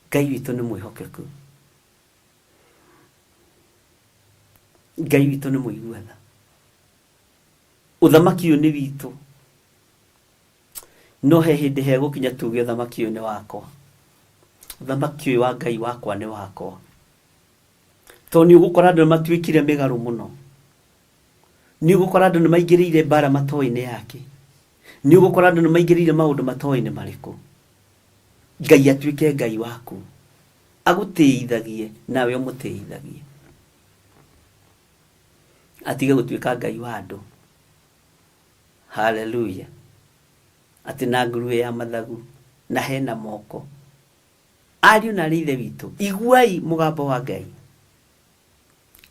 Ngai witũ nĩ mwĩhokeku. Ngai witũ nĩ mũigua tha. Ũthamaki ũyũ nĩ witũ. No he hĩndĩ hegũkinya tuge ũthamaki ũyũ nĩ wakwa. Ũthamaki ũyũ wa Ngai wakwa nĩ wakwa. Tondũ nĩ ũgũkora andũ nĩ matuĩkire mĩgarũ mũno. Nĩ ũgũkora andũ nĩ maingĩrĩire mbara matoĩ nĩ yake. Nĩ ũgũkora andũ nĩ maingĩrĩire maũndũ matoĩ nĩ marĩkũ. Ngai atuĩke Ngai waku. Agũtĩithagie nawe ũmũtĩithagie. Atige gũtuĩka Ngai wa andũ. Haleluya. Atĩ na nguruwe ya mathagu na hena moko. Ariũ na aarĩ a Ithe witũ, iguai mũgambo wa Ngai.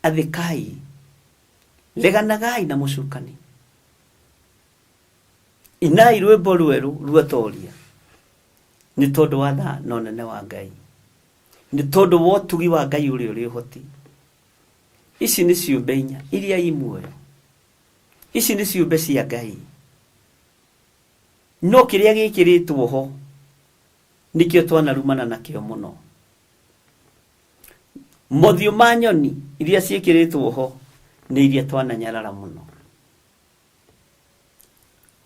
Athĩkai. Reganagai na mũcukani. Inai rwĩmbo rwerũ ruotoria nĩ tondũ wa tha na ũnene wa Ngai, nĩ tondũ wa ũtugi wa Ngai ũrĩa ũrĩ ũhoti. Ici nĩ ciũmbe inya iria i muoyo. Ici nĩ ciũmbe cia Ngai. No kĩrĩa gĩkĩrĩtwo ho Nĩkĩo twanarumana nakĩo mũno. Mothiũ ma nyoni iria ciĩkĩrĩtwo ho nĩ iria twananyarara mũno.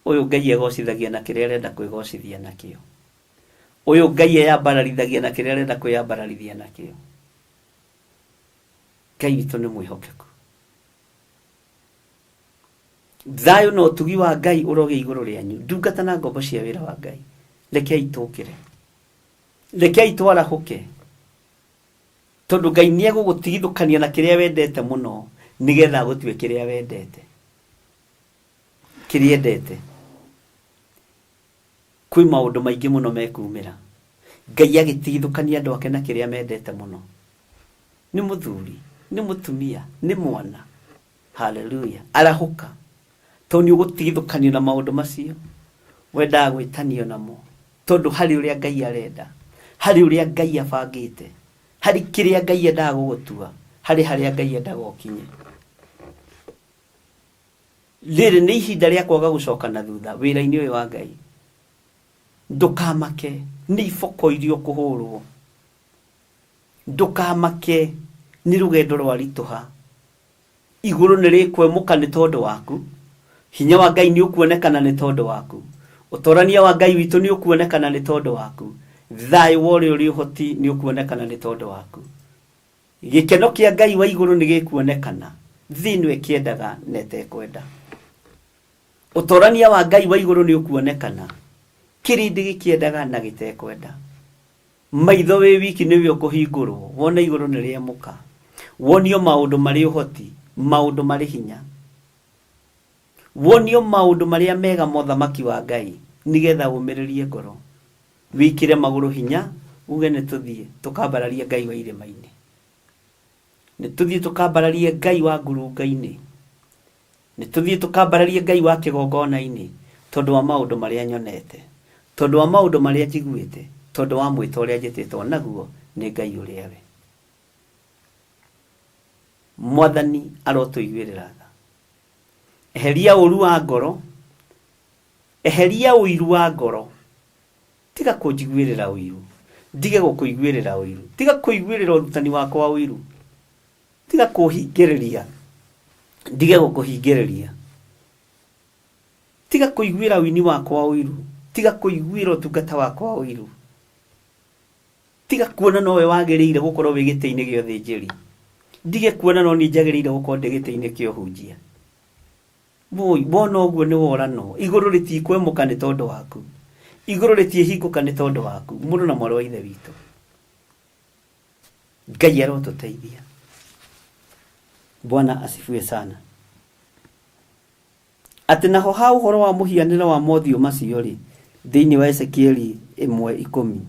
Ũyũ Ngai egocithagia na kĩrĩa arenda kwĩgocithia nakĩo. Ũyũ Ngai eyambararithagia na kĩrĩa arenda kwĩyambararithia nakĩo. Ngai witũ nĩ mwĩhokeku. Thayũ na ũtugi wa Ngai ũrogĩa igũrũ rĩanyu, ndungata na ngombo cia wĩra wa Ngai. Rekei tũkĩre, rekei twarahũke, tondũ Ngai nĩ egũgũtigithũkania na kĩrĩa wendete mũno nĩgetha agũtue kĩrĩa wendete, kĩrĩa endete. Kwĩ maũndũ maingĩ mũno mekumĩra. Ngai agĩtigithũkania andũ ake na kĩrĩa mendete mũno. Nĩ mũthuri, nĩ mũtumia, nĩ mwana. Haleluya. Arahũka. Tondũ nĩ ũgũtigithũkanio na maũndũ macio wendaga gwĩtanio namo. Tondũ harĩ ũrĩa Ngai arenda, harĩ ũrĩa Ngai abangĩte, harĩ kĩrĩa Ngai endaga gũgũtua, harĩ harĩa Ngai endaga ũkinye. Rĩrĩ nĩ ihinda rĩa kwaga gũcoka na thutha wĩra-inĩ ũyũ wa Ngai. Ndũkamake nĩ iboko iria ũkũhũrwo. Ndũkamake nĩ rũgendo rwaritũha. Igũrũ nĩ rĩkwemũka nĩ tondũ waku. Hinya wa Ngai nĩ ũkuonekana nĩ tondũ waku. Ũtorania wa Ngai witũ nĩ ũkuonekana nĩ tondũ waku. Thayũ wa ũrĩa ũrĩ ũhoti nĩ ũkuonekana nĩ tondũ waku. Gĩkeno kĩa Ngai wa igũrũ nĩ gĩkuonekana, thĩ ĩno ĩkĩendaga na ĩtekwenda. Ũtorania wa Ngai wa igũrũ nĩ ũkuonekana, kĩrĩndĩ gĩkĩendaga na gĩtekwenda. Maitho wĩ wiki nĩwe ũkũhingũrwo, wone igũrũ nĩ rĩemũka. Wonio maũndũ marĩ ũhoti, maũndũ marĩ hinya. Wonio maũndũ marĩa mega ma ũthamaki wa Ngai, nĩgetha ũmĩrĩrie ngoro. Wĩkĩre magũrũ hinya, uge nĩ tũthiĩ tũkambararie Ngai wa irĩma-inĩ. Nĩ tũthiĩ tũkambararie Ngai wa ngurunga-inĩ. Nĩ tũthiĩ tũkambararie Ngai wa kĩgongona-inĩ, tondũ wa maũndũ marĩa nyonete, tondũ wa maũndũ marĩa njiguĩte, tondũ wa mwĩto ũrĩa njĩtĩtwo naguo nĩ Ngai ũrĩa we. Mwathani arotũiguĩrĩra tha. Eheria ũru wa ngoro, eheria ũiru wa ngoro. Tiga kũnjiguĩrĩra ũiru, ndige gũkũiguĩrĩra ũiru. Tiga kũiguĩrĩra ũrutani wakwa ũiru. Tiga kũhingĩrĩria, ndige gũkũhingĩrĩria. Tiga kũiguĩra ũini wakwa ũiru, tiga kũiguĩra ũtungata wakwa ũiru. Tiga kuona nowe wagĩrĩire gũkorwo wĩ gĩtĩ-inĩ gĩa ũthĩnjĩri. Ndige kuona no niĩ njagĩrĩire gũkorwo ndĩ gĩtĩ-inĩ kĩa ũhunjia. Woi, wona ũguo nĩ woranwo. Igũrũ rĩtikwemũka nĩ tondũ waku. Igũrũ rĩtiĩhingũka nĩ tondũ waku. Mũrũ na mwarĩ wa Ithe witũ. Ngai arotũteithia. Bwana asifiwe sana. Atĩ naho ha ũhoro wa mũhianĩre wa mothiũ macio-rĩ, thĩinĩ wa Ezekieli 1:10,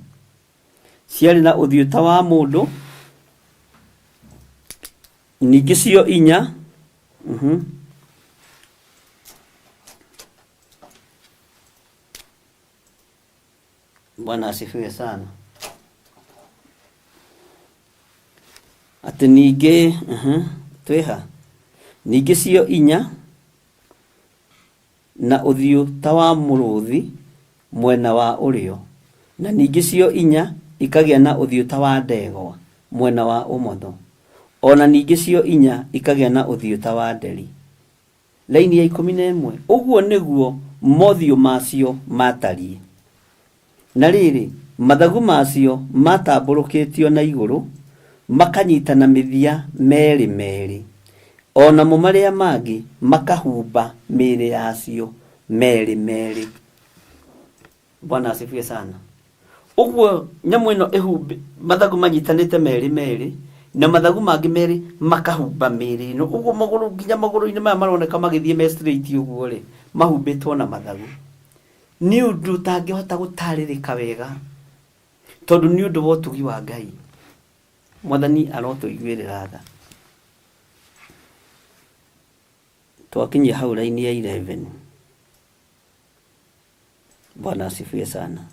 ciarĩ na ũthiũ ta wa mũndũ, ningĩ cio inya, Bwana asifiwe sana. Atĩ ningĩ, twĩha, ningĩ cio inya na ũthiũ ta wa mũrũthi mwena wa ũrĩo, na ningĩ cio inya ikagĩa na ũthiũ ta wa ndegwa mwena wa ũmotho, o na ningĩ cio inya ikagĩa na ũthiũ ta wa nderi. Raini ya 11, ũguo nĩguo mothiũ macio maatariĩ. Na rĩrĩ, mathagu macio maatambũrũkĩtio na igũrũ, makanyitana mĩthia merĩ merĩ, o namo marĩa mangĩ makahumba mĩĩrĩ yacio merĩ merĩ. Bwana asifiwe sana. Ũguo nyamũ ĩno ĩhumbi mathagu manyitanĩte merĩ merĩ na mathagu mangĩ merĩ makahumba mĩĩrĩ ĩno ũguo magũrũ nginya magũrũ-inĩ maya maroneka magĩthiĩ me straight ũguo rĩ mahumbĩtwo na mathagu. Nĩ ũndũ ũtangĩhota gũtarĩrĩka wega tondũ nĩ ũndũ wa ũtugi wa Ngai. Mwathani arotũiguĩrĩra tha. Twakinyia hau raini ya 11. Bwana asifiwe sana.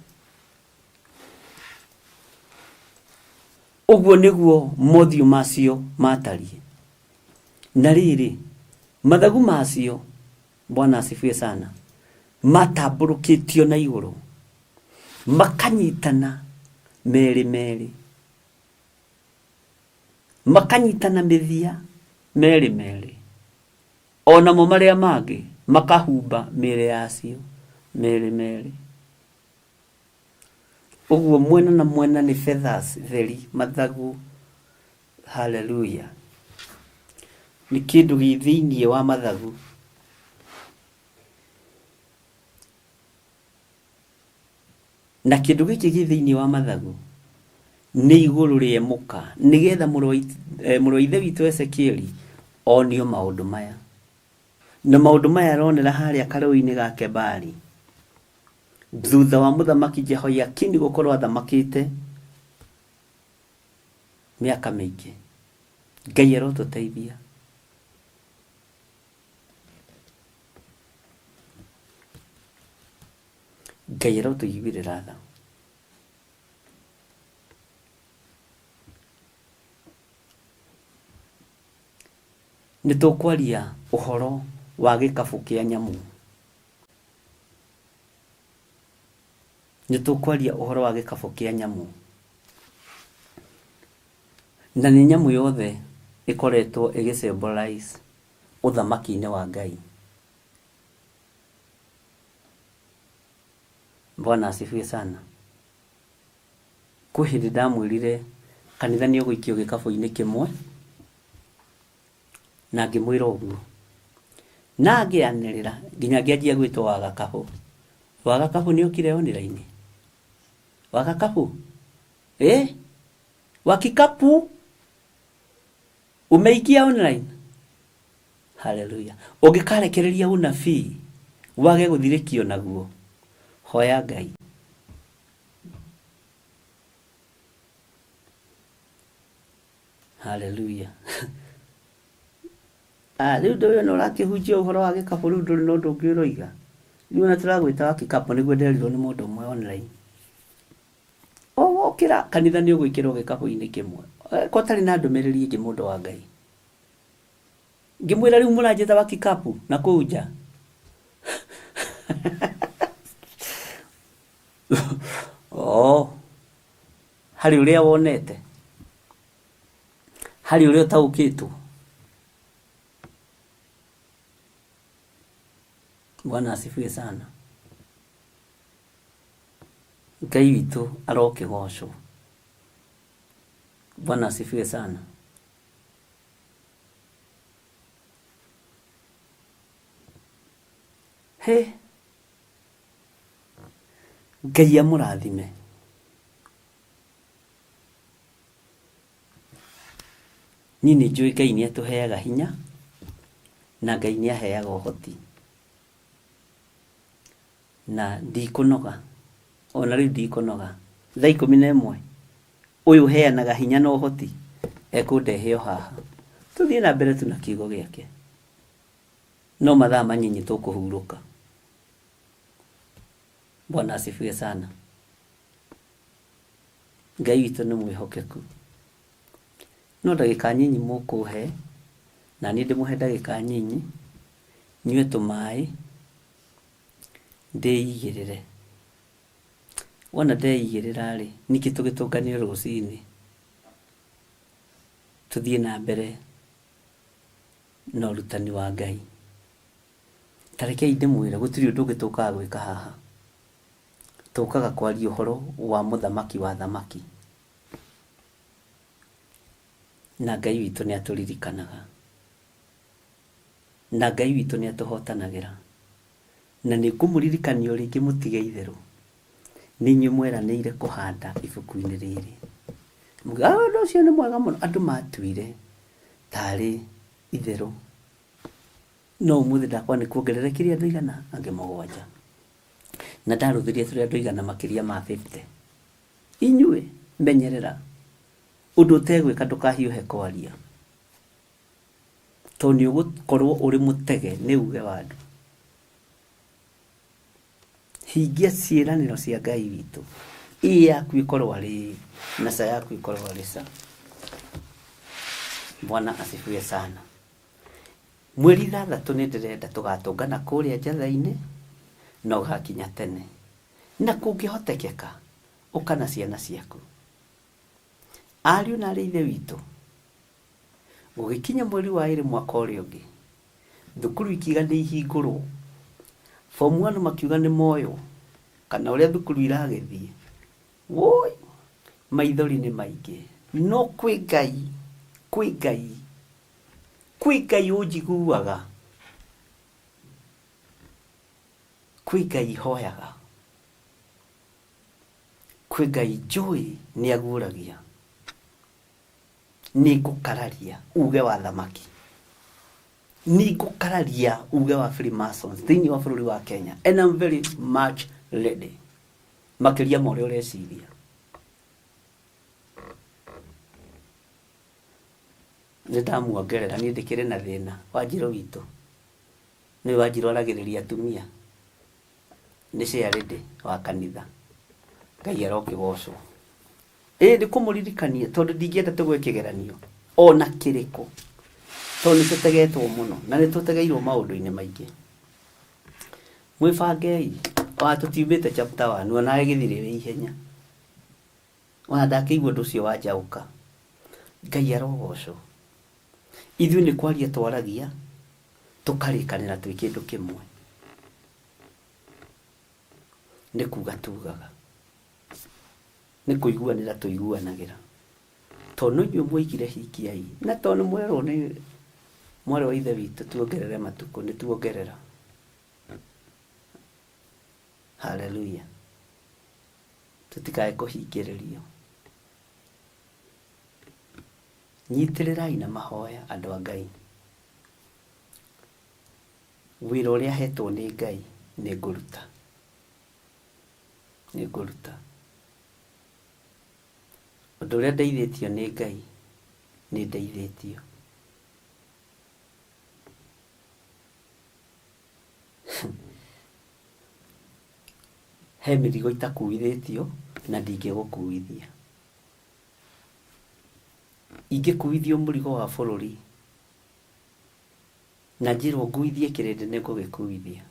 Ũguo nĩguo mothiũ macio matariĩ. Na rĩrĩ, mathagu macio, Bwana asifiwe sana, matambũrũkĩtio na igũrũ, makanyitana merĩ merĩ, makanyitana mĩthia merĩ merĩ. O namo marĩa mangĩ makahumba mĩĩrĩ yacio merĩ merĩ. Ũguo mwena na mwena nĩ feathers theri, mathagu. Hallelujah. Nĩ kĩndũ gĩ thĩinĩ wa mathagu. Na kĩndũ gĩkĩ gĩ thĩinĩ wa mathagu nĩ igũrũ rĩemũka, nĩgetha mũrũ wa Ithe witũ Ezekieli onio maũndũ maya. Na maũndũ maya aronera harĩa karũũĩ-inĩ ga Kebari, thutha wa mũthamaki Jehoiakini gũkorwo athamakĩte mĩaka mĩingĩ. Ngai arotũteithia. Ngai arotũiguĩrĩra tha. Nĩ tũkwaria ũhoro wa gĩkabũ kĩa nyamũ. Nĩ tũkwaria ũhoro wa gĩkabũ kĩa nyamũ. Na nĩ nyamũ yothe ĩkoretwo ĩgĩ symbolize ũthamaki-inĩ wa Ngai. Bwana asifiwe sana. Kwĩ hĩndĩ ndamwĩrire kanitha nĩ ũgũikio gĩkabũ-inĩ kĩmwe, na ngĩmwĩra ũguo. Na ngĩanĩrĩra nginya ngĩanjia gwĩtwo wa gakabũ. Wa gakabũ nĩ okire online? Wa gakabũ? Eh? Wa kikapu? Umeingia online? Haleluya. Ũngĩkarekereria ũnabii wage gũthirĩkio naguo, hoya Ngai. Haleluya. Ah, rĩu ndũĩ ona ũrakĩhunjia ũhoro wa gĩkabũ rĩu ndũrĩ na ũndũ ũngĩ ũroiga. Rĩu ona tũragwĩta wa kĩkabũ nĩguo nderirwo nĩ mũndũ ũmwe online. O wokĩra kanitha nĩ ũgwĩkĩrwo gĩkabũ-inĩ kĩmwe. Ko ũtarĩ na ndũmĩrĩri ĩngĩ mũndũ wa Ngai. Ngĩmwĩra rĩu mũranjĩta wa kikapu na kũu nja. Oh, harĩ ũrĩa wonete, harĩ ũrĩa ũtaũkĩtwo. Bwana asifiwe sana. Ngai witũ arokĩgocwo. Bwana asifiwe sana. He, Ngai amũrathime. Niĩ nĩ njũĩ Ngai nĩ atũheaga hinya na Ngai nĩ aheaga ũhoti. Na ndikũnoga, ona rĩu ndikũnoga. Thaa 11 ũyũ ũheanaga hinya na ũhoti ekũndehe o haha. Tũthiĩ na mbere tu na kiugo gĩake. No mathaa manyinyi tũkũhurũka. Bwana asifiwe sana. Ngai witũ nĩ mwĩhokeku. No ndagĩka nyinyi mũkũhe, na niĩ ndĩmũhe ndagĩka nyinyi, nyue tũmaĩ, ndĩigĩrĩre. Wona ndeigĩrĩra rĩ, ningĩ tũgĩtũngane rũcinĩ, tũthiĩ na mbere na ũrutani wa Ngai. Ta rekei ndĩmwĩre gũtirĩ ũndũ ũngĩ tũkaga gwĩka haha. Tũkaga kwaria ũhoro wa mũthamaki wa athamaki. Na Ngai witũ nĩ atũririkanaga. Na Ngai witũ nĩ atũhotanagĩra. Na nĩ ngũmũririkania o rĩngĩ mũtige itherũ. Nĩ inyuĩ mweranĩire kũhanda ibuku-inĩ rĩrĩ. Mũkiuga, "Ah, ũndũ ũcio nĩ mwega mũno." Andũ matuire tarĩ itherũ. No ũmũthĩ ndakwa nĩ kuongererekire andũ aigana? Angĩ 7. Na ndarũthĩria tũrĩ andũ aigana makĩria ma 50. Inyuĩ, menyerera. Ũndũ ũtegwĩka ndũkahiũhe kwaria. Tondũ nĩ ũgũkorwo ũrĩ mũtege nĩ uge wa andũ. Hingia ciĩranĩro cia Ngai witũ. Ĩĩ yaku ĩkorwo arĩ ĩĩ na ca yaku ĩkorwo arĩ ca. Bwana asifiwe sana. Mweri 6 nĩ ndĩrenda tũgatũngana kũrĩa Njatha-inĩ na ũgakinya tene. Na kũngĩhotekeka ũka na ciana ciaku. Ariũ na aarĩ a Ithe witũ, gũgĩkinya mweri wa 2 mwaka ũrĩa ũngĩ, thukuru ikiuga nĩ ihingũrwo. Form 1 makiuga nĩ moywo, kana ũrĩa thukuru iragĩthiĩ. Woi, maithori nĩ maingĩ. No kwĩ Ngai, kwĩ Ngai, kwĩ Ngai ũnjiguaga. Kwĩ Ngai hoyaga. Kwĩ Ngai njũĩ nĩ aguũragia. Nĩ ngũkararia uge wa thamaki. Nĩ ngũkararia uge wa Freemasons thĩinĩ wa bũrũri wa Kenya. And I'm very much ready. Makĩria ma ũrĩa ũreciria. Nĩ ndamuongerera niĩ ndĩkĩrĩ na thĩna. Wanjirũ witũ. Nĩũĩ Wanjirũ aragĩrĩria atumia. Nĩ chairlady wa kanitha. Ngai arokĩgocwo. Ĩĩ nĩ kũmũririkania tondũ ndingĩenda tũgwe kĩgeranio ona kĩrĩkũ. Tondũ nĩ tũtegetwo mũno na nĩ tũtegeirwo maũndũ-inĩ maingĩ. Mwĩbangei, ona tũtiumĩte chapter 1, onawe gĩthirĩ wĩ ihenya. Ona ndakĩigua ũndũ ũcio wa njaũka. Ngai arogocwo. Ithuĩ nĩ kwaria twaragia, tũkarĩkanĩra twĩ kĩndũ kĩmwe. Nĩ kuga tugaga. Nĩ kũiguanĩra tũiguanagĩra. Tondũ no inyuĩ mwoigire hingiai, na tondũ nĩ mwerwo nĩ mwarĩ wa ithe witũ tuongerere matukũ, nĩ tuongerera. Haleluya. Tũtikae kũhingĩrĩrio. Nyitĩrĩrai na mahoya andũ a Ngai. Wĩra ũrĩa hetwo nĩ Ngai nĩ ngũruta. Nĩ ngũruta. Ũndũ ũrĩa ndeithĩtio nĩ Ngai nĩ ndeithĩtio. He mĩrigo itakuithĩtio na ndingĩgũkuithia. Ingĩkuithio mũrigo wa bũrũri na njĩrwo nguithie kĩrĩndĩ nĩ ngũgĩkuithia.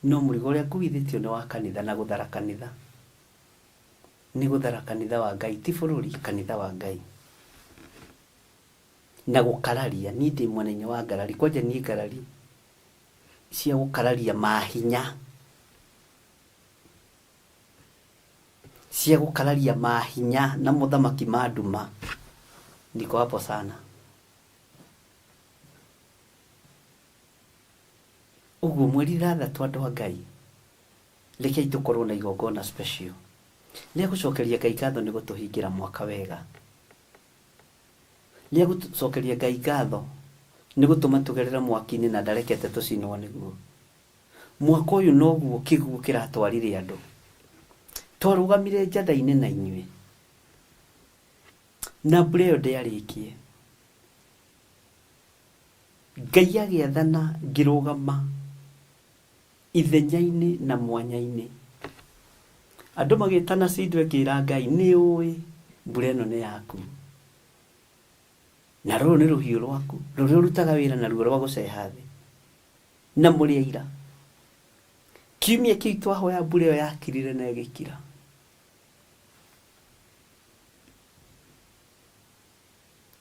No mũrigo ũrĩa nguithĩtio nĩ wa kanitha na gũthara kanitha. Nĩ gũthara kanitha wa Ngai, ti bũrũri, kanitha wa Ngai. Na gũkararia, niĩ ndĩ mwena-inĩ wa ngarari, kwanja niĩ ngarari cia gũkararia mahinya, cia gũkararia mahinya na mothamaki ma nduma, niko hapo sana. Ũguo mweri ithathatũ andũ a Ngai, rekei tũkorwo na igongona special rĩa gũcokeria Ngai ngatho nĩ gũtũhingĩra mwaka wega, rĩa gũcokeria Ngai ngatho nĩ gũtũma tũgerere mwaki-inĩ na ndarekete tũcinwo nĩguo. Mwaka ũyũ noguo kĩguũ kĩratwarire andũ. Twarũgamire njatha-inĩ na inyuĩ na mbura ĩyo ndĩarĩkie. Ngai agĩathana ngĩrũgama ithenya-inĩ na mwanya-inĩ. Andũ magĩtana cindwe ngĩra Ngai nĩ ũĩ mbura ĩno nĩ yaku. Na rũrũ nĩ rũhiũ rwaku rũrĩa ũrutaga wĩra naruo rwa gũceha thĩ. Na mũrĩ aira. Kiumia kĩu twahoya mbura ĩyo yakirire na ĩgĩkira.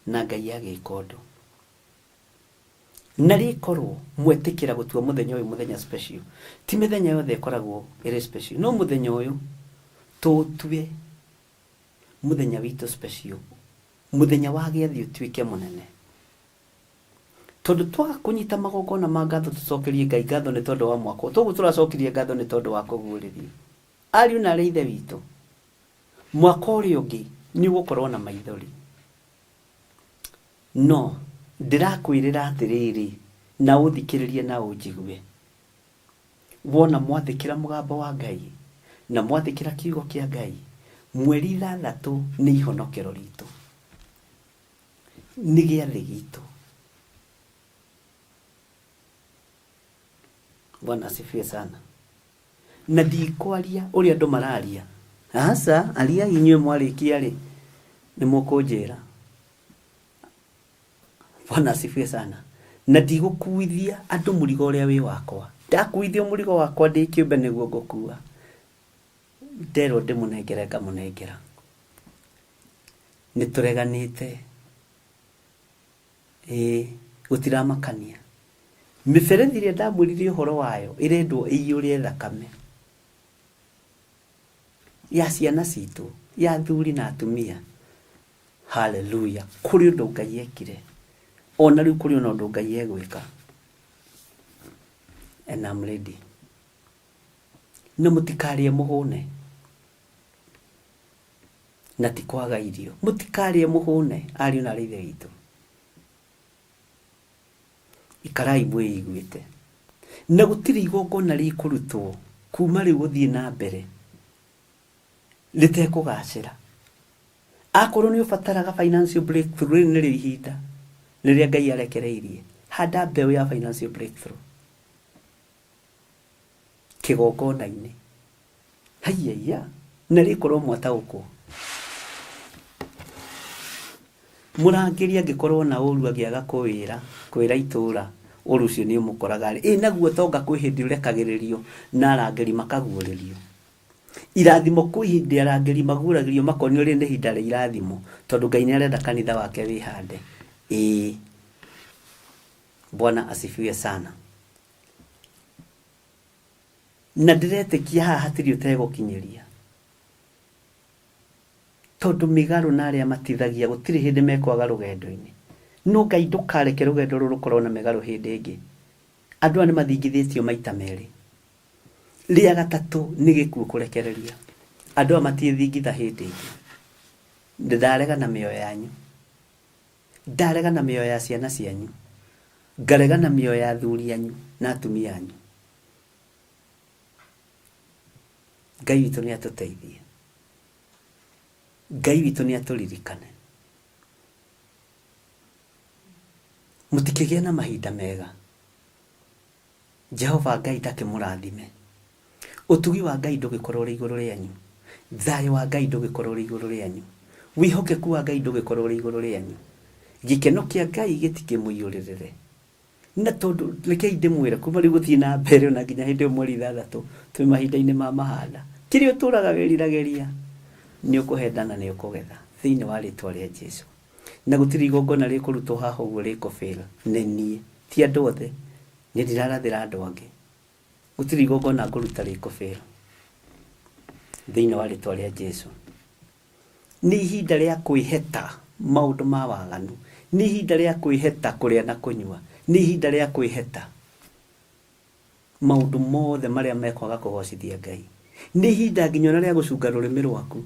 Na Ngai agĩka ũndũ. Na rĩkorwo mwetĩkĩra gũtua mũthenya ũyũ mũthenya special, ti mĩthenya yothe ĩkoragwo ĩrĩ special, no mũthenya ũyũ tũũtue mũthenya witũ special, mũthenya wa gĩathĩ ũtuĩke mũnene. Tondũ twaga kũnyita magongona ma ngatho tũcokerie Ngai ngatho nĩ tondũ wa mwaka ũyũ, toguo tũracokirie ngatho nĩ tondũ wa kũguũrĩrio. Ariũ na aarĩ a Ithe witũ, mwaka ũrĩa ũngĩ nĩ ũgũkorwo na maithori. No ndĩrakwĩrĩra atĩrĩrĩ, na ũthikĩrĩrie na ũnjigue, wona mwathĩkĩra mũgambo wa Ngai, na mwathĩkĩra kiugo kĩa Ngai, mweri ithathatũ nĩ ihonokero ritũ, nĩ gĩathĩ gitũ. Bwana asifiwe sana. Na ndikwaria ũrĩa andũ mararia, aca, ariai inyuĩ mwarĩkia rĩ, nĩ mũkũnjĩra. Bwana asifiwe sana. Na ndigũkuithia andũ mũrigo ũrĩa wĩ wakwa. Ndakuithio mũrigo wakwa ndĩ kĩũmbe nĩguo ngũkua. Nderwo ndĩmũnengere ngamũnengera. Nĩ tũreganĩte. Ĩĩ, gũtiramakania. Mĩberethi ĩrĩa ndamwĩrire ũhoro wayo ĩrendwo ĩiyũre thakame ya ciana citũ, ya athuri na atumia. Haleluya! Kũrĩ ũndũ Ngai ekire. Ona rĩu kũrĩ ona ũndũ Ngai egwĩka. And I'm ready. Na mũtikarĩe mũhũne. Na ti kwaga irio. Mũtikarĩe mũhũne, ariũ na aarĩ a Ithe witũ. Ikarai mwĩiguĩte. Na gũtirĩ igongona rĩkũrutwo kuma rĩu gũthiĩ na mbere rĩtekũgacĩra. Akorwo nĩ ũbataraga financial breakthrough, rĩrĩ nĩrĩo ihinda rĩrĩa Ngai arekereirie. Handa mbeũ ya financial breakthrough kĩgongona-inĩ. Haiya, na rĩkorwo mwataũkwo. Mũrangĩri angĩkorwo na ũru angĩaga kũwĩra, kwĩra itũra, ũru ũcio nĩ ũmũkoraga rĩ, ĩ naguo ũtonga kwĩ hĩndĩ ũrekagĩrĩrio na arangĩri makaguũrĩrio. Irathimo kwĩ hĩndĩ arangĩri maguũragĩrio makonio rĩrĩ nĩ ihinda rĩa irathimo, tondũ Ngai nĩ arenda kanitha wake wĩhande. Ĩĩ. Bwana asifiwe sana. Na ndĩretĩkia haha hatirĩ ũtegũkinyĩria. Tondũ mĩgarũ na arĩa matithagia gũtirĩ hĩndĩ mekwaga rũgendo-inĩ. No Ngai ndũkareke rũgendo rũrũ rũkorwo na mĩgarũ hĩndĩ ĩngĩ. Andũ aya nĩ mathingithĩtio maita merĩ. Rĩa gatatũ nĩ gĩkuũ kũrekereria. Andũ aya matiĩthingitha hĩndĩ ĩngĩ. Ndarega na mĩoyo yanyu. Ndarega na mĩoyo ya ciana cianyu. Ngarega na mĩoyo ya athuri anyu na atumia anyu. Ngai witũ nĩ atũteithie. Ngai witũ nĩ atũririkane. Mũtikĩgĩe na mahinda mega. Jehova Ngai ndakĩmũrathime. Ũtugi wa Ngai ndũgĩkorwo ũrĩ igũrũ rĩanyu. Thayũ wa Ngai ndũgĩkorwo ũrĩ igũrũ rĩanyu. Wĩhokeku wa Ngai ndũgĩkorwo ũrĩ igũrũ rĩanyu. Gĩkeno kĩa Ngai gĩtikĩmũiyũrĩrĩre. Na tondũ, rekei ndĩmwĩre, kuma rĩu gũthiĩ na mbere ona nginya hĩndĩ ĩyo mweri ithathatũ, twĩ mahinda-inĩ ma mahanda. Kĩrĩa ũtũraga wĩriragĩria, nĩ ũkũhenda na nĩ ũkũgetha, thĩinĩ wa rĩtwa rĩa Jesu. Na gũtirĩ igongona rĩkũrutwo haha ũguo rĩkũ fail, nĩ niĩ, ti andũ othe, niĩ ndirarathĩra andũ angĩ. Gũtirĩ igongona ngũruta rĩkũ fail, thĩinĩ wa rĩtwa rĩa Jesu. Nĩ ihinda rĩa kwĩheta maũndũ ma waganu. Nĩ ihinda rĩa kwĩheta kũrĩa na kũnyua. Nĩ ihinda rĩa kwĩheta maũndũ mothe marĩa mekwaga kũgocithia Ngai. Nĩ ihinda nginya ona rĩa gũcunga rũrĩmĩ rwaku.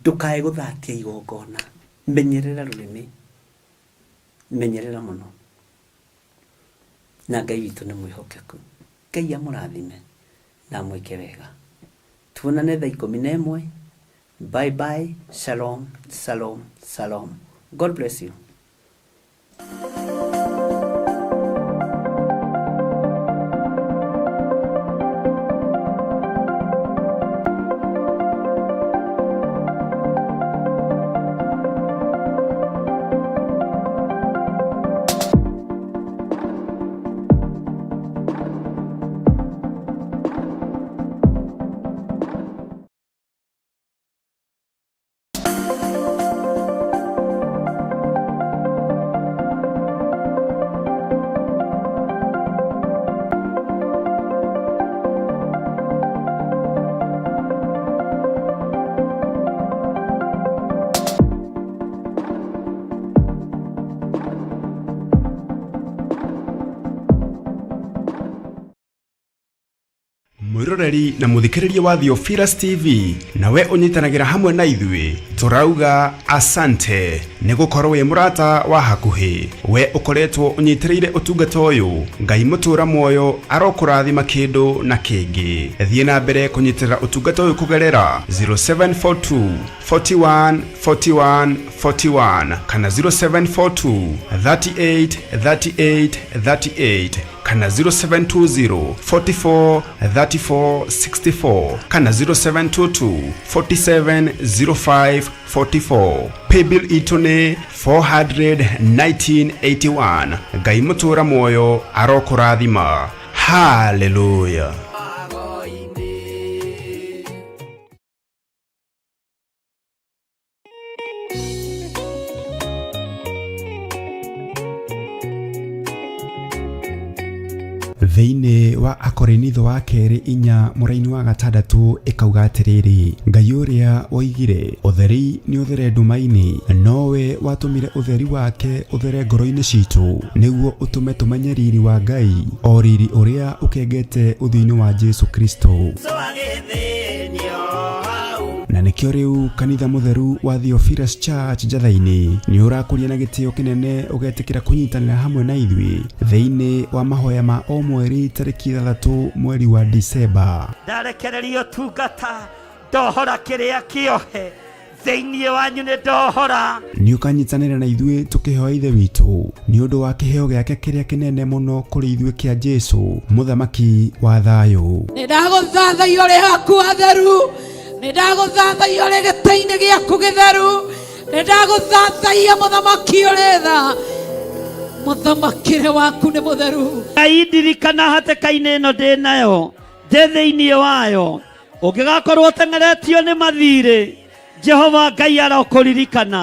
Ndũkae gũthatia igongona. Menyerera rũrĩmĩ. Menyerera mũno. Na Ngai witũ nĩ mwĩhokeku. Ngai amũrathime na amwĩke wega. Tuonane thaa 11. Bye bye. Shalom, shalom, shalom. God bless you. Mwĩroreri na mũthikĩrĩria wa Theophilus TV nawe ũnyitanagĩra hamwe na ithuĩ tũrauga asante nĩ gũkorwo wĩ mũrata wa hakuhĩ we ũkoretwo ũnyitĩrĩire ũtungata ũyũ Ngai mũtũra muoyo arokũrathima kĩndũ na kĩngĩ thiĩ na mbere kũnyitĩrĩra ũtungata ũyũ kũgerera 0742 41 41 41 kana 0742 38 38 38 kana 0720 44 34 64 kana 0722 47 05 44. Paybill itũ nĩ 41981. Ngai mũtũra muoyo arokũrathima. Haleluya. Thĩinĩ wa Akorinitho wa kerĩ inya mũraini wa gatandatũ ĩkauga atĩrĩrĩ, Ngai ũrĩa woigire ũtheri nĩ ũthere nduma-inĩ, nowe watũmire ũtheri wake ũthere ngoro-inĩ citũ, nĩguo ũtũme tũmenye riri wa Ngai, o riri ũrĩa ũkengete ũthiũ-inĩ wa Jesu Kristo. Na nĩkĩo rĩu kanitha mũtheru wa Theophilus Church Njatha-inĩ nĩ ũrakũria na gĩtĩo kĩnene ũgetĩkĩra kũnyitanĩra hamwe na ithuĩ thĩinĩ wa mahoya ma o mweri tarĩki 6 mweri wa Disemba. Ndarekereria ũtungata, ndohora kĩrĩa kĩohe thĩinĩ wanyu nĩ ndohora. Nĩ ũkanyitanĩra na ithuĩ tũkĩhoya Ithe witũ nĩ ũndũ wa kĩheo gĩake kĩrĩa kĩnene mũno kũrĩ ithuĩ kĩa Jesu, Mũthamaki wa thayũ. Nĩ ndagũthathaiya ũrĩ haku hatheru, nĩ ndagũthathaiya ũrĩ gĩtĩ-inĩ gĩaku gĩtheru. Nĩ ndagũthathaiya mũthamaki ũrĩ tha. Mũthamakĩre waku nĩ mũtheru. Ngai ndirikana hatĩka-inĩ ĩno ndĩ nayo ndĩ thĩinĩ wayo ũngĩgakorwo ũteng'eretio nĩ mathirĩ Jehova Ngai arokũririkana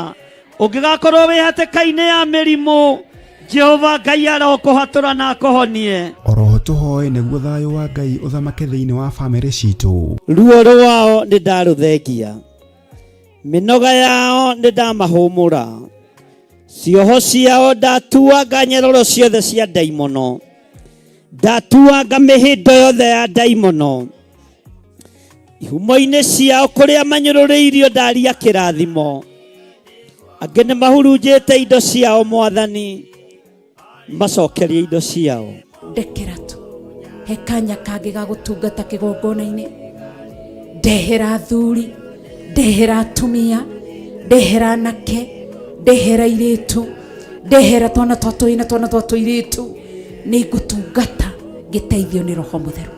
ũngĩgakorwo wĩ hatĩka-inĩ ya mĩrimũ Jehova Ngai arokũhatũra na akũhonie. Oroho tũhoe nĩguo thayũ wa Ngai ũthamake thĩinĩ wa famĩlĩ citũ. Ruo rwao nĩ ndarũthengia, mĩnoga yao nĩ ndamahũmũra, cioho ciao ndatuanga nyeroro ciothe cia ndaimono, ndatuanga mĩhĩndo yothe ya ndaimono, ihumo-inĩ ciao kũrĩa manyũrũrĩirio ndaria kĩrathimo, angĩ nĩ mahurunjĩte indo ciao Mwathani, macokerie indo ciao. Ndekera tu he kanya kangĩ ga gũtungata kĩgongona-inĩ. Ndehera athuri, ndehera atumia, ndehera anake, ndehera airĩtu, ndehera twana twa tũhĩĩ na twana twa tũirĩtu. Nĩ ngũtungata ngĩteithio nĩ Roho Mũtheru.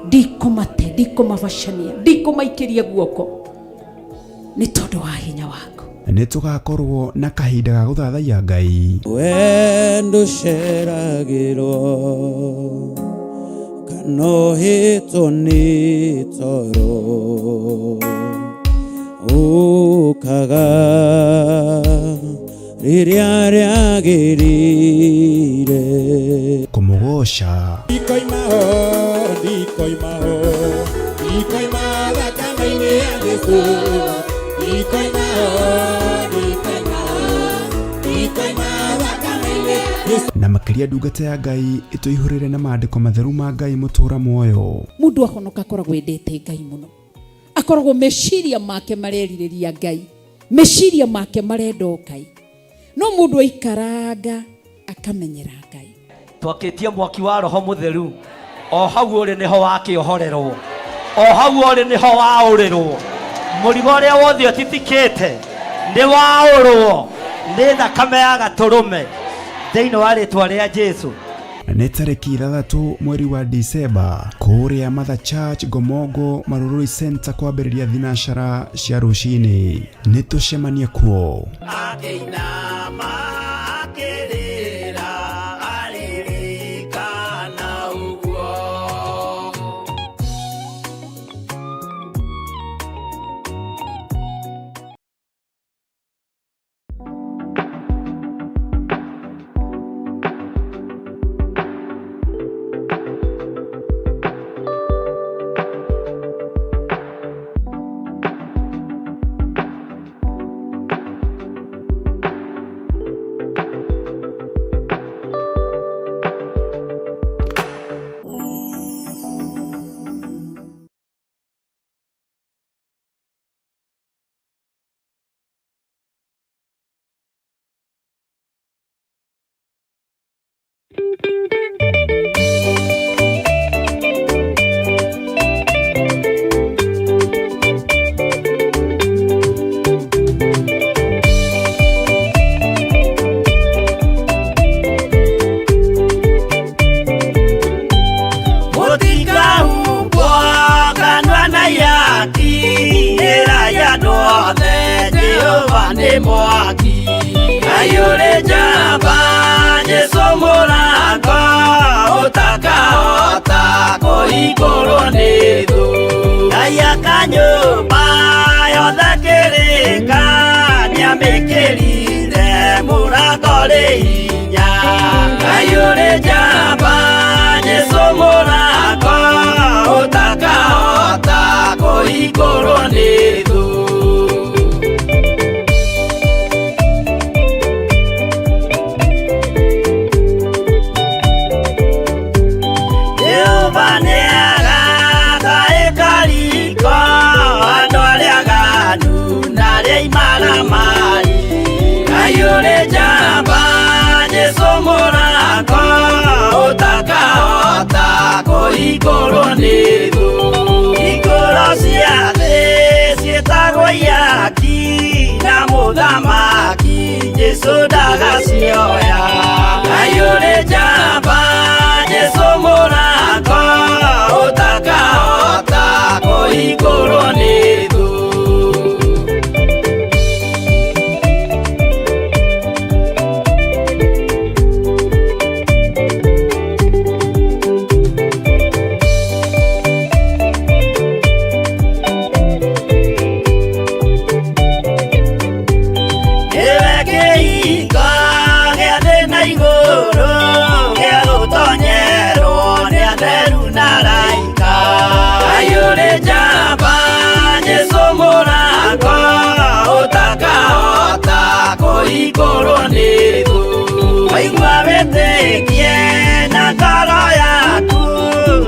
Ndikũmate, ndikũmabacania, ndikũmaikĩria guoko nĩ tondũ wa hinya waku. Nĩ tũgakorwo na kahinda ga gũthathaiya Ngai. We ndũceragĩrwo kana ũhĩtwo nĩ toro, ũkaga rĩrĩa rĩagĩrĩire. Kũmũgoca. Ndikoima ho, ndikoima ho, ndikoima thakame-inĩ ya Jesũ. Ndikoima ho, ndikoima ho, ndikoima thakame-inĩ ya Jesũ. Na makĩria ndungata ya Ngai ĩtũihũrĩre na maandĩko matheru ma Ngai mũtũra muoyo. Mũndũ ahonoka akoragwo endete Ngai mũno, akoragwo meciria make marerirĩria Ngai, meciria make marenda o Ngai. No mũndũ aikaranga akamenyera Ngai. Twakĩtie mwaki wa Roho Mũtheru, o hau ũrĩ nĩho wakĩohorerwo, o hau ũrĩ nĩho waũrĩrwo. Mũrigo ũrĩa wothe ũtitikĩte nĩ waũrwo nĩ thakame ya Gatũrũme thĩinĩ wa rĩtwa rĩa Jesu. Nĩ tarĩki 6 mweri wa Dicemba kũrĩa Mother Church Ngomongo Marurui Center kwambĩrĩria thinacara cia rũcinĩ. Nĩ tũcemanie kuo. Akĩinama akĩrĩra aririkana ũguo. Mũtikahumbwo kanua na ihaki, ĩrai andũ othe Jehova nĩ mwaki. Ngai ũrĩ njamba, Jesũ mũrango, ũtakahota kũhingũrwo nĩ thũ. Ngai aka nyũmba yothe kĩrĩka, nĩamĩkĩrire mũrango rĩ hinya. Ngai ũrĩ njamba, Jesũ mũrango, ũtakahota kũhingũrwo nĩ thũ. Jehova nĩagaka ĩkariko, andũ arĩa aganu na arĩa imaramari. Ngai ũrĩ njamba, Jesũ mũrango, ũtakahota kũhingũrwo nĩ thũ. Hingũro cia thĩ ciĩtagwo ihaki, na mũthamaki Jesũ ndagacioya. Ngai ũrĩ njamba, Jesũ mũrango, ũtakahota kũhingũrwo nĩ thũ. kũhingũrwo nĩ thũ. Waigua wĩtĩkie na ngoro yaku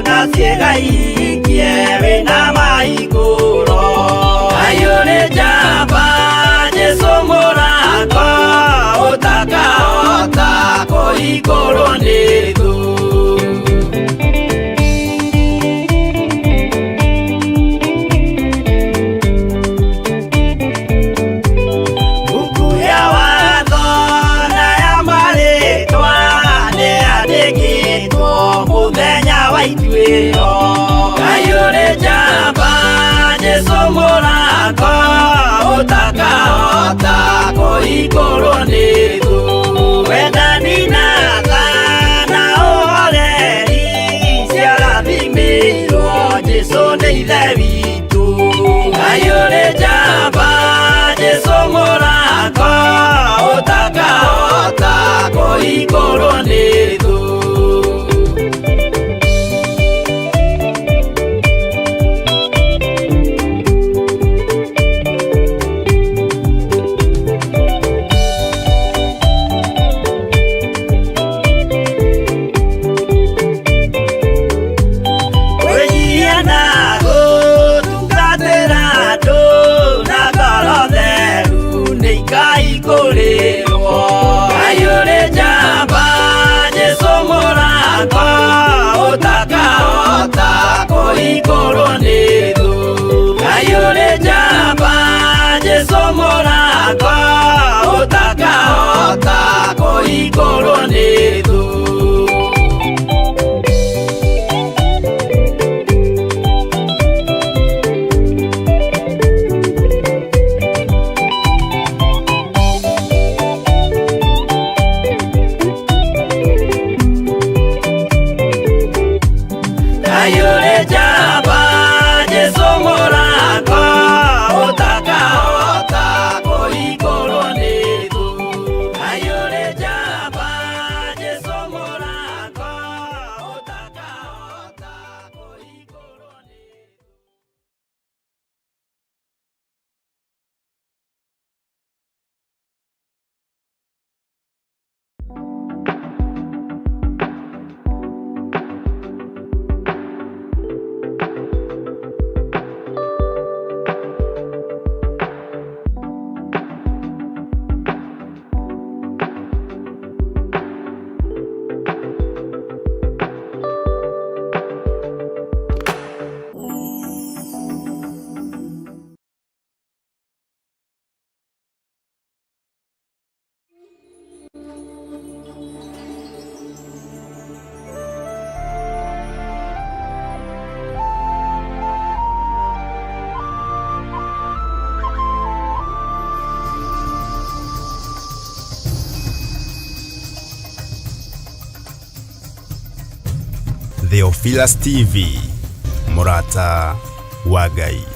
na ciĩga ikie wĩna mahingũro. Ngai ũrĩ njamba Jesũ mũrango ũtakahota kũhingũrwo nĩ thũ. Buku ya watho na ya marĩtwa nĩyandĩkĩtwo mũthenya wa ituĩro. Ngai ũrĩ njamba Jesũ mũrango ũtakahota kũhingũrwo nĩ thũ. Wendani na tha na ũhoreri ciarathimĩirwo Jesũ nĩ Ithe witũ. Ngai ũrĩ njamba Jesũ mũrango ũtakahota kũhingũrwo nĩ thũ. Kwĩnyihia na gũtungatĩra andũ na ngoro theru nĩ ikaihingũrĩrwo. Ngai ũrĩ njamba Jesũ mũrango ũtakahota kũhingũrwo nĩ thũ. Ngai ũrĩ njamba Jesũ mũrango ũtakahota kũhingũrwo nĩ thũ. Ngai ũrĩ njamba Jesũ mũrango ũtakahota kũhingũrwo nĩ thũ. Ngai ũrĩ njamba Jesũ mũrango ũtakahota kũhingũrwo nĩ thũ. Theophilus TV, mũrata wa Ngai.